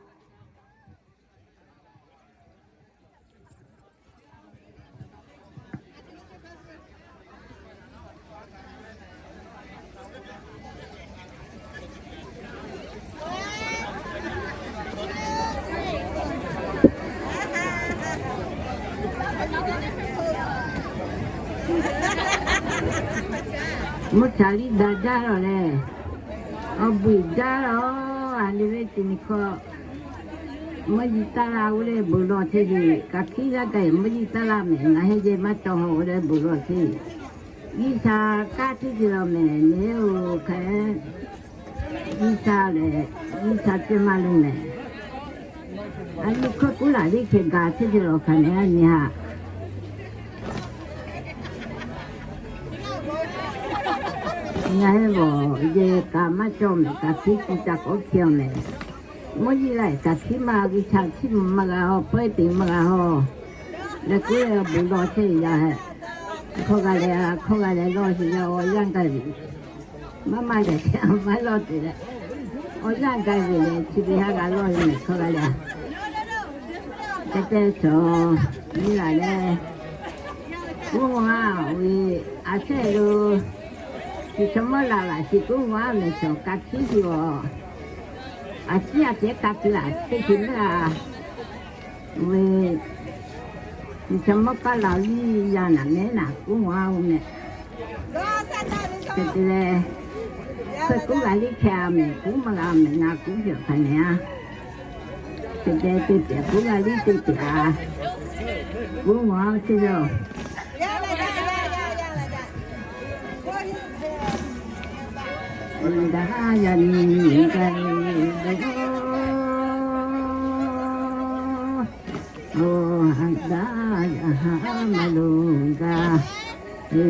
Mvuhˇ caˍ liˇ daꞈ jaˇ lawˬ lehˬ, awˬ bon uiˍ jaˇ lawˬ. Ve teˇ nyi hkawˇ, mvuhˇ yiˇ taˇ laˇ oˇ leh bon lawˬ chehˇ ve, kaꞈ hkiˉ g'aˇ gaˬ mvuhˇ yiˇ taˇ laˇ mehˍ, ngaˬ heˇ jeh maˇ cawˬ haw oˇ leh bon lawˬ chehˇ ve. G'uiˬsha kaˇ teˇ ceuˬ lawˬ mehˍ, nyi-oˬ hk'e, G'uiˬsha lehˬ, G'uiˬsha ceh maˇ le mehˍ. A nyi hkawˇ kuˉ laˬ liˇ hkeh gaˬ chehˇ ve lawˬ hk'aˬ nehˬ a nyi haꞈ. Ngaˬ heˆ vawˬ yehˬ kaꞈ maˇ cawˬ mehˍ, kaꞈ hkiˉ kuˬ ca k'oˆ hkiˇ-oˬ mehˍ. Mvuhˇ yiˇ laiˬ kaꞈ hkiˉ maˇ g'a, G'uiˬsha hkiˉ maˇ g'a haw, pawehˇ teꞈ maˇ g'a haw. Leh kuˉ leh bon lawˬ chehˇ yaˇ hehꞈ. Hkawˇ g'a leh, hkawˇ g'a leh lawˇ sheˍ leh awˬ yanˇ gaˬ ve. Maˇ maˇ lehˬ, maˇ lawˇ te leh, awˬ yanˇ gaˬ ve leh chi teˇ haˉ g'a lawˇ ve mehˍ hkawˇ g'a leh. K'ai te shawˍ nyi laˬ leh, kuˉ maˇ ve, a shehˆ lo, chi chaw mawˇ laˬ laˬ chi kuˉ maˇ mehˍ shawˍ ka hkiˉ ve awˬ, a ciˉ a cehˉ ka te laˬ teˇ hkui maˇ g'a ve, chi chaw mawˇ kaˇ laˬ liˇ yaˇ naˬ mehˉ naˬ kuˉ maˇ oˇ mehˍ. Te te leh, hkawˇ kuˉ g'a liˇ hkeh a mehˍ, kuˉ maˇ g'a mehˍ, ngaˬ kuˉ ve awˬ hk'aˬ nehˬ a. Te te teˇ pehˍ kuˉ g'a liˇ teˇ pehˍ a, kuˉ maˇ oˇ teˇ yaˇ. Daꞈ ha yaꞈ nyi gaˬ ve, oˇ ha daꞈ yaꞈ ha maˇ loˍ gaˬ ve,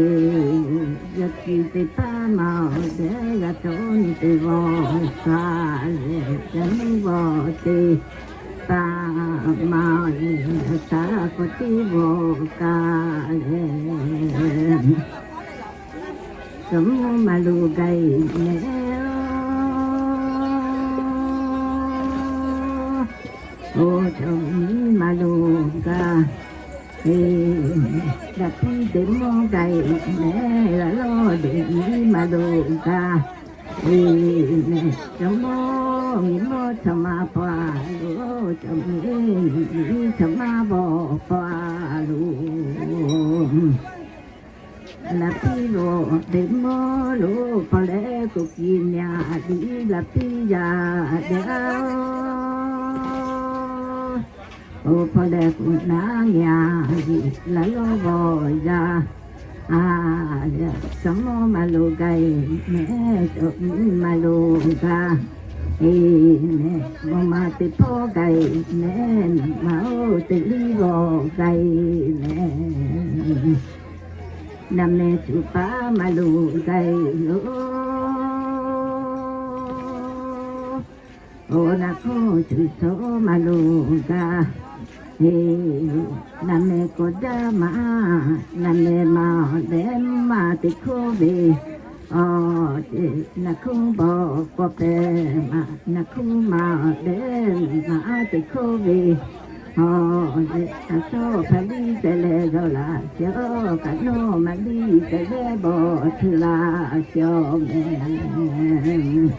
yaꞈ kiˬ teˇ hpaˍ maˇ dehꞈ g'a cawˬ nyi teˇ g'aˇ kaꞈ leh, yaꞈ nyi g'aˇ teˇ hpaˍ maˇ leh, taˇ k'awꞈ teˇ g'aˇ kaꞈ leh, cawˬ mvuhˇ maˇ loˍ gaˬ-e mehˍ. Oˇ cawˬ mvuhˇ maˇ loˍ gaˬ-e, daꞈ piˇ teˇ mawˇ gaˬ-e mehˍ, laꞈ lawˇ deꞈ mvuhˇ maˇ loˍ gaˬ-e mehˍ. Cawˬ mvuhˇ miˬ mawˇ chaw maˇ paw-a loˬ, cawˬ mvuhˇ miˬ chaw maˇ paw paw-a loˬ. Laꞈ piˇ lo teˇ mawˇ lo hpaw leh, k'oˆ kiˇ nyi a liˇ laꞈ piˇ yaˇ dehꞈ-a. Oˇ hpaw leh k'oˆ naˉ nyi a liˇ laꞈ lawˇ g'awˬ yaˇ. A, cawˬ mvuhˇ maˇ loˍ gaˬ-e mehˍ, cawˬ mvuhˇ maˇ loˍ gaˬ-e mehˍ, mvuhˇ maˇ teˇ hpawˇ gaˬ-e mehˍ, mvuhˇ maˇ oˇ teˇ liˇ g'awˬ gaˬ-e mehˍ. Naˬ mehˍ shu paˉ maˇ loˍ gaˬ-e yoˬ. Oˇ naˬ hk'oˆ shu shawˍ maˇ loˍ gaˬ-e. Naˬ mehˍ k'awꞈ jaˇ maˇ, naˬ mehˍ maˇ leh maˇ teˇ hkawˇ ve, awˬ, naˬ hk'oˆ bawˬ k'awꞈ pehˍ maˇ, naˬ hk'oˆ maˇ leh maˇ teˇ hkawˇ ve, awˬ, a shawˉ hpaˇ liˇ te leh g'awˬ laˇ sheˍ, kaꞈ nawˬ maˇ liˇ te leh bawˬ htu laˇ sheˍ mehˍ.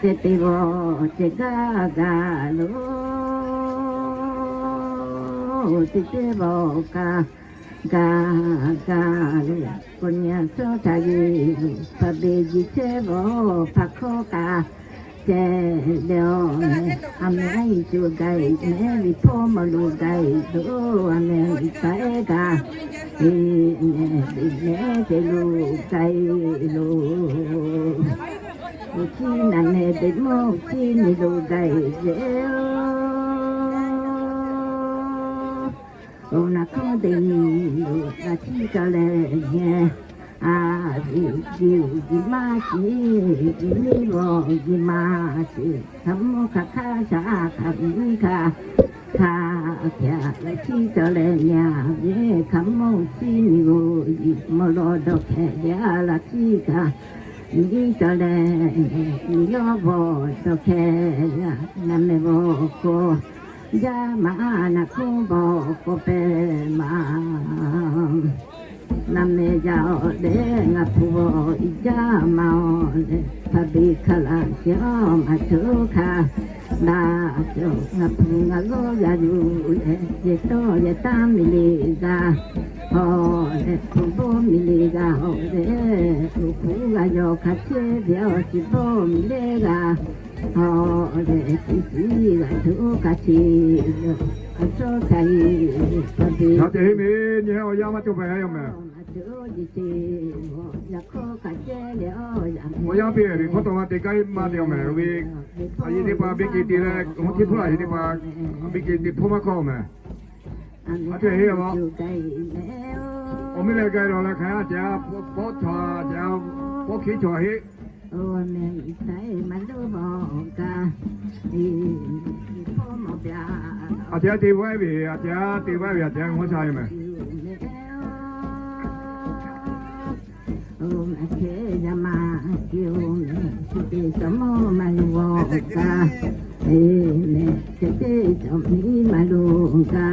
Ceh te g'awˬ ceh gaˇ gaˬ loˬ, ceh te g'awˬ kaꞈ gaˇ gaˇ le. K'o nyi a shawˉ htaˇ ve, hpaˍ beˬ jiˬ chehˇ g'awˬ hpaˍ hkawˇ kaꞈ ceh leh, a mehˍ a yiˍ co gaˬ-e mehˍ, liꞈ hpawˇ maˇ loˍ gaˬ-e loˬ, a mehˍ liꞈ kaꞈ ehˉ gaˬ-e mehˍ, liꞈ mehˍ ceh loˍ gaˬ-e loˬ. Oˇ chi naˬ mehˍ beˬ mawˇ chi nyi loˍ gaˬ-e ve-oˬ. Oˇ naˬ hk'oˆ teˇ nyi loˬ, laꞈ htiˇ cawˬ leh nehˬ, a, viꞈ viꞈ uˬ viꞈ maˇ shiˍ, viꞈ miˇ g'awˬ viꞈ maˇ shiˍ, hkaꞈ mvuhˇ hk'aˬ hk'aˇ shaˍ hkaꞈ viꞈ miˇ hk'aˬ hk'aˇ hkaꞈ, laꞈ htiˇ cawˬ leh nehˬ a ve, hkaꞈ mvuhˇ chi nyi g'oˬ yiˍ mvuhˇ lawˬ dawˬ hkeh ve a, laꞈ htiˇ hkaꞈ viꞈ miˇ cawˬ leh nehˬ, miˬ lawˇ bawˬ dawˬ hkeh a, naˬ mehˍ bawˬ k'awꞈ jaˇ maˇ, naˬ hk'oˆ bawˬ k'awꞈ pehˍ maˇ. Naˬ mehˍ yaˇ-oˬ leh ngaˬ hpu bawˬ jaˇ maˇ-oˬ leh, hpaˍ beˬ hk'a laꞈ sheˍ-oˬ, maˇ choˬ hk'a laꞈ sheˍ-oˬ, ngaˬ hpu ngaˬ g'awˇ g'a yuˬ leh, yehˬ tawˇ yehˬ tanˇ miˬ le g'a hawˬ leh, hpu bawˇ miˬ le g'a hawˬ leh, oˇ hpu g'a yawˇ hk'a chehˇ ve awˬ chi bawˇ miˬ le g'a Aw, leh chi shiˍ g'aꞈ tuˬ oˇ kaꞈ chi, a cawˇ htaꞈ e, a te, a te, heˆ mehˍ, nyi hehˉ awˬ yanˇ maˇ cawˬ pehˍ yoˬ mehˍ. Awˬ yanˇ piˇ ve hkawˇ taw ma te k'ai maˇ te awˬ mehˍ ve, a yehˬ teˇ hpaˍ biˇ ke te leh, awˬ hk'e hpuˇ la yehˬ teˇ hpaˍ, biˇ ke te hpawˇ maˇ hkawˇ mehˍ. A te heˆ a, awˬ miˇ leh gaˬ lawˬ leh hk'aˬ htaˇ a te a, pawˆ chaw a te a, pawˆ hkiˉ chaw heˆ. A te a te vaiˇ ve, a te a te vaiˇ ve, a te a ngawˇ sha ve mehˍ. Oˇ mehˍ hk'e yaˇ ma te oˇ mehˍ, chi teˇ cawˬ mawˇ maˇ lu g'a, e mehˍ, chi teˇ cawˬ miˇ maˇ lu g'a,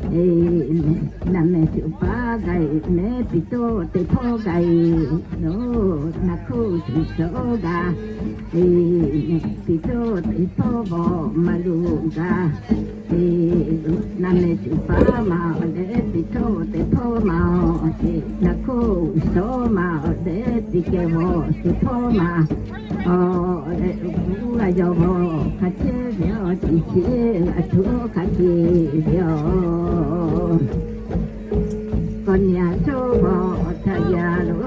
e mehˍ, naˬ mehˍ shuˍ paˉ gaˬ e mehˍ, piˍ toˇ teˇ hpawˇ gaˬ e, oˇ naˬ hkuˇ shuˍ sawˉ g'a, e mehˍ, piˍ toˇ teˇ hpawˇ bawˬ maˇ lu g'a. Naˬ mehˍ shuˍ paˉ ma awˬ leh piˍ toˇ teˇ hpawˇ ma awˬ te, naˬ hkuˇ sawˉ ma awˬ leh teˇ kehˬ vawˬ teˇ hpawˇ ma awˬ leh, uˉ a yawˇ vawˬ hk'a chehˇ ve awˬ teˇ chi, a tuˬ hk'a te ve yoˬ. Kawˇ nyi a cawˇ vawˬ htaꞈ yaˇ lo,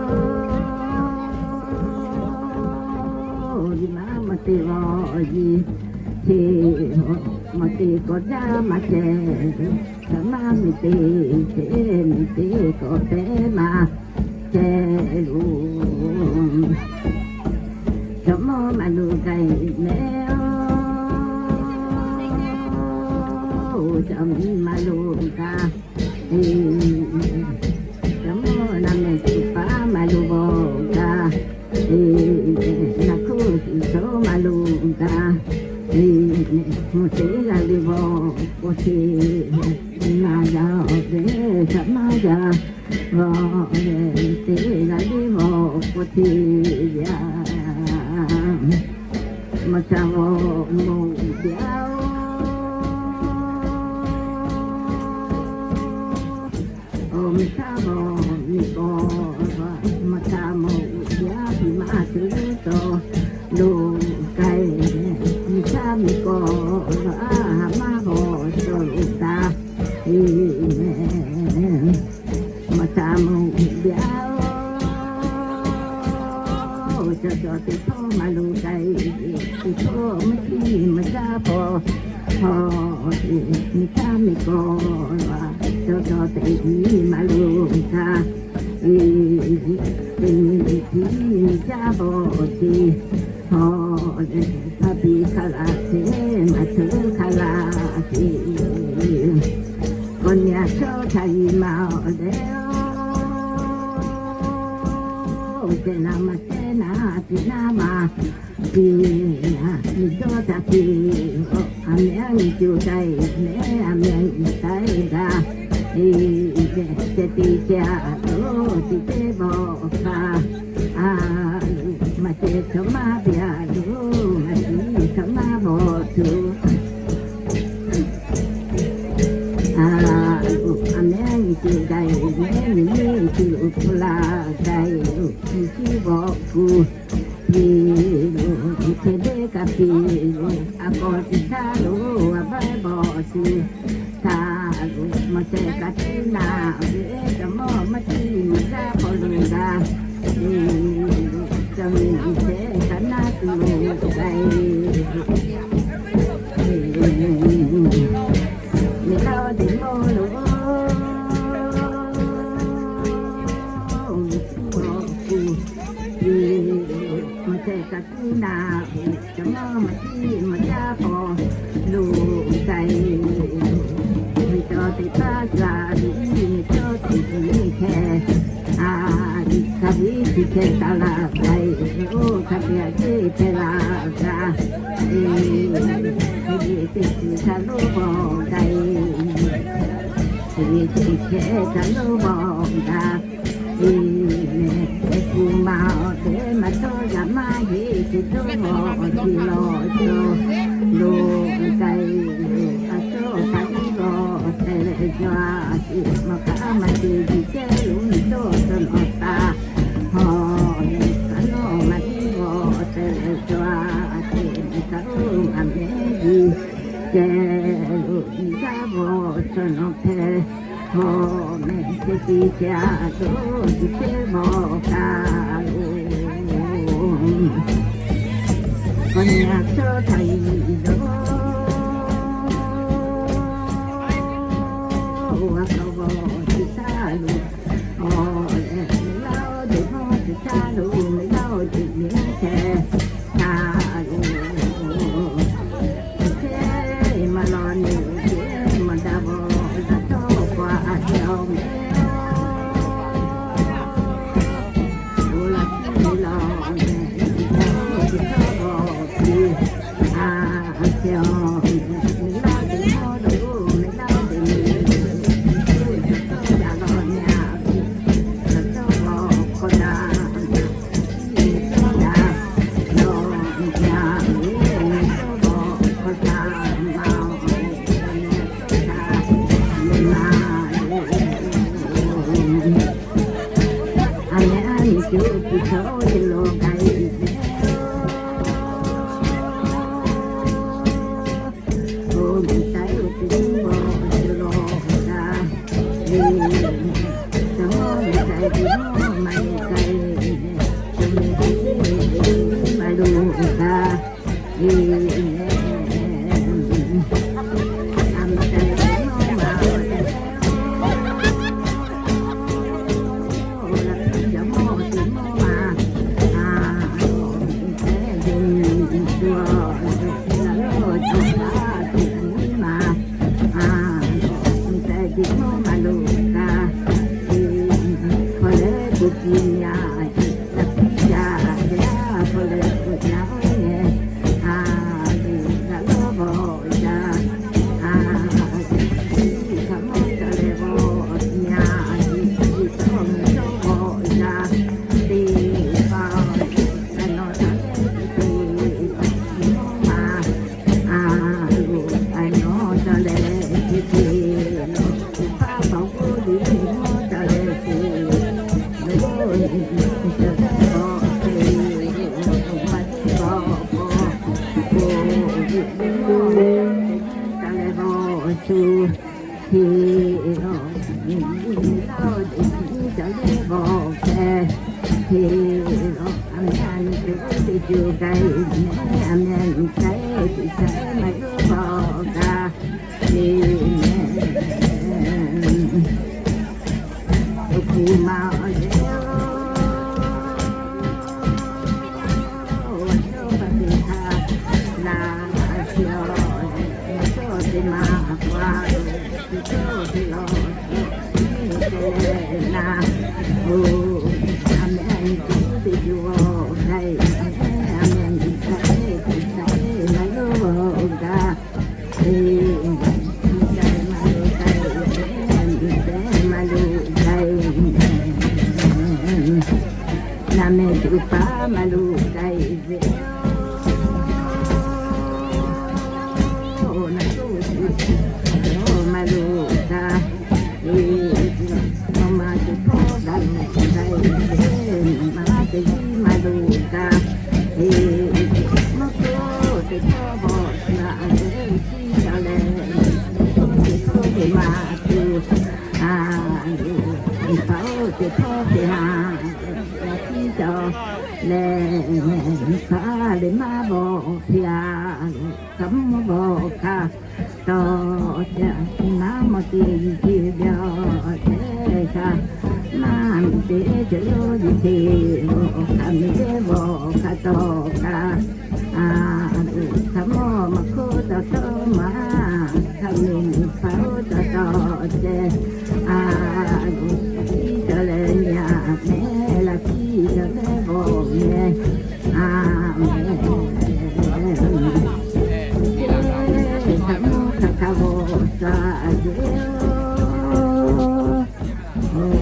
nyi ma mawˬ te vawˬ yiˍ, chi mawˬ te kawꞈ jaˇ maˇ ceh, kaꞈ maˇ miˬ te, te miˬ te kawꞈ pehˉ maˇ ceh lo. Cawˬ mawˇ maˇ lu gaˬ e mehˍ oˬ, cawˬ miˇ maˇ lu gaˬ e, cawˬ mawˇ naˬ mehˍ shuˍ paˉ maˇ lu g'a e, naˬ hkuˇ shuˍ sawˉ maˇ lu g'a e, mawˬ te g'a le vawˬ k'o te, naˬ yaˇ ve shaꞈ maˇ yaˇ vawˬ leh te g'a le vawˬ k'o te yaˇ, mawˬ ca vawˬ mawˬ uiˍ jaˇ oˬ, mawˬ ca vawˬ miˬ kawˬ, mawˬ ca mawˬ uiˍ jaˇ piˇ maˇ te lu taw lo k'ai, mawˬ ca miˬ kawˬ a ha maˇ vawˬ cawˬ lo taˍ e mehˍ. Mawˬ ca mawˬ uiˍ jaˇ oˬ, cawˬ cawˬ teˇ hpawˇ maˇ lu k'ai, teˇ hpawˇ mvuhˇ tiˉ mawˬ jaˇ paw, hawˬ miˬ caˇ miˬ kawˬ, cawˬ cawˬ teˇ nyi maˇ lu k'ai, teˇ nyi miˬ tiˉ miˬ jaˇ paw te, hawˬ leh hpaˇ piˇ hk'a laˬ te, maˇ tuˬ hk'a laˬ te, kawˇ nyi a cawˇ htaꞈ yiˍ maˇ awˬ leh oˬ, ceh naˍ maˇ ceh naˍ piˇ naˍ maˇ piˇ, miˬ dawˇ htaꞈ piˇ, a mehˍ a nyi cuˬ k'ai mehˍ, a mehˍ a nyi k'ai gaˇ, e ceh teˇ ceh a lo, teˇ ceh bawˬ hk'a a lo, maˇ ceh chaw maˇ piˇ a lo, maˇ ceh chaw maˇ bawˬ tuˬ a lo, a mehˍ a nyi cuˬ k'ai mehˍ, miˬ miˬ cuˬ hpu laˬ k'ai lo, miˬ cuˬ bawˬ kuˬ piˇ lo, hk'e deˇ kaꞈ piˇ lo, a kawˬ tiꞈ htaˇ lo, a baˆ bawˬ tuˬ htaˇ lo, mawˬ ceh kaꞈ tiˉ naˍ ve, cawˬ mawˇ maˇ tiˉ mawˬ jaˇ hk'aw lo g'a, e lo, cawˬ miˬ ceh kaꞈ naˉ tuˬ lo k'ai, miˬ laˇ teˇ mawˇ lo, miˬ cuˬ bawˬ kuˬ piˇ lo, mawˬ ceh kaꞈ tiˉ naˍ ve, cawˬ mawˇ maˇ tiˉ mawˬ jaˇ hk'aw lo k'ai, miˬ cawˬ teˇ hpaˍ g'a ve, miˬ cawˬ teˇ hpaˍ hkeh a, hk'a biˇ chi hkeh taˍ laˇ k'ai, oˇ hk'a biˇ a ceˇ hkeh laˇ g'a e, hk'e ve teˇ ceuˬ htaꞈ lo bawˬ k'ai, hk'e ve teˇ ceuˬ htaꞈ lo bawˬ k'ai e mehˍ. Hk'e kuˬ maˇ awˬ tehˬ maˇ cawˇ yaꞈ maˇ heˆ, teˇ cawˇ mawˬ awˬ ceˇ lawˬ cawˬ lo k'ai, a cawˇ htaꞈ iˉ g'awˬ tehꞈ leh cawˬ a, a ceˇ maˇ kaꞈ maˇ te jiˇ ceh lo nyi cawˇ cawˬ nawˬ taˍ hawˬ leh, kaꞈ nawˬ maˇ iˉ g'awˬ tehꞈ leh cawˬ a, a ceˇ maˇ kaꞈ Aˬ mehˉ g'uiˬ ceh lo iˉ kaˆ vawˆ chaw nawˬ hpehꞈ, hawˬ mehˍ ceh tiˉ ca lo tuˬ chehˇ vawˆ kaꞈ lo, kawˇ nyi a cawˇ htaꞈ yiˍ lo, a kawˇ vawˆ chi htaˇ lo, awˬ lehˬ mehˍ laˇ oˇ teꞈ hawˇ chi htaˇ lo mehˍ laˇ oˇ teꞈ mehˍ chehˇ htaˇ lo, chehˇ maˇ law nyi lo chehˇ maˇ daꞈ vawˆ daꞈ tawˇ k'aꞈ a ceh awˬ mehˍ oˇ laꞈ hkiˉ ve law mehˍ, mehˍ laˇ oˇ teꞈ hawˇ vawˆ chi, a, a ceh awˬ mehˍ, mehˍ laˇ teꞈ hawˇ lo mehˍ laˇ teꞈ mehˍ, oˇ cawˬ tawˇ daꞈ law nyi a ve, cawˬ tawˇ vawˆ hk'aw daꞈ, mehˍ tawˇ daꞈ law nyi a ve, mehˍ tawˇ vawˆ hk'aw daꞈ ma, mehˍ tawˇ daꞈ ma, a mehˍ a nyi co tuˬ chaw oˇ ce lo k'ai ve, oˇ mehˍ k'ai oˇ teꞈ mvuhˇ vawˆ ce lo kaꞈ, ve, chaw mehˍ k'ai teꞈ mvuhˇ maˇ lo k'ai, chaw mehˍ k'ai teꞈ mvuhˇ maˇ lo kaꞈ, ve, a mehˍ k'ai teꞈ mvuhˇ maˇ lo kaꞈ, oˇ laꞈ hkiˉ ca mawˇ teꞈ mvuhˇ maˇ, a, mehˍ k'ai teꞈ mvuhˇ maˇ lo kaꞈ, a, mehˍ k'ai teꞈ mvuhˇ maˇ lo kaꞈ, ve, hk'aw leh teˇ chi nyi a, laꞈ hkiˉ ca ve a, hk'aw leh teˇ nyi a, a, ve, daꞈ lawˇ vawˆ ca, a, ve, hk'aˬ mawˇ ca leh vawˆ nyi a, ve, ve, hk'aˬ mawˇ ca vawˆ ca, teˇ pa, a, nawˬ ca leh teˇ teˇ, a, a, lo, a, nawˬ ca leh teˇ teˇ, teˇ pa pa g'uˇ le mawˇ ca leh teˇ, lo, ca leh vawˆ teˇ, maˇ teˇ vawˆ vawˆ, o, ve, ve, mawˇ ca leh vawˆ shu, hteˇ, o, mehˍ laˇ oˇ teꞈ mehˍ ca leh vawˆ hpehꞈ, hteˇ, o, a mehˍ a nyi teˇ g'uˇ teˇ co k'ai mehˍ, a mehˍ a nyi k'ai teꞈ ca maˇ yawˇ vawˆ kaꞈ, hteˇ mehˍ, awˬ hkuˇ maˇ awˬ leh, a cawˇ pa teˇ htaˇ laꞈ a ce awˬ leh, a cawˇ teˇ maˇ pa lo, teˇ cawˇ teˇ law, teˇ cawˇ leh na, o, a mehˍ a nyi teˇ g'uˇ teˇ co k'ai mehˍ, a mehˍ a nyi k'ai teꞈ ca maˇ yawˇ vawˆ kaꞈ, hteˇ, mehˍ k'ai maˇ lo k'ai, mehˍ k'ai maˇ lo k'ai, naˬ mehˍ tuˬ paˍ maˇ lo k'ai ve, o, naˬ tuˬ tuˬ maˇ lo k'ai, e, nawˬ ma tuˬ hpawˇ daꞈ lo k'ai ve, ma teˇ g'uˇ maˇ lo k'ai, e, mvuhˇ hk'oˆ teˇ hpawˇ vawˆ shu a ve, chi ca leh, mvuhˇ hk'oˆ teˇ hpawˇ ve ma tuˬ, a, ve, pa oˇ teˇ hpawˇ ve a, chi ca leh, pa leh maˇ vawˆ hpehꞈ a, kaꞈ mvuhˇ vawˆ kaꞈ tawˆ ce, maˇ mawˇ teˇ g'uˇ teˇ ve a, teˇ kaꞈ maˇ mvuhˇ teˇ ce lo g'uˇ teˇ, vawˆ kaꞈ mehˍ vawˆ kaꞈ tawˆ kaꞈ, a, kaꞈ mvuhˇ maˇ hk'oˆ tawˆ tawˆ maˇ, kaꞈ mehˍ pa oˇ tawˆ tawˆ ce, a, chi ca leh nyi a mehˍ, laꞈ hkiˉ ca leh vawˆ mehˍ, a, mehˍ, kaꞈ mvuhˇ kaꞈ kaꞈ vawˆ ca ce, o,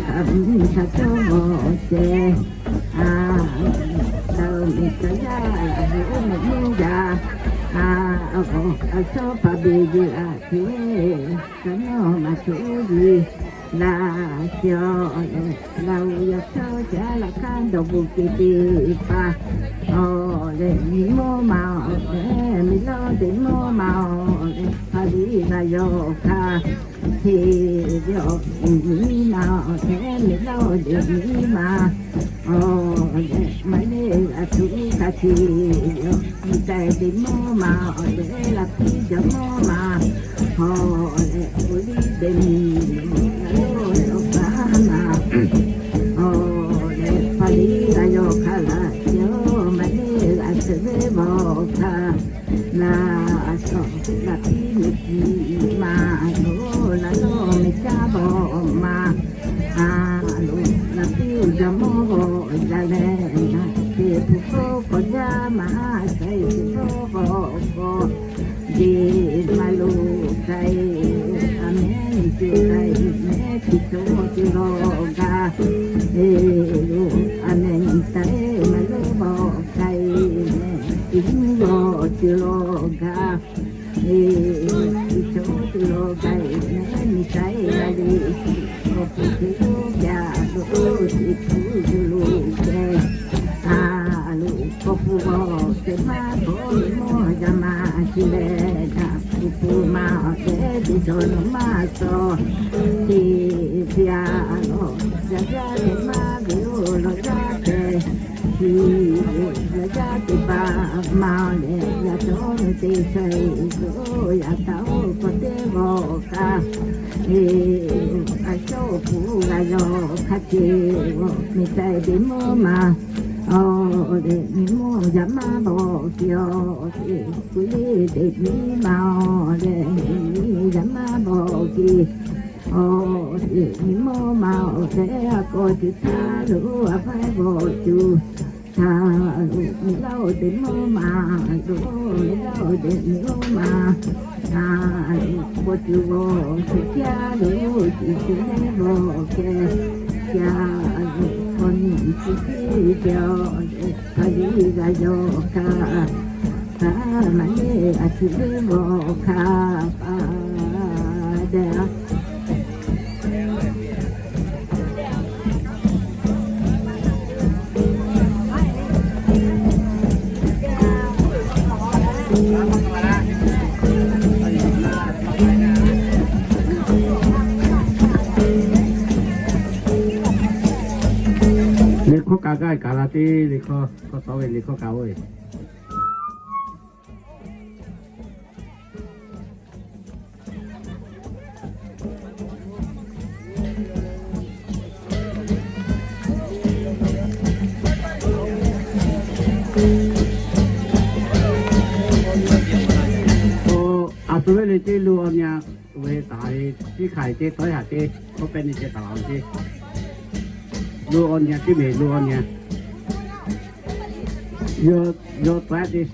kaꞈ mvuhˇ kaꞈ cawˇ vawˆ ce, a, kaꞈ mehˍ kaꞈ yaˇ a ve oˇ mehˍ mvuhˇ yaˇ, a, a, a cawˇ pa ve ve a ce, kaꞈ nawˬ maˇ tuˬ oˇ ve, Laˇ chi awˬ lehˬ, Laˇ huˍ yaˇ chaw caˉ laꞈ hkanˉ dawˬ bvuhꞈ kehˬ teˇ hpaˍ, awˬ lehˬ nyi mawˇ ma awˬ lehˬ, miˬ lawˇ teꞈ mawˇ ma awˬ lehˬ, Hpaˍriˍ g'a yawˇ hk'aˇ, hteˇ ve awˬ nyi ma awˬ lehˬ, miˬ lawˇ teꞈ nyi ma awˬ lehˬ, maˇ heˆ g'a tuˬ hk'a hteˇ ve awˬ, miˬ taiˍ teꞈ mawˇ ma awˬ lehˬ, Laˇ piˇ jawˇ mawˇ ma awˬ lehˬ, Hpaˍriˍ teꞈ nyi ma awˬ lehˬ, Hpaˍriˍ g'a yawˇ hk'aˇ laˇ chi awˬ, maˇ heˆ g'a tuˬ ve awˬ hk'aˇ, laˇ shawˍ Laˇ piˇ miˬ piˇ ma awˬ, laˇ lawˇ miˬ caˇ bawˬ ma a lo, Laˇ piˇ jawˇ mawˇ bawˬ jaˇ leh, na teˇ hpu hkawˇ k'awꞈ jaˇ maˇ shaiˍ teˇ hkawˇ k'awꞈ k'awꞈ, jeˬ maˇ lo k'ai, a mehˉ nyi tuˬ k'ai mehˉ chi cawˬ tuˬ lawˬ gaˇ, e lo, a mehˉ nyi taiˍ maˇ lo bawˬ k'ai mehˉ chi cawˬ tuˬ lawˬ gaˇ. E, chi cawˬ tuˬ lawˬ gaˇ, e mehˉ miˬ taiˍ g'a le, k'awꞈ hpu hk'e lo gaˇ lo, teˇ hpu tuˬ lo gaˇ. A lo, k'awꞈ hpu g'awˬ teˇ maˇ k'awꞈ ve mawˇ yaˇ ma chi lehˬ, yaˇ hpu hpu ma awˬ tehꞈ teˇ cawˬ nawˬ maˇ shawˍ. Teˇ hpu a lo, yaˇ jaˇ teˇ maˇ ve oˇ lawˬ jaˇ hpehꞈ. Chi yaˇ jaˇ teˇ hpaˍ ma lehˬ, yaˇ cawˬ ve teˇ shaiˍ lo yaꞈ taˍ oˇ k'awꞈ teˇ g'awˬ kaꞈ, e, a shawˉ awˬ hpu g'a yawˇ hk'a hteˇ g'awˬ miˬ taiˍ teꞈ mawˇ ma awˬ lehˬ, miˬ mawˇ yaˇ maˇ bawˬ ke awˬ, e, kuˬ liˇ teꞈ miˬ ma awˬ lehˬ, miˬ yaˇ maˇ bawˬ ke awˬ, miˬ mawˇ ma awˬ lehˬ, a kawˇ teˇ htaˇ lo a hpaˇ g'awˬ tuˬ htaˇ lo, miˬ lawˇ teꞈ mawˇ ma lo, miˬ lawˇ teꞈ miˬ oˇ ma a lo, k'awꞈ tuˬ g'awˬ tuˬ caˇ lo, chi tuˬ neˇ g'awˬ kehˬ caˇ lo, k'awꞈ nyi chi teˇ cawˬ leh, Hpaˍriˍ g'a yawˇ hk'aˇ, hk'aˇ maˇ heˆ a chi teˇ g'awˬ hk'aˇ pa dehꞈ a. Liꞈ hkawˇ kaꞈ gaˇ kaꞈ la teˇ liꞈ hkawˇ, hkawˇ tawˆ ve liꞈ hkawˇ kaꞈ oˇ ve Aˬ tuˬ ve le teˇ lo awˬ nyi ve taˍ ve, teˇ hk'aˬ teˇ tawˉ haꞈ teˇ hkawˇ pehˇ nyi ceh taˍ la ve teˇ lo awˬ nyi teˇ mehˍ lo awˬ nyi yawˇ tawˉ teˇ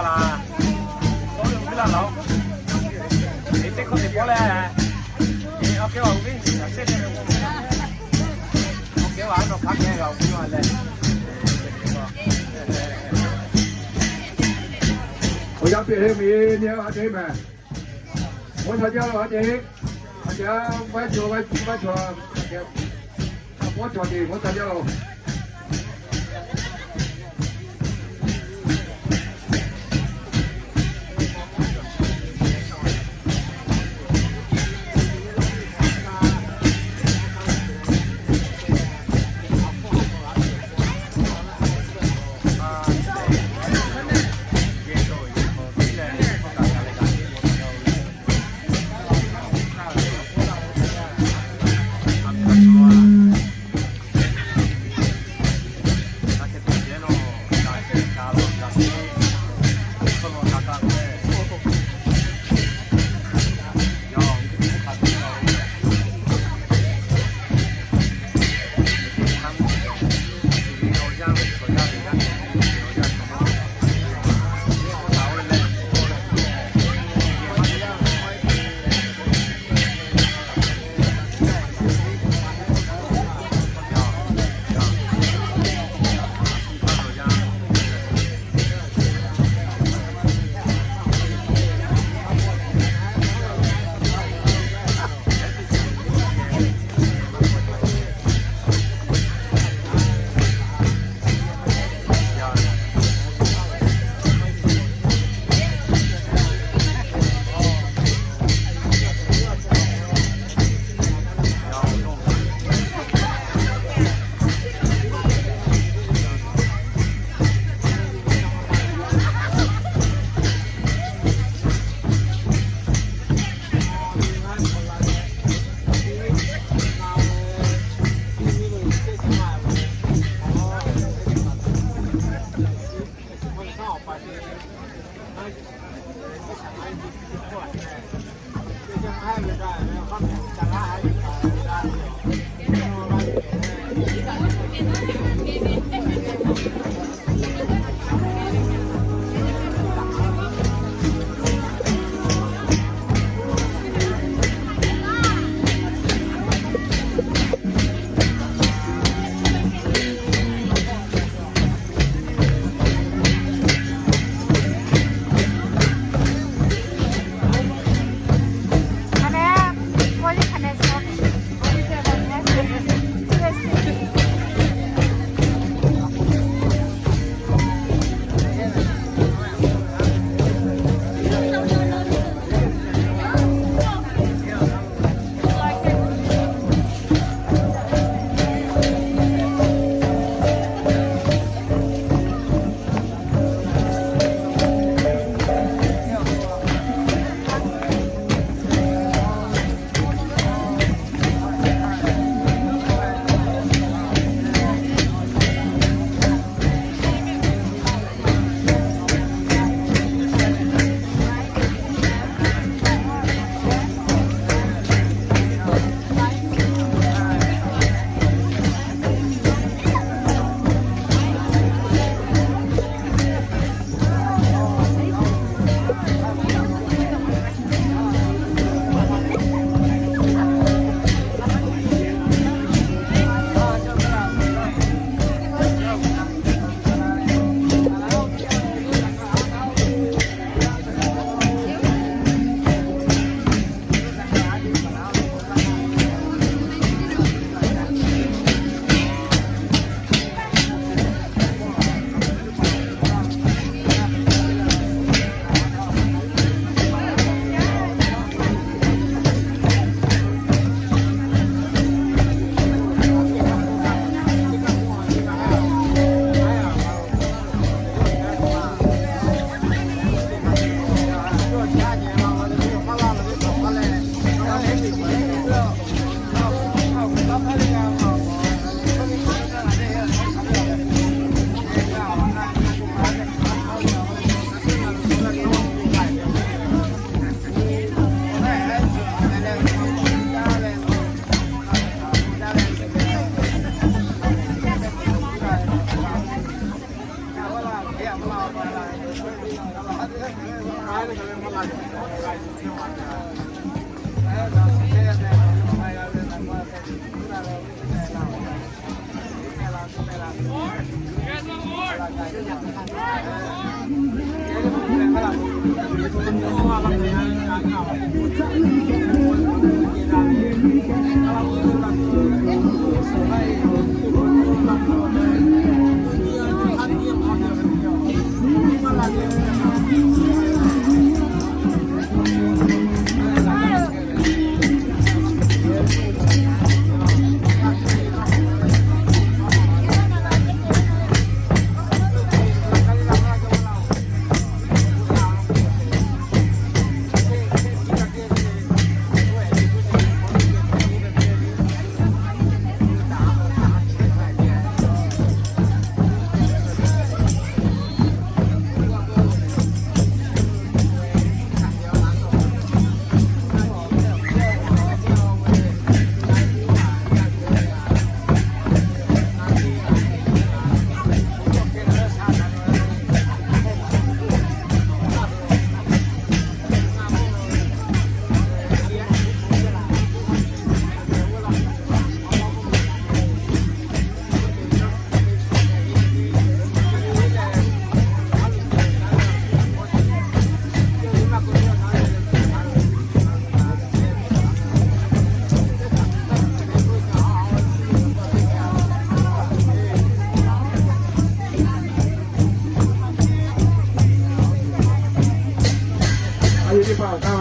Awˬ yanˇ piˇ heˆ ve nyi a ce mehˬ. Mvuhˇ htaꞈ jaˇ lo a ce, a ce, maˇ cawˬ, maˇ cawˬ, maˇ cawˬ, maˇ cawˬ ce mvuhˇ htaꞈ jaˇ lo. A yehˬ teˇ hpaˍ awˬ hk'aˇ ma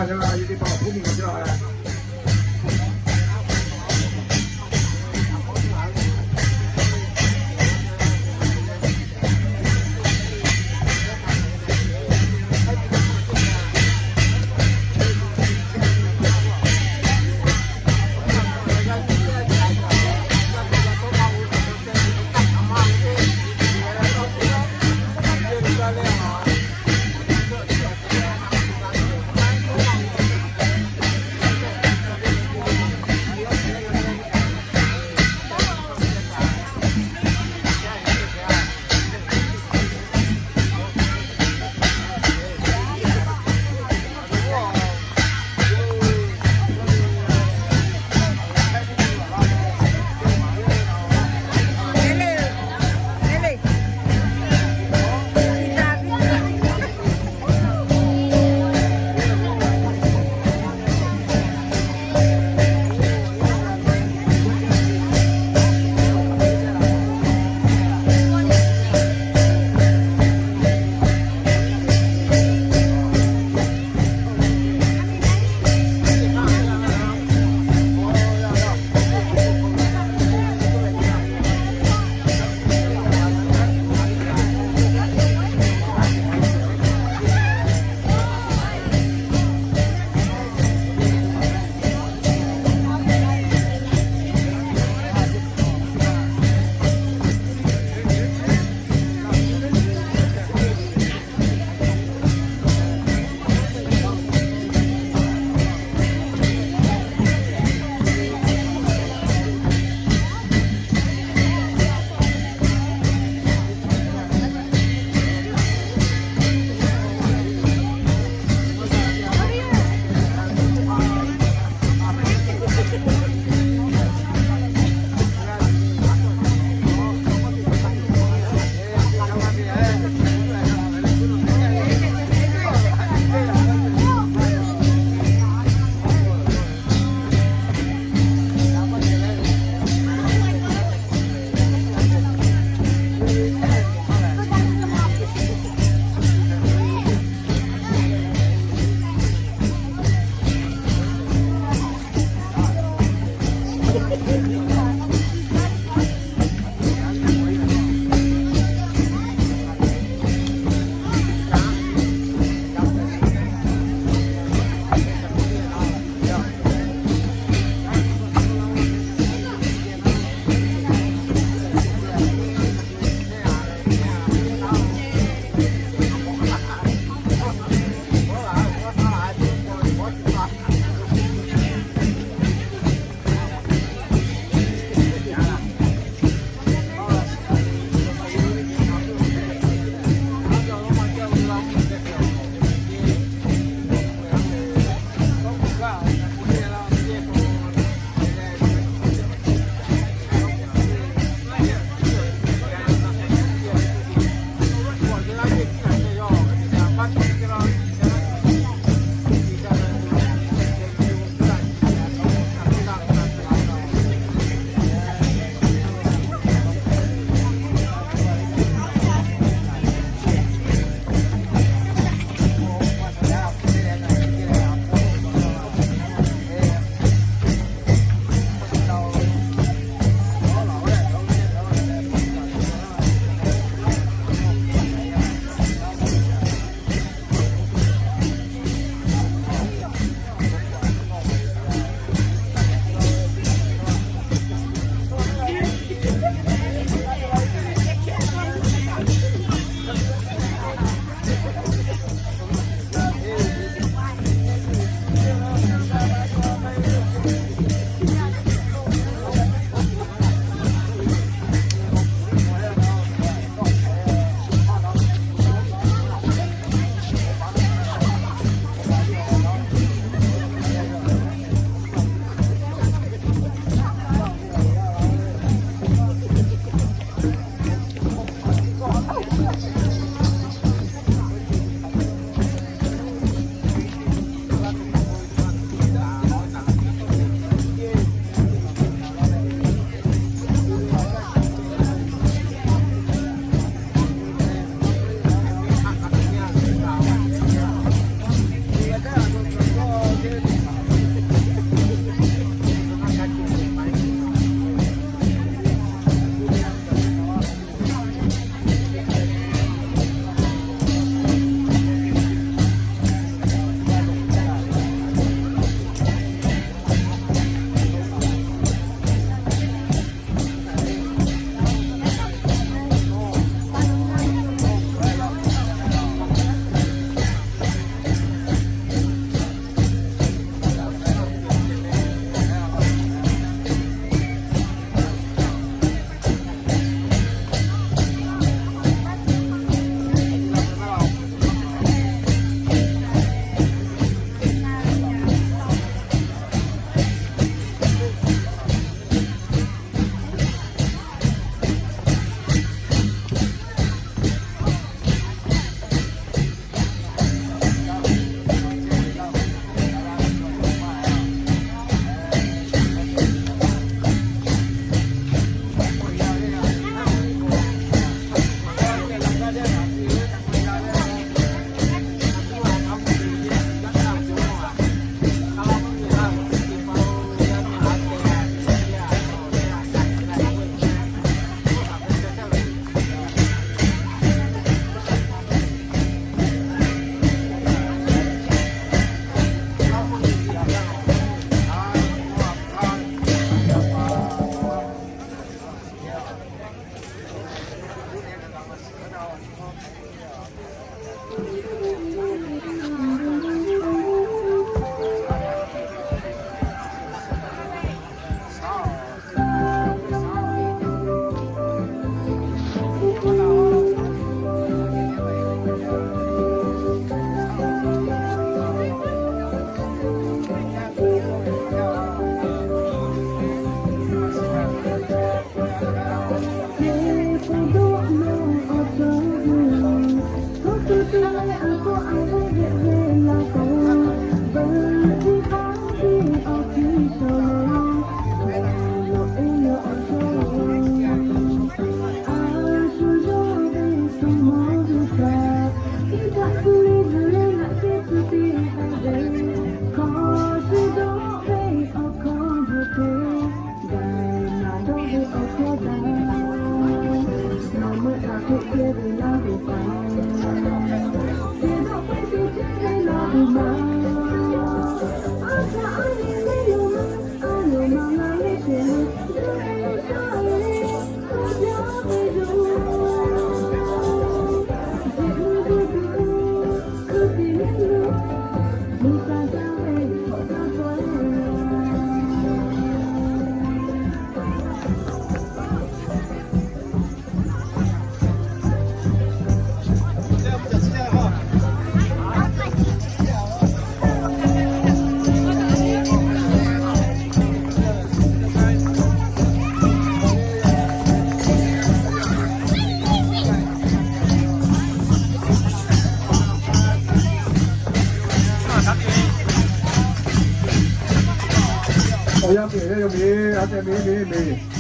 jaˇ, a yehˬ teˇ hpaˍ awˬ hpfuhˇ miˬ ma jaˇ. Awˬ yanˇ peuˬ ve yoˬ miˬ, a teh miˬ miˬ miˬ.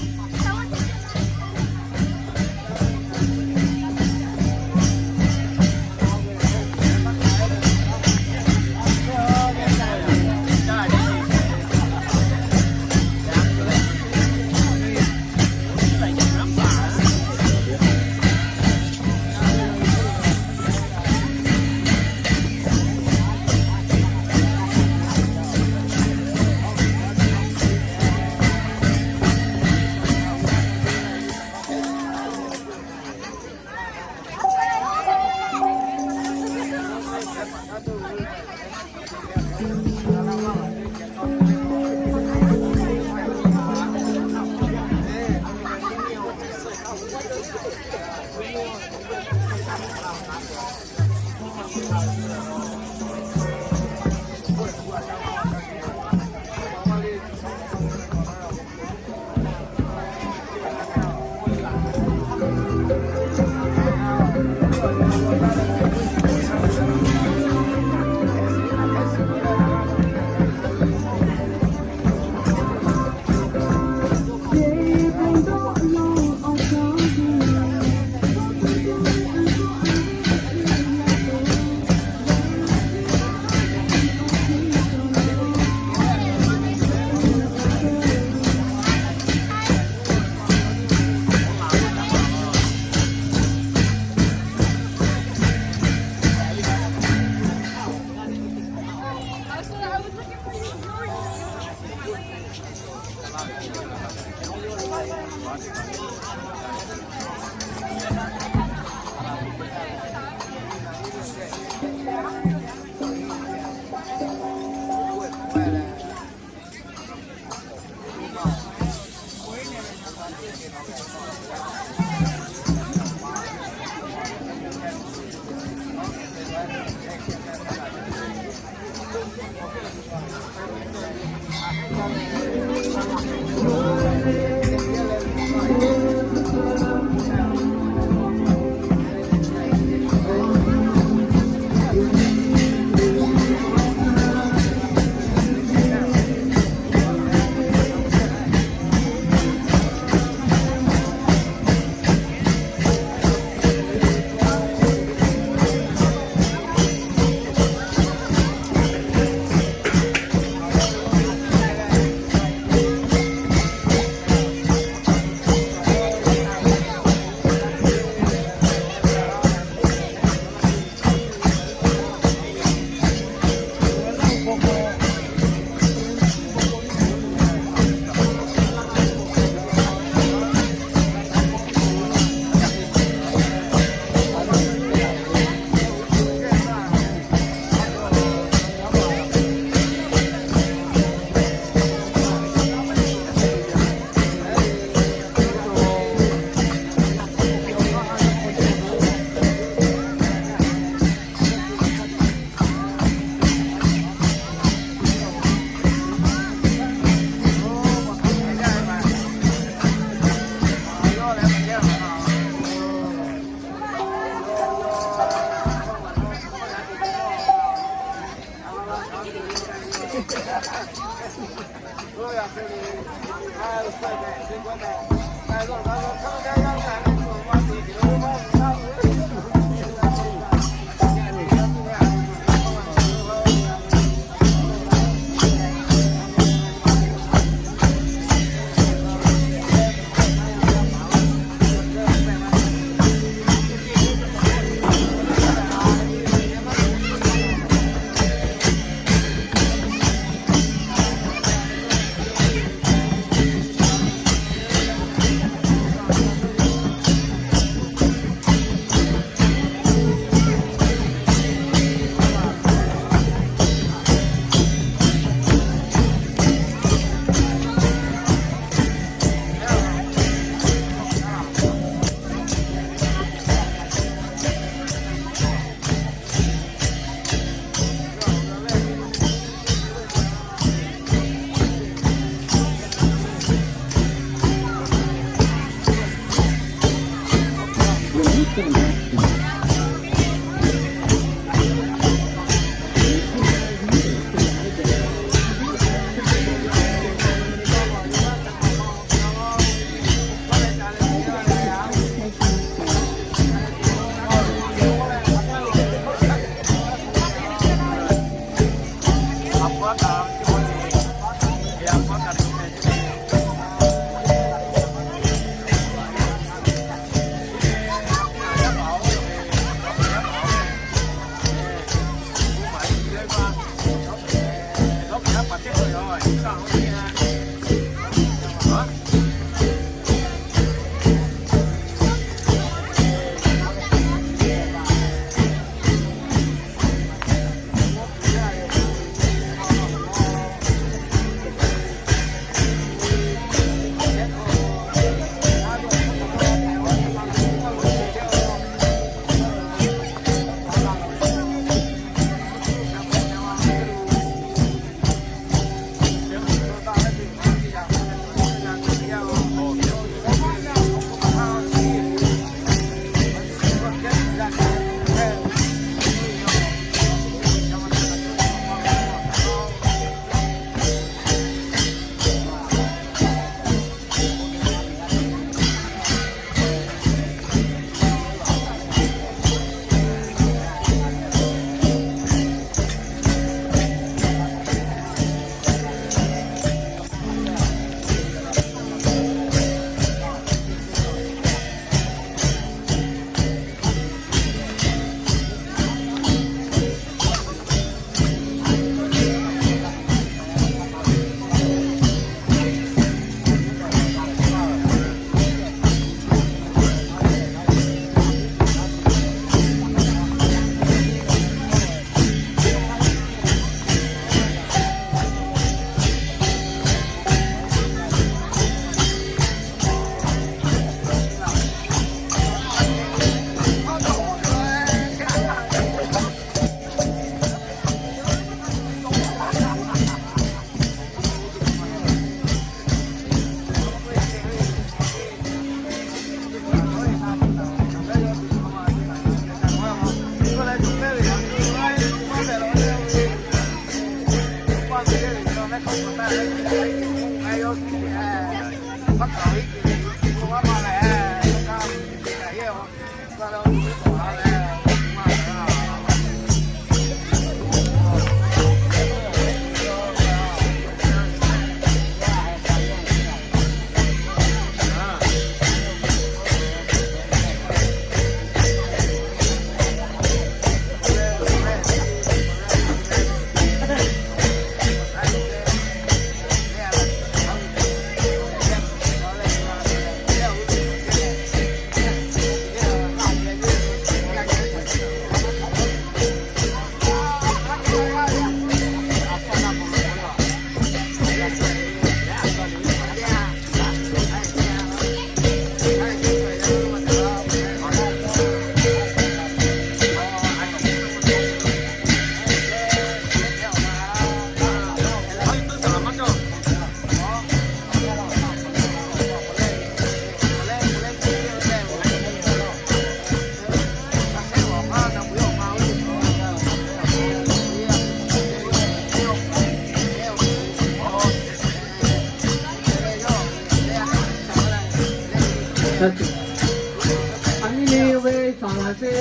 Aˬ miˇ le ve saˍ laˍ ce,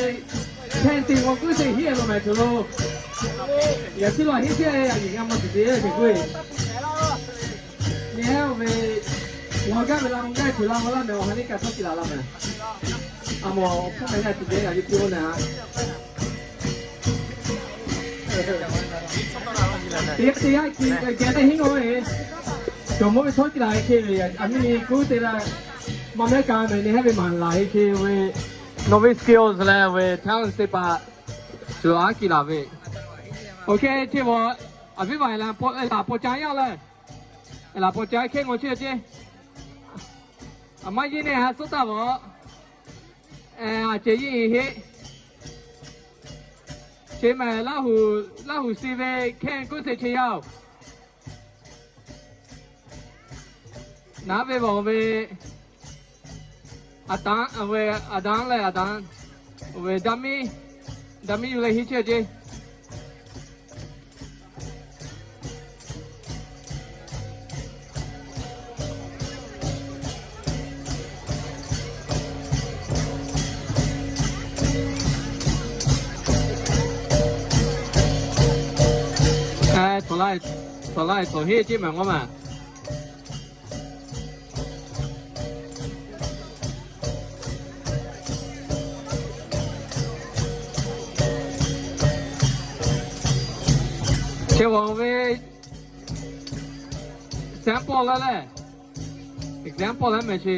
hpehˇ te g'aw kuiˉ te hiˆ lo mehˍ tuˬ lo, yaꞈ chi lo hiˆ chehˇ a yeˬ g'a maˇ tuˬ te ve kuiˉ. Nyi hehˉ ve, ngaˬ gaˇ ve la mvuh gaˇ tuˬ la maˇ laˇ mehˍ, awˬ ha neˇ kaꞈ tawˇ ci laˬ la mehˍ. A mawˬ hpfuhˇ meh g'a tuˬ te yaꞈ nyi piˇ oˇ naˍ. Teˇ g'aˇ teˇ g'aˇ kiꞈ geh teˇ hinˉ oˇ ve, cawˬ mawˇ ve tawˇ ci laˬ ve hk'e ve, aˬ miˇ ni kuiˉ te la, maˇ mehˉ ka mehˍ nyi hehˉ ve maˍ laˬ ve hk'e ve, nawˬ ve skills leh ve talents teˇ hpaˍ shuˍ aˉ kiˇ laˬ ve. Okay, chi bawˬ, aˬ viˉ vaˬ laˬ paw ca yaˇ leh, laˬ paw ca hkehˇ ngaw chehˇ ceˇ. Aˬ maˇ yeˇ neˇ ha suhˉ taˇ vaˬ. Aˬ ceh yeˇ heˆ. Chi mehˍ Laˇ huˍ, Laˇ huˍ si ve hkehˇ kuˉ te che yaˇ oˬ. Naˉ ve vaˬ ve, aˬ tanˉ ve, aˬ danˉ leh aˬ danˉ ve daˇ miˇ, daˇ miˇ yuˬ leh henˇ chehˇ ceˇ. Tawˬ la, tawˬ la tawˬ henˇ ceˇ mehˍ ngawˇ ma. Chi bawˬ ve sample la leh, example la mehˍ chi.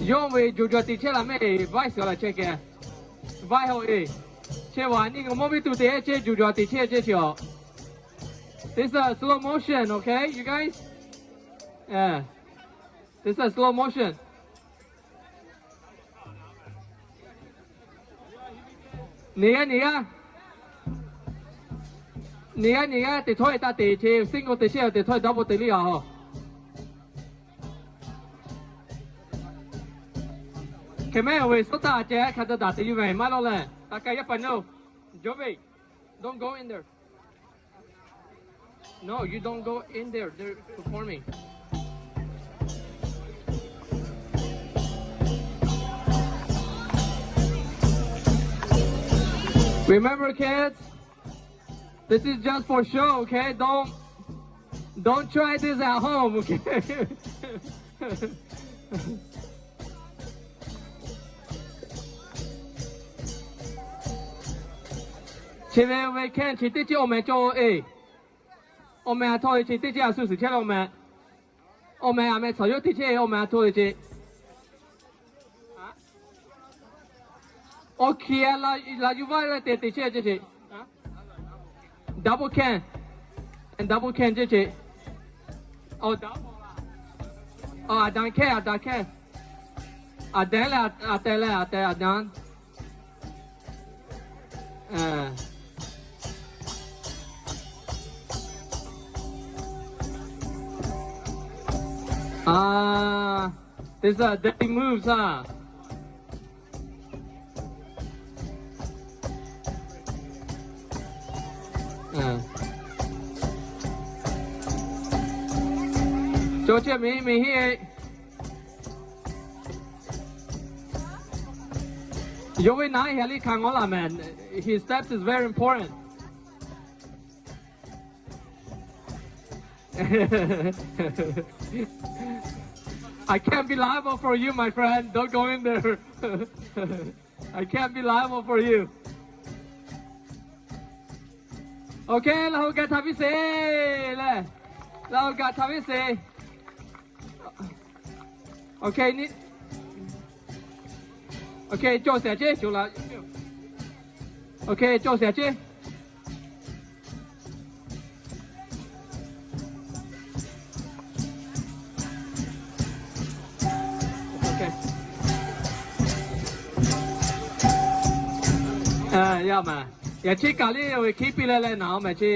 Yawˇ ve juˬ juˬ teꞈ chehˇ la mehˍ, vice la chehˇ keh. Vice ho e. Chi bawˬ a nyi ngaˬ mawˇ viˉ tuˬ te chehˇ, juˬ juˬ teꞈ chehˇ chehˇ chi a. This is a slow motion, okay, you guys? Yeah. This is a slow motion. Nyi g'aˇ nyi g'aˇ, nyi g'aˇ nyi g'aˇ teꞈ htawˇ e taˇ teꞈ che, single teꞈ chehˇ teꞈ htawˇ e double teꞈ liˇ a hoˬ. Hk'e mehˉ ve suhˉ taˇ ceh hk'a daꞈ daꞈ teꞈ yuˬ mehˍ maˇ lawˇ leh, taˇ ka yaˇ pa nyi oˬ. Jovi, don't go in there. No, you don't go in there. They're performing. Remember, kids, this is just for show, okay? Don't, don't try this at home, okay? Chi ve ve hkehˇ chi teˇ ceuˬ awˬ meh cawˬ e. Awˬ meh a htawˇ ve chi teˇ ceuˬ a suh suhˍ chehˇ la awˬ meh. Awˬ meh a meh tsuhꞈ yawˇ teꞈ chehˇ ve awˬ meh a htawˇ ve chi. Awˬ hkiˬ a la yuˬ vaˇ leh te teꞈ chehˇ ceh ce. Double can, double can ceh ce. Awˬ, aˬ danˍ hkehˇ, aˬ danˍ hkehˇ. Aˬ danˍ leh aˬ tehˬ leh aˬ tehˬ aˬ danˍ. Ah, these are dirty moves, huh? Cawˬ chehˇ miˬ miˬ hiˆ. Yawˇ ve naˉ heh liˇ hkanˍ ngawˉ laˬ mehˍ. His steps is very important. I can't be liable for you, my friend. Don't go in there. I can't be liable for you. Okay, laˇ hu gaˬ htaꞈ piˇ sheˍ lehˬ. Laˇ hu gaˬ htaꞈ piˇ sheˍ. Okay, ni. Okay, cawˬ sheˍ ceˇ, cawˬ la. Okay, cawˬ sheˍ ceˇ. Yaˇ maˬ, yaꞈ chi kaˬ liˇ ve hkiˉ piˇ leh leh naˍ a mehˍ chi.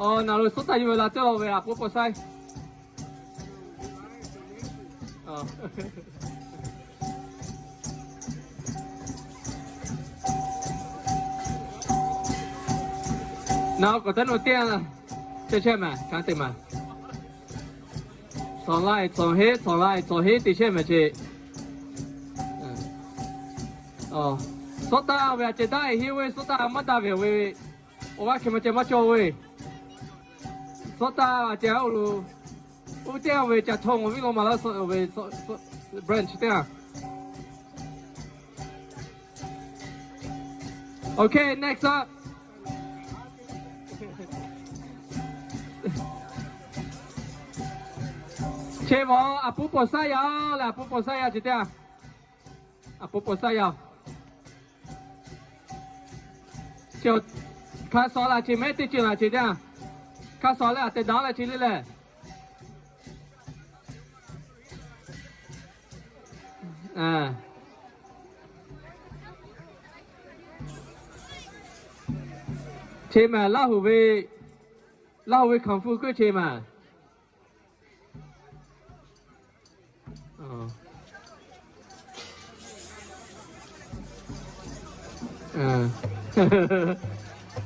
Awˬ, naˍ lo suhˉ taˍ yuˬ ve la teˇ lo ve a puˉ paw saiˉ. Naˍ k'awꞈ teˇ naw teˇ a chehˇ chehˇ mehˍ, kanˉ te maˬ. Cawˬ laiˬ cawˬ heˆ, cawˬ laiˬ cawˬ heˆ te chehˇ mehˍ chi. Suhˉ taˍ ve a ceh daˇ e heˆ ve, suhˉ taˍ maˇ daˇ ve ve, awˬ g'aˇ hkeh ma ceh maˇ cawˬ ve. Suhˉ taˍ a ceh oˇ lo, oˇ teˇ g'aˇ ve ca chaw ngawˬ viˉ lo maˬ laˇ ve branch teˇ g'aˇ. Okay, next up. Chi vaꞈ a puˉ paw saiˉ yaˇ leh, a puˉ paw saiˉ yaˇ chi teˇ g'aˇ. A puˉ paw saiˉ yaˇ. Chi hk'a shuˍ laˬ chi mehˉ teˇ ceuˬ laˬ chi teˇ g'aˇ. Hk'a shuˍ leh a teh daꞈ leh chi le lehˬ. Chi mehˍ Laˇ huˍ ve, Laˇ huˍ ve kung fu kuiˬ chi mehˍ.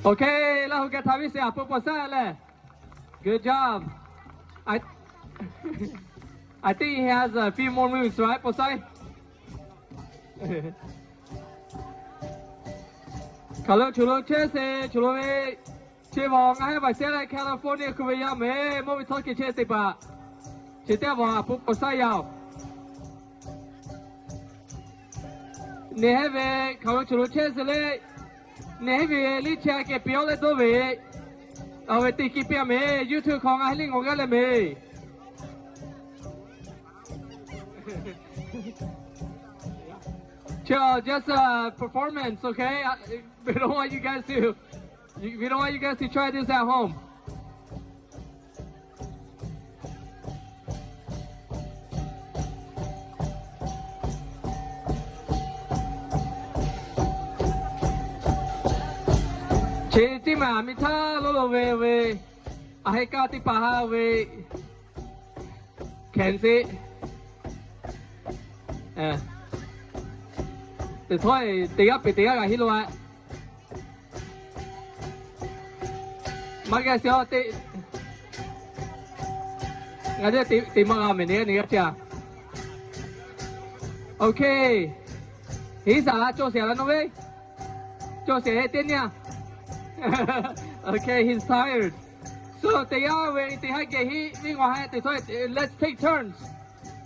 Okay, Laˇ huˍ geh htaꞈ viˉ sheˍ, a puˉ paw saiˉ leh. Good job. I, I think he has a few more moves, right, paw saiˉ? Hkaoˍ lo choˬ lo chehˇ sheˍ, choˬ lo ve. Chi vaꞈ ngaˬ hehˉ vaꞈ sehˉ leh California hk'u ve yaˇ mehˍ, mawˇ ve htawˇ ke chehˇ teˇ hpaˍ. Chi teˇ vaꞈ a puˉ paw saiˉ yaˇ oˬ. Neˬ hehˉ ve hkaoˍ lo choˬ lo chehˇ sheˍ le. Neˬ hehˉ ve liˇ chehˇ a keh piˇ awˉ leh dawˇ ve, awˬ ve teˇ kiˇ piˇ a mehˍ, YouTube hk'aw ngaˬ hehˉ liˇ ngawˬ gaˇ leh mehˍ. Just a performance, okay? We don't want you guys to, we don't want you guys to try this at home. Chi teˇ maˬ miˬ htaˇ lo lo ve ve, a heˆ kaˇ teˇ hpaˍ ha ve, hkehˍ sheˍ. Teˇ htawˇ teˇ g'aˇ peꞈ teˇ g'aˇ g'a heˆ lo a. Maˇ g'a sheˍ a teˇ, ngaˬ teˇ maˇ g'a mehˍ ne g'a ne g'a ca. Okay. Heˍ saˍ la cawˬ sheˍ la nawˬ ve. Cawˬ sheˍ teˇ nyi a. Okay, he's tired. So teˇ g'aˇ ve teˇ haˉ geh heˆ viˉ ngaw haˉ teˇ htawˇ, let's take turns.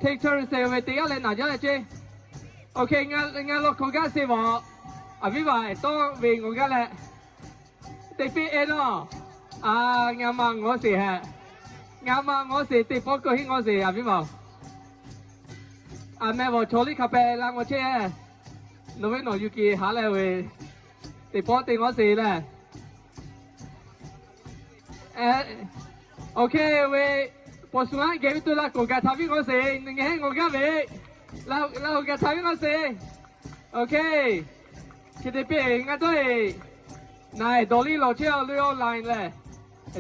Take turns te ve teˇ g'aˇ leh naˍ jaˇ leh ceˇ. Okay, ngaˬ lawˬ hkawꞈ gaˇ sheˍ vaꞈ. A viˉ vaꞈ tawˇ ve ngawˬ gaˇ leh. Teˇ piˇ e nawˬ. A, ngaˬ ma ngawˬ sheˍ hehꞈ. Ngaˬ ma ngawˬ sheˍ, teˇ pawˆ kawˆ hiˆ ngawˬ sheˍ, a viˉ vaꞈ. A meh vaꞈ chaw liˇ hk'a peh la ngawˬ chehˇ. Nawˬ ve nawˬ yuˬ kiˬ haꞈ leh ve, teˇ pawˆ te ngawˬ sheˍ leh. Okay ve, paw shu aˉ geh viˉ tuˬ la k'oˍ gaˬ htaꞈ viˉ ngawˬ sheˍ, neˬ ngaˬ hehˉ ngawˬ gaˇ ve, la k'oˍ gaˬ htaꞈ viˉ ngawˬ sheˍ. Okay. Chi teˇ piˇ ngaˬ dawˇ e, naˬ dawˬ liˇ lawˬ chehˇ a le online leh,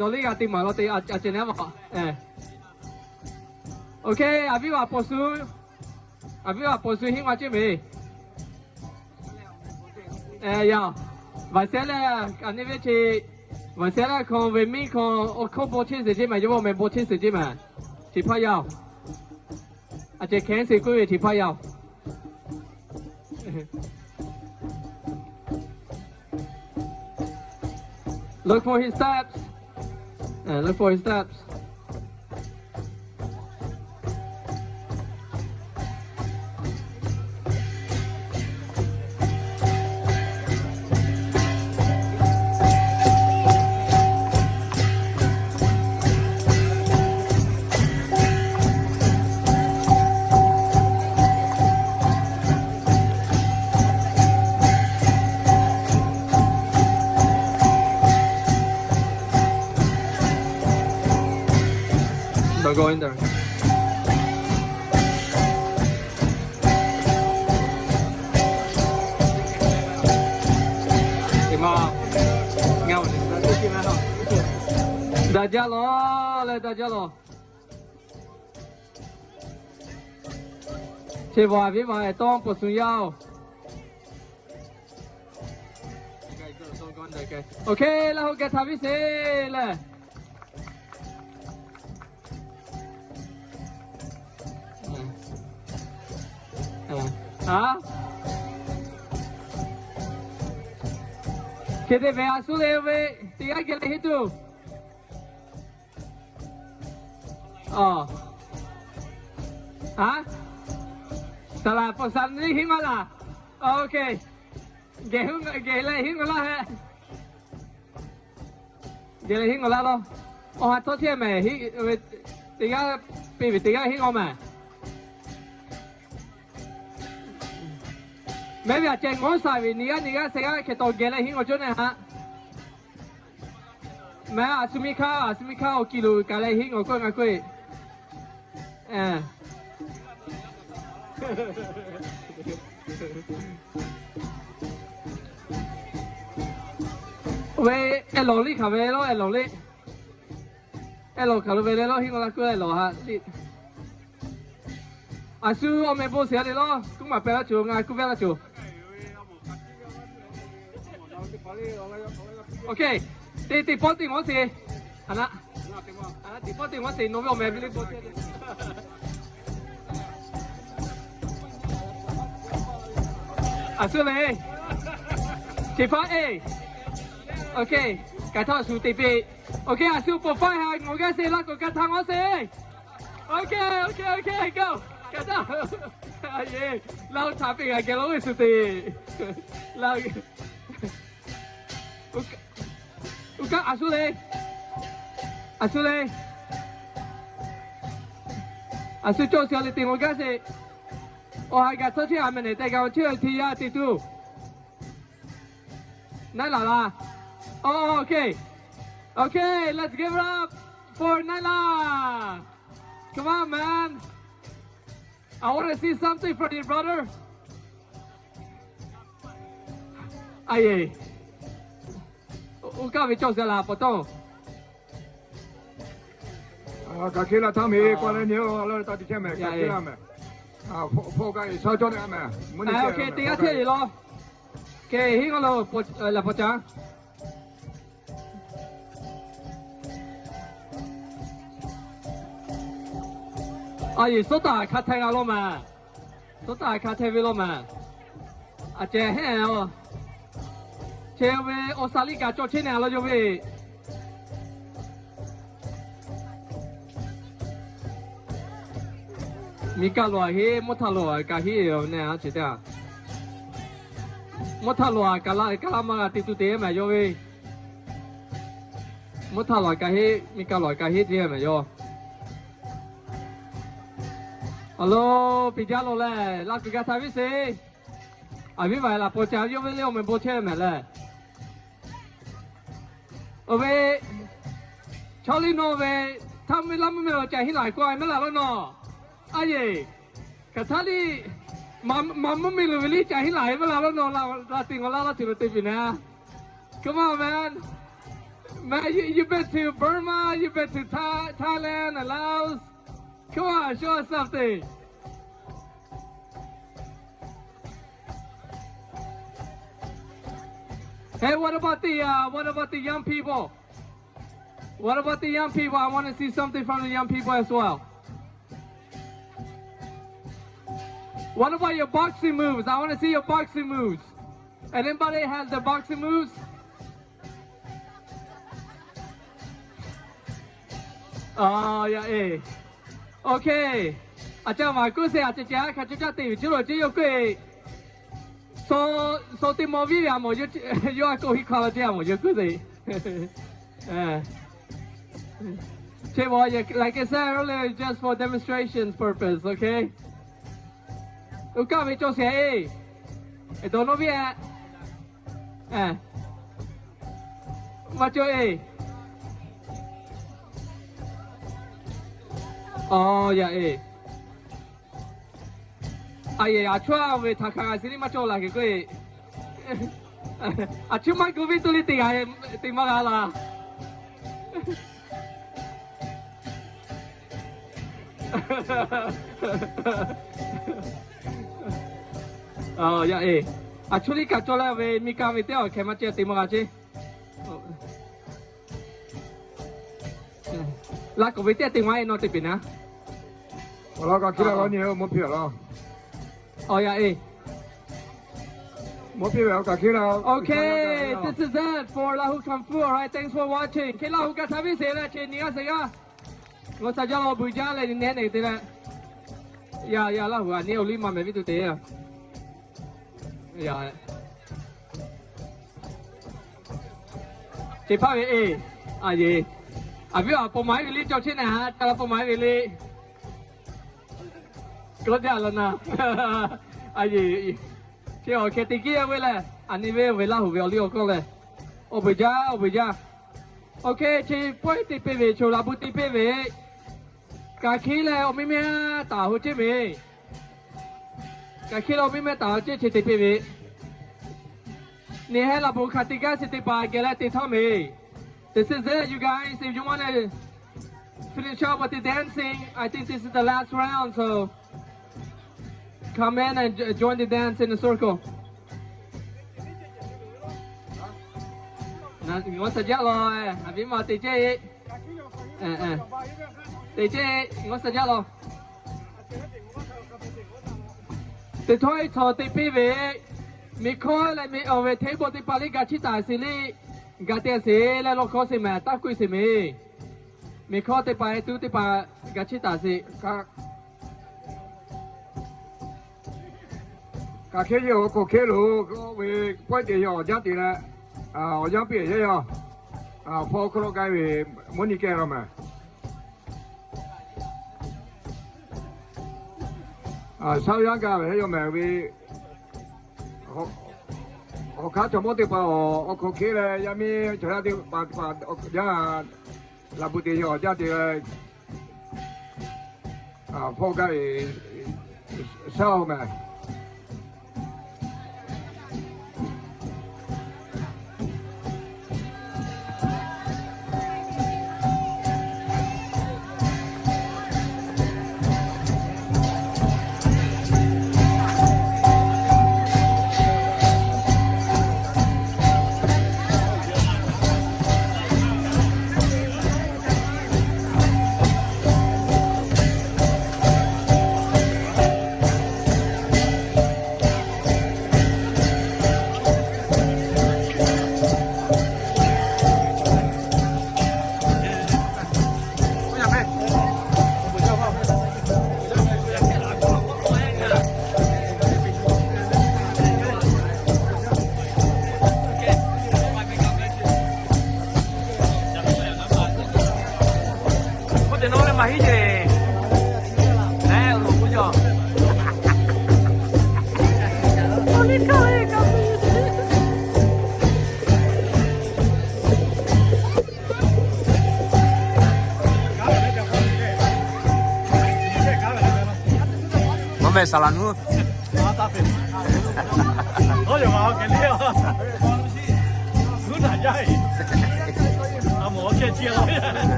dawˬ liˇ g'a te maˍ law te a ceh neˉ vaꞈ. Okay, a viˉ vaꞈ paw shu, a viˉ vaꞈ paw shu hiˉ ma ceˇ mehˍ. Yaˇ, vaꞈ sehˉ leh, a neˇ ve chi, Vaˬ shehˉ laˇ hkawˇ ve miˇ hkawˇ awˬ hkawˇ bon chehˇ sheˍ ceˇ maˬ, yawˇ ve awˬ meh bon chehˇ sheˍ ceˇ maˬ. Chi hpaˇ yaˇ oˬ. A ceh hkehˉ sheˍ k'oˆ ve chi hpaˇ yaˇ oˬ. Look for his steps. Uh, look for his steps. Don't go in there. Daꞈ jaˇ lawˬ leh, daꞈ jaˇ lawˬ. Chi vaˬ viˉ vaˬ ehˍ tawˇ pawˍ suhˍ yaˇ oˬ. Okay, laˇ hu geh htaꞈ viˉ sheˍ lehˬ. Hk'e te ve a shu le ve, teˇ g'aˇ geh leh henˇ tuˬ. Aˬ, a, saˍ laˍ pawˍ saˍ liˇ henˇ maˇ laˬ. Okay, geh leh henˇ k'o laˇ heh. Geh leh henˇ k'o laˇ lawˬ. Awˬ ha htawˇ chehˇ mehˍ, teˇ g'aˇ peˇ ve teˇ g'aˇ henˇ k'o mehˍ. Mehˉ ve a ceh ngawˉ shaˍ ve nyi g'aˇ nyi g'aˇ sheh g'aˇ hk'e taw geh leh henˇ k'o cawˇ nehˬ haꞈ. Mehˉ a shu miˇ hkaˇ, a shu miˇ hkaˇ awˬ kiˬ lo kaꞈ leh henˇ k'o k'oˆ ve ngaˬ k'oˆ ve. Oˇ ve, ehˉ lawˬ liˇ hk'aˬ ve lawˬ, ehˉ lawˬ liˇ. Ehˉ lawˬ hk'aˬ lo ve leh lawˬ henˇ k'o laˇ k'oˆ ehˉ lawˬ haꞈ liˇ. A shu awˬ meh bon sheˍ a le lawˬ, kuˉ maˬ pehˍ laˇ cawˬ, ngaˬ kuˉ pehˍ laˇ cawˬ. Okay, teˇ teˇ pawˆ teˇ ngawˉ sheˍ. Teˇ pawˆ teˇ ngawˉ sheˍ, nawˬ ve awˬ meh ve le bon sheˍ. A shu le, teˇ pawˆ e. Okay, kaꞈ htaˇ a shu teˇ peˇ. Okay, a shu pawˍ faˇ ha ngawˬ g'aˇ sheˍ laˇ k'o kaꞈ htaˇ ngawˉ sheˍ. Okay, okay, okay, go. Kaꞈ htaˇ, a yeˬ, laˇ hu htaꞈ peꞈ g'a geh lo ve shu teˇ. Laˇ Uˉ kaˆ a shu le. A shu le. A shu cawˬ sheˍ le teˇ ngawˬ gaˇ sheˍ. Awˬ ha gaˬ tcuhˉ chehˇ a meh nehˬ tehꞈ g'a awˬ chehˇ teˇ yanˇ te tuˬ. Naiˉ laˬ laˇ. Oh, okay. Okay, let's give it up for Naiˉ laˬ. Come on, man. I want to see something from you, brother. A yeˬ. Uˉ kaˆ ve cawˬ sheˍ laˇ pa taw. Kaꞈ hk'e laˇ htaˇ meh, k'aw leh nyi-o, a lawˇ taˇ te chehˇ meh, kaꞈ hk'e laˇ meh. Hpawˇ kaꞈ e shaˉ cawˇ te a meh. Teˇ g'aˇ chehˇ le lawˬ. Kehˬ henˇ k'aw lo, laˬ paw caˇ. A yeˬ, suhˉ taˍ hk'a hteh g'a lawˇ meh. Suhˉ taˍ hk'a hteh ve lawˇ meh. A ceh heˆ-oˬ. Chehˇ ve awˬ shaˍ liˇ kaꞈ cawˬ chehˇ nehˬ a lawˇ yawˇ ve. Miˬ kaˆ lo a heˆ, mvuhˇ htaˇ lo a kaꞈ heˆ-oˬ nehˬ a ce teˇ a. Mvuhˇ htaˇ lo a kaꞈ la kaꞈ la maˇ g'a te tuˬ te meh yawˇ ve. Mvuhˇ htaˇ lo a kaꞈ heˆ, miˬ kaˆ lo a kaꞈ heˆ te meh yawˇ. A lo, piˍ jaˇ lo lehˬ, laˇ kuiˬ g'a htaꞈ viˉ sheˍ. A viˉ vaˬ laˬ paw caˇ yawˇ ve le awˬ meh bon chehˇ meh lehˬ. Oˇ ve, chaw liˇ nawˬ ve, htaˇ mvuhˇ miˬ laˇ mvuhˇ miˬ lo caꞈ henˇ laˬ k'o a meh laˬ lawˇ nawˬ. A yeˬ, hk'aˬ htaˇ liˇ, maꞈ mvuhˇ miˬ lo ve liˇ caꞈ henˇ laˬ ve meh laˬ lawˇ nawˬ, la teˇ ngawˬ laˇ laˇ tuˬ lo te piˬ nehˬ. Come on, man. Man, you, you been to Burma, you been to Thai, Thailand and Laos. Come on, show us something. Hey, what about the, uh, what about the young people? What about the young people? I want to see something from the young people as well. What about your boxing moves? I want to see your boxing moves. Anybody has the boxing moves? Oh, yeah, eh. Okay. A ca maˍ kuˇ se a ca ca hk'a ca ca te ve chi lo ce yawˇ kuˇ e. So, so teˇ maw viˉ ve a mawˬ yawˇ a k'o hi hk'a la ce a mawˬ yawˇ kuˇ se. Chi mawˬ, like I said earlier, just for demonstration's purpose, okay? Uˉ kaˆ ve cawˬ sheˍ e. Dawˬ nawˇ viˉ e. Maˇ cawˬ e. Aw, yaꞈ e. A yehˬ, a chuˇ a ve htaꞈ hk'a g'a shiˍ liˇ maˇ cawˬ la kehˬ k'oˆ e. A chuˇ maˇ gu viˉ tuˬ liˇ teˇ g'aˇ te maˇ g'a la. Aw, yaꞈ e. A chuˇ liˇ kaꞈ cawˬ la ve, miˬ kaˆ ve teˇ awˬ hkeh maˇ ceh te maˇ g'a ce. Laˇ k'oˍ ve teˇ te maˇ e nawˬ te peˬ naˉ. Awˬ lawn kaꞈ hkiˉ la law nyi mawˇ piˇ law. Aw, yaꞈ e. Mawˇ piˇ ve awˬ kaꞈ hkiˉ la. Okay, this is it for Lahu Kung Fu. All right, thanks for watching. Hk'e Laˇhuˍ kaꞈ htaꞈ viˉ sheˍ leh, chi nyi g'aˇ sheˍ g'aˇ, ngaˬ hui ca jaˇ law, beuꞈ jaˇ leh nyi nehˉ nehˬ te leh, yaꞈ yaꞈ Laˇhuˍ a nyi awˬ liˇ maˇ mehˍ viˉ tuˬ te yaꞈ. Chi hpaˇ ve e, a yeˬ, a viˉ awˬ pa maˍ iˉ ve liˇ cawˬ chehˇ naˍ, ca la pa maˍ iˉ ve liˇ. Kawˆ jaˇ la na. A yeˬ, chi awˬ hkeh te kiˇ yaˇ ve lehˬ, a nyi ve ve Laˇhuˍ ve awˬ liˇ awˬ hkawˇ lehˬ, awˬ beuꞈ jaˇ, awˬ beuꞈ jaˇ. Okay, chi pawehˇ te piˇ ve, choˬ laˬ bu te piˇ ve, kaꞈ hkiˉ leh awˬ miˇ mehˉ taˍ ho ceˇ ve. Kaꞈ hkiˉ leh awˬ miˇ mehˉ taˍ ho ceˇ chi te piˇ ve. Neˇ hehˉ laˬ bon hk'aˬ te gaˇ sheˍ teˇ hpaˍ geh leh te htawˇ meˬ. This is it, you guys. If you wanna finish up with the dancing, I think this is the last round, so come in and jo- join the dance in the circle. Ngaˬ hui ca jaˇ law, a viˉ ma te ceˇ, te ceˇ, ngaˬ hui ca jaˇ law. Teˇ htawˇ iˉ htaw te piˇ ve, miˬ hkawˇ leh miˬ awˬ ve hteˇ bon teˇ hpaˍ liˇ ga chiˇ taˍ sheˍ liˇ, ga te sheˍ leh law hkawˇ sheˍ mehˍ, taˇ k'oˆ sheˍ meˬ. Miˬ hkawˇ teˇ hpaˍ e tuˉ teˇ hpaˍ ga chiˇ taˍ sheˍ. Kaꞈ hkehˇ yehˬ awˬ hk'aw hkehˇ loˬ, k'oˆ ve pawehˇ te yehˬ awˬ jaˇ te leh, awˬ yanˇ piˇ yehˬ yaˇ, hpawˇ hk'aw lo k'ai ve mvuhˇ nyi kehˬ la mehˍ. Shaˉ yanˇ gaˇ ve hehˉ yaw mehˍ ve, awˬ hk'aˇ chaw mawˇ teˇ hpaˍ awˬ hk'aw hkehˇ leh, yaˇ miˇ chaw yaˇ teˇ hpaˍ teˇ hpaˍ yaˇ laˬ bu te yehˬ awˬ jaˇ te leh, hpawˇ gaˇ ve shaˉ oˬ mehˍ. Mawˇ mehˍ saˍ laˍ nuˇ.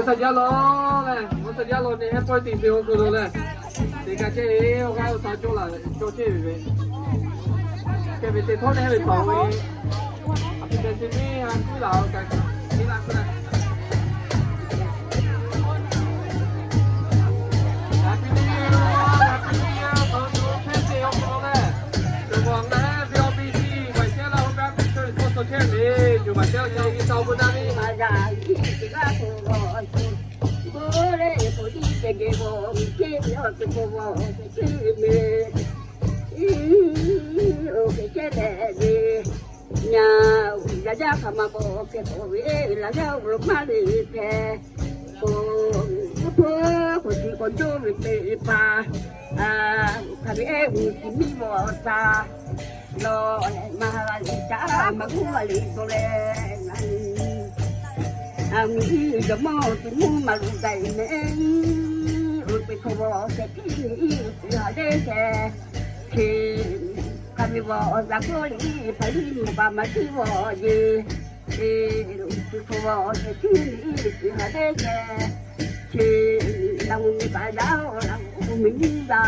Htaˇ jaˇ law leh, htaˇ jaˇ law ne, heˉ pawehˇ tiꞈ te awˬ hk'aw lo leh, teˇ kaꞈ chehˇ ve awˬ g'aˇ awˬ shaˍ cawˇ laˬ cawˇ chehˇ ve ve, hk'e ve te htawˇ leh ve paˍ ve, a pi te te ve a kuˉ laˬ kaꞈ, teˇ laˇ kuˉ laˬ. Nyaˇ yaˇ hk'aˬ ma bawˬ hk'e k'oˆ ve, laˇ yaˇ lo maˇ le hpehꞈ. K'o, k'o, k'o, k'o, k'o, k'o, k'o, k'o, k'o, hk'a ve eˉ g'uˇ chi miˇ mawˬ taˍ. Lawˬ leh maˇ ha g'a liꞈ caˉ maˇ g'uˇ g'a liꞈ dawˬ leh, a miˇ jawˇ mawˇ te mvuhˇ maˇ luˬ gaˬ mehˍ. Oˇ teˇ hk'awꞈ g'awˬ shehˍ hkiˉ nyi iˉ teˇ ha deˇ shehˍ hkiˉ. Hk'a ve g'awˬ awˬ yaꞈ k'oˆ liꞈ hpaˍ liˇ maˍ paˍ maˍ tiˉ g'awˬ yeˬ. Teˇ hk'awꞈ g'awˬ shehˍ hkiˉ nyi iˉ teˇ ha deˇ shehˍ hkiˉ. Laˇ mvuhˇ miˬ paˍ yaˇ-oˬ, laˇ mvuhˇ miˬ nyiˇ yaˇ.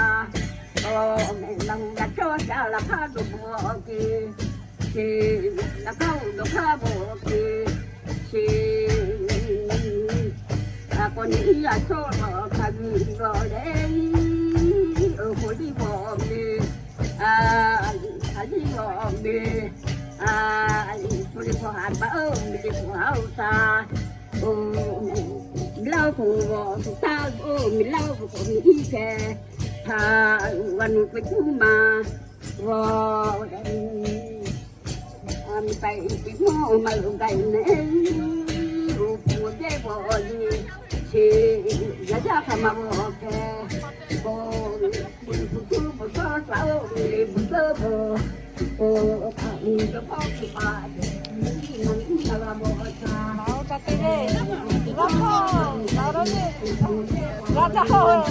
Awˬ mehˍ laˇ mvuhˇ yaˇ cawˇ shaˍ laˇ hpaˇ dawˬ bvuhꞈ awˬ ke. Chi laˇ hpaˇ-oˬ, dawˬ hpaˇ bvuhꞈ awˬ ke. Chi a k'awꞈ nyi iˉ yaˇ cawˇ law hk'a g'uiˬ g'awˬ leh, awˬ hk'aw liˇ bvuhꞈ awˬ ke. A liꞈ hk'a liˇ bvuhꞈ awˬ ke. A liꞈ hpu liꞈ hpu haꞈ baˬ-oˬ, miˬ liꞈ hpu haꞈ-oˬ taˍ. Oˬ, miˬ laˇ-oˬ k'o, awˬ suhˍ taˇ-oˬ, miˬ laˇ-oˬ k'o, miˬ iˉ hkeh htaꞈ g'a nuˬ peuˬ tuˬ ma g'awˬ. Miˬ paiˍ iˉ piˇ mawˇ maˇ loꞈ gaˬ mehˍ. Oˇ hpu jehˇ bvuhꞈ awˬ liˇ, chi yaˇ jaˇ hk'aˬ ma bvuhꞈ awˬ hkeh k'o, miˬ liꞈ bvuhꞈ tuˬ bvuhꞈ tawˇ shaˍ-oˬ, miˬ liꞈ bvuhꞈ tuˬ bvuhꞈ. Oˇ, a miˬ jaˇ hkawˇ tuˬ pa, miˬ iˉ ma miˬ iˉ ma g'a bvuhꞈ awˬ hkeh. Laˇ hkawˇ, laˇ hkawˇ, laˇ hkawˇ.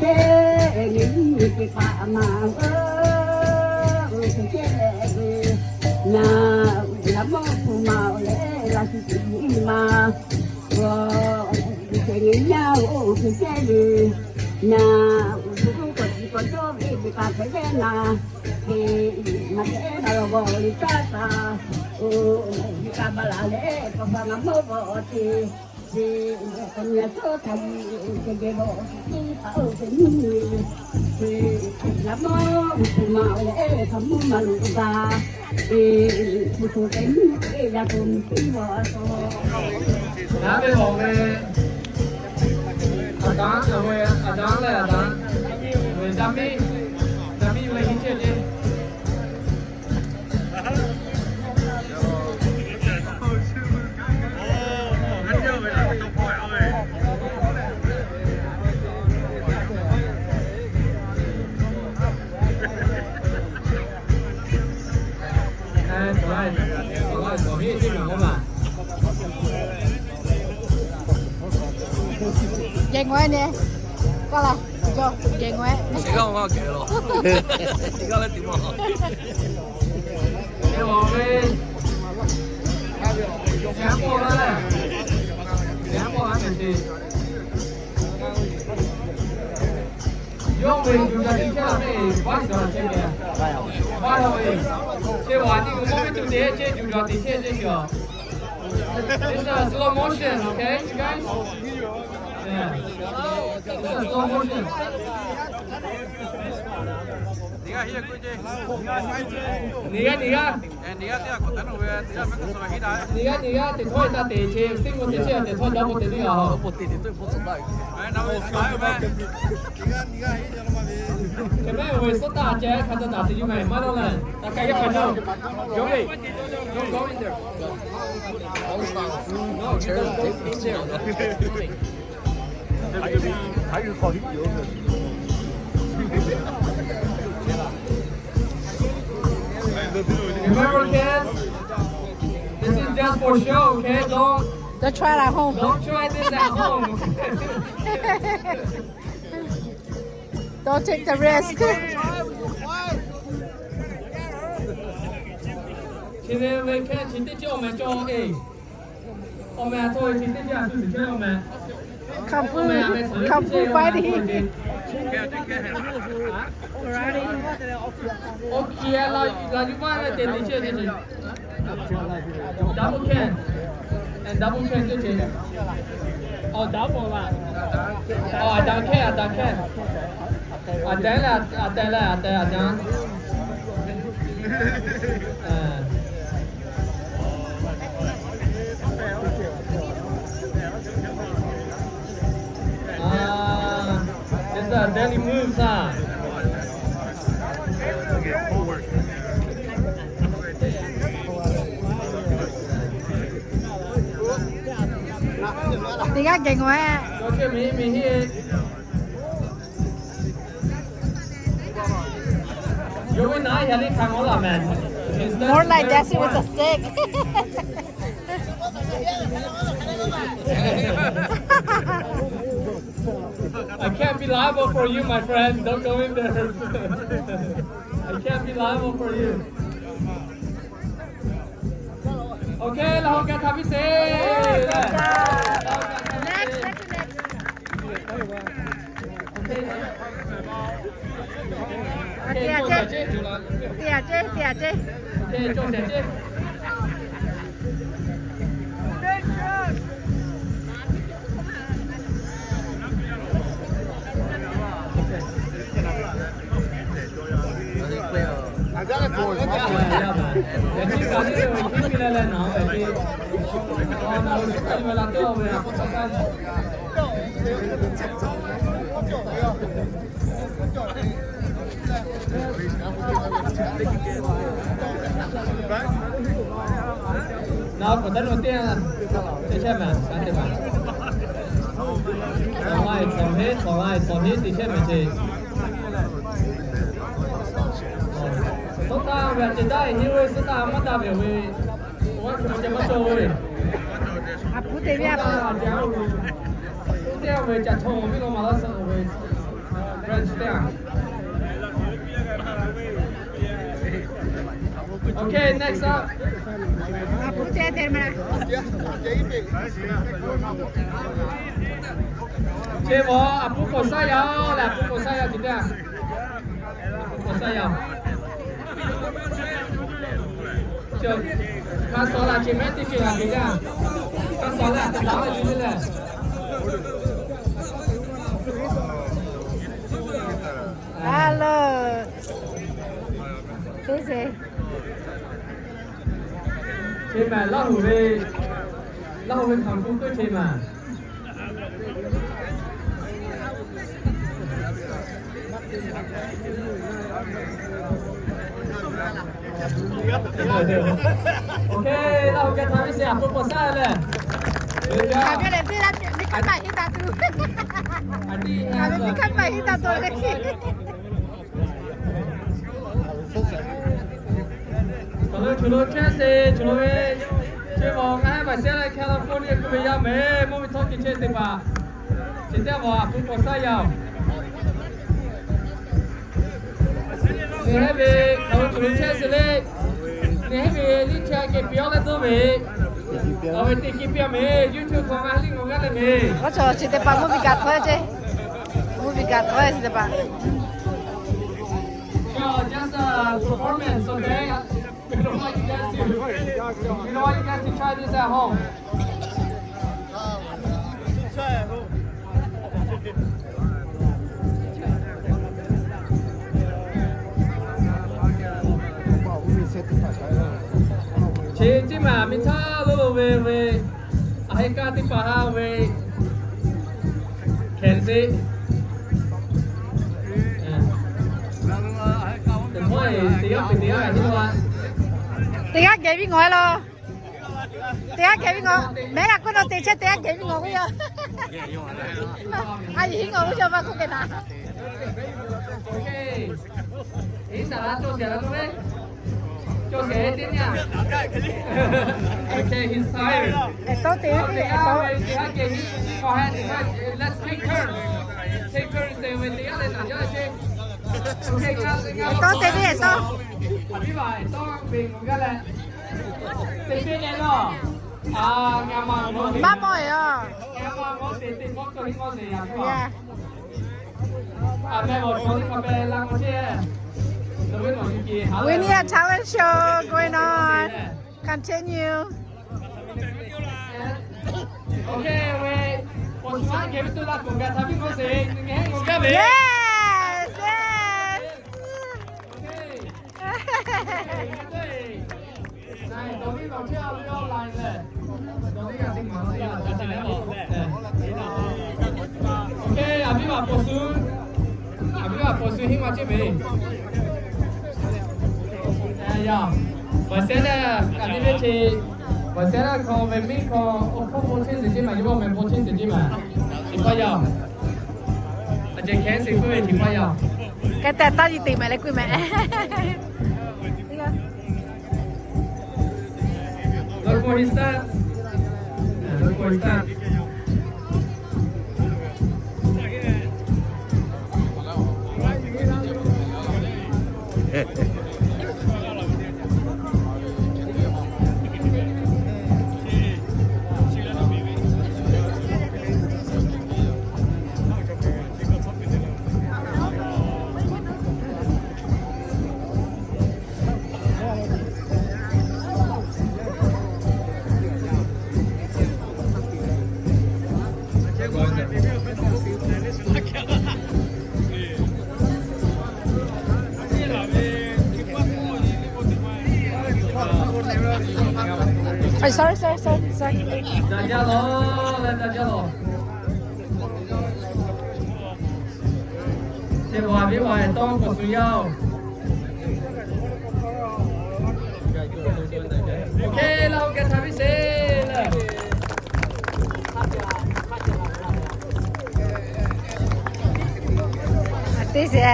Teˇ nyi nyi teˇ hpaˍ ma, oˇ, teˇ cehˇ leh ve, na, laꞈ mawˇ hpu ma leh laꞈ shiˍ tiꞈ nyi ma, oˇ, teˇ nyi nyi oˇ teˇ cehˇ ve, na, oˇ, hpu k'oˆ k'awꞈ tiꞈ k'awꞈ cawˇ ve teˇ hpaˍ hpehꞈ leh na, teˇ ma teˇ ma la g'awˬ liꞈ taˇ taˍ, oˇ, liꞈ kaꞈ baˬ laˬ leh k'awꞈ hpaˍ ma mawˇ g'awˬ awˬ te. Daꞈ ve awˬ ve, aˬ daꞈ ve, aˬ daꞈ leh aˬ daꞈ ve, daꞈ miˇ, daꞈ miˇ ve hiˆ cehˇ cehˇ. Jehˬ ngaweh ne, kaˇ la, jehˬ ngaweh. Teˇ g'aˇ maˇ kehˬ lo. Teˇ g'aˇ leh teˇ maˇ. Yawˇ ve yuˬ yaꞈ tiꞈ chehˇ la ve, vice chair ve. Vice chair ve. Chi vaꞈ nyi ve mawˇ ve tuˬ te chehˇ, yuˬ yaꞈ tiꞈ chehˇ chehˇ shiˍ-oˬ. It's a slow motion, okay, you guys? Yeah. It's a slow motion. Nyi g'aˇ nyi g'aˇ. Nyi g'aˇ nyi g'aˇ teꞈ htawˇ taˇ te ce, siˉ mvuh te ce, teꞈ htawˇ daꞈ k'o te teˇ g'aˇ. Hk'e mehˆ ve suhˉ taˇ ceh hk'a taˇ taˍ te yuˬ mehˍ maˇ dawˇ leh, taˇ k'ai yaˇ hk'a dawˇ. Yawˇ ve, don't go in there. No, you don't go in there. Remember, kids, this is just for show, okay? Don't Don't try it at home. Don't try this at home. Don't take the risk. Chi ve ve hk'e chi teˇ ceuˬ awˬ meh cawˬ e. Awˬ meh a htawˇ chi teˇ ceuˬ a shu tuˬ chehˇ awˬ meh. Kung fu, kung fu fighting. Awˬ kiˬ la yuˬ maˇ ve te teˇ ceuˬ teˇ ceuˬ. Double can. And double can teˇ ceuˬ. Awˬ, double la. Awˬ, a da can, a da can. A tehˬ leh, a tehˬ leh, a tehˬ a da. Ah, it's a daily moves, huh? Teˇ g'aˇ geh ngawˬ-e. More like dancing with a stick. I can't be liable for you, my friend. Don't go in there. I can't be liable for you. Okay, la ho ka hta piˇ sheˍ. Next, next, next. Te a ceˇ, te a ceˇ, te a ceˇ. Naˍ k'awꞈ taˇ lo teˇ, teˇ chehˇ ma, ka teˇ ma. Tawˍ la e tawˍ heˆ, tawˍ la e tawˍ heˆ teˇ chehˇ ma ce. Suhˉ taˇ ve a ce daꞈ e nyi ve suhˉ taˇ maˇ daꞈ ve ve. Oˇ ve maˇ cawˬ ve. A puˉ te ve a puˉ. Oˇ teˇ ve ca chaw viˉ lo ma laˇ suh ve. French teˇ a. Okay, next up. A puˉ te te ma. Che maw, a puˉ k'awꞈ shaˉ yaˇ leh, a puˉ k'awꞈ shaˉ yaˇ teˇ a. A puˉ k'awꞈ shaˉ yaˇ. Hk'a shuˍ laˬ ce mehˉ teˇ ceuˬ a teˇ a. Hk'a shuˍ laˬ te daꞈ ve ce le. Hello. Teˇ ceuˬ. Che ma Laˇ huˍ ve, Laˇ huˍ ve hkaoˍ hpu k'oˆ che ma. Okay, Laˇ huˍ geh htaꞈ ve sheˍ a pon k'awꞈ shaˉ leh. Hk'aˬ ve lehˬ, teˇ g'aˇ teˇ hk'aˇ maˇ heˆ taˍ tuˬ. Hk'aˬ ve teˇ hk'aˇ maˇ heˆ taˍ tuˬ le. Chaw lo chawˬ lo chehˇ sheˍ, chaw lo ve, che maw ngaˬ heˉ maˬ shehˉ leh California kuˬ ve yaˇ mehˬ, mvuhˇ ve htawˇ ke chehˇ teˇ hpaˍ, chi teˇ hpaˍ a pon k'awꞈ shaˉ yaˇ oˬ. Ngaˬ heˉ ve hk'aˬ lo chawˬ lo chehˇ sheˍ le. Ngaˬ heˉ ve liˇ chehˇ a keh piˇ awˉ leh dawˇ ve, awˬ ve teˇ kiˇ piˇ a mehˬ, YouTube hk'aw ngaˬ heˉ liˇ ngawˬ g'aˇ leh mehˬ. Oˇ chaw chi teˇ hpaˍ mvuhˇ miˬ gaˬ htawˇ ceˇ. Mvuhˇ miˬ gaˬ htawˇ chi teˇ hpaˍ. Sure, just a performance, okay? We don't want you guys to, we don't want you guys to try this at home. Chi teˇ maˬ miˬ htaˇ lo lo ve ve, a heh kaˇ teˇ hpaˍ ha ve, hkehˬ te. Teˇ g'aˇ geh viˉ ngawˬ e laˬ. Teˇ g'aˇ geh viˉ ngawˬ. Mehˉ g'a k'oˆ nawˬ te chehˇ teˇ g'aˇ geh viˉ ngawˬ k'oˆ yaˇ. A yiˬ hiˉ ngawˬ k'oˆ yaˇ maˇ k'oˆ kehˬ naˍ. Iˉ saˍ laꞈ cawˬ sheˍ laꞈ k'oˆ ve. Cawˬ sehˍ teˇ nyaˇ. Okay, he's tired. Awˬ teˇ g'aˇ ve teˇ g'aˇ geh hiˆ k'awꞈ heh teˇ g'aˇ, let's take turns. Take turns te ve teˇ g'aˇ leh naˬ jaˇ ve ce. Awˬ teˇ g'aˇ ve tawˇ. Aˬ viˉ ma tawˇ ve ngaˬ g'aˇ leh. Teˇ ceuˬ leh lawˬ. A, ngaˬ ma maˇ mawˬ e a. Ngaˬ ma mawˬ te te mawˇ kawˇ hiˆ mawˇ te yaꞈ k'aw. We need a talent show going on. Continue. Yes, yes. Okay, aˬ viˉ ma paw shu, aˬ viˉ ma paw shu hiˆ ma ceˇ ve. Yaˇ, vaˬ sehˉ leh kaꞈ teˇ ve ce, vaˬ sehˉ leh hk'aw ve miˇ hk'aw awˬ hk'oˆ paw chehˇ sheˍ ceˇ maˬ, yawˇ ve paw chehˇ sheˍ ceˇ maˬ. Teˇ hpaˇ yaˇ, a ceh hkehˉ sheˍ k'oˆ ve teˇ hpaˇ yaˇ. Hk'e te taˇ nyi teꞈ mehˍ leh k'oˆ mehˍ. Look for his stats. Yeah, look for his stats. Sorry, sorry, sorry, sorry. Daꞈ jaˇ lawˬ, leh daꞈ jaˇ lawˬ. Chi bawˬ a viˉ ma tawˇ k'awꞈ suh yaˇ oˬ. Okay, laˇ oˇ geh htaꞈ viˉ sheˍ leh. Teˇ sheˍ.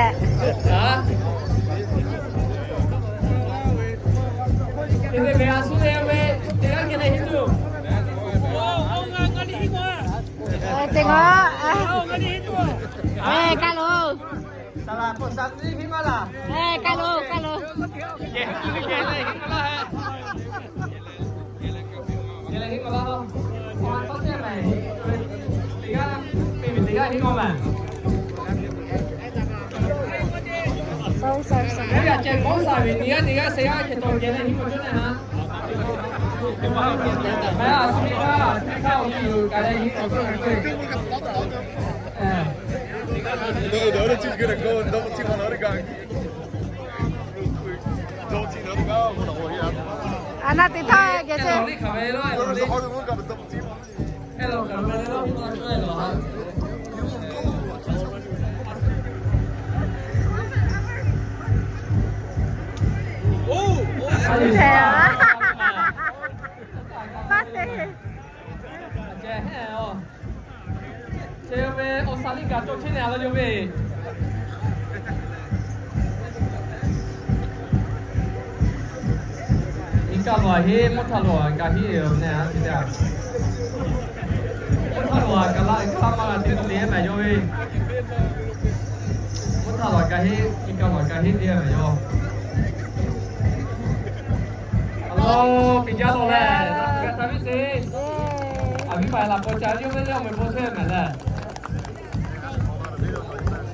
Teˇ ve a suh leh ve teˇ g'aˇ geh leh hiˆ tuˬ. Teˇ g'aˇ. Kaˇ loˬ. Kaˇ loˬ, kaˇ loˬ. Sorry, sorry, sorry. The other team's gonna go and double team on the other guy. Double team the other guy. Hold on, hold on, yeah. Anaˇ teˇ htaˇ geh te. Chi ve awˬ saˍ liˇ kaꞈ cawˬ chehˇ leh a la yoˬ ve. Iˉ kaˆ lo a heˆ, mvuhˇ htaˇ lo a kaꞈ heˆ yoˬ ne a te te a. Mvuhˇ htaˇ lo a kaꞈ la iˉ kaˆ maˇ g'a te te mehˍ yoˬ ve. Mvuhˇ htaˇ lo a kaꞈ heˆ, iˉ kaˆ lo a kaꞈ heˆ te mehˍ yoˬ. Awˬ lawn piˍ jaˇ lawˬ leh, g'a htaꞈ viˉ sheˍ. A viˉ paˍ laꞈ paw ca yawˇ ve leh awˬ meh paw chehˇ mehˍ leh.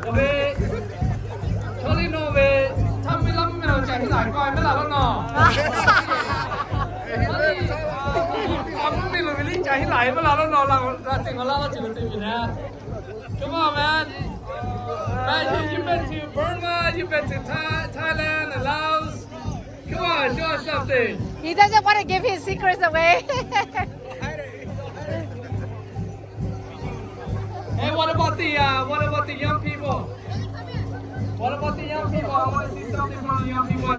Awˬ ve, chaw liˇ nawˬ ve, htaˇ mvuhˇ miˬ la mvuhˇ miˬ lo ca hiˉ laˬ k'ai mehˍ laˬ lawˬ nawˬ. Chaw liˇ, a mvuhˇ miˬ lo ve liˇ ca hiˉ laˬ mehˍ laˬ lawˬ nawˬ, la la teˇ maˬ la la ce lo te ve na. Come on, man. Man, you, you've been to Burma, you've been to Thai, Thailand and Laos. Come on, show us something. He doesn't want to give his secrets away. Hey, what about the, uh, what about the young people? What about the young people? I want to see something from the young people.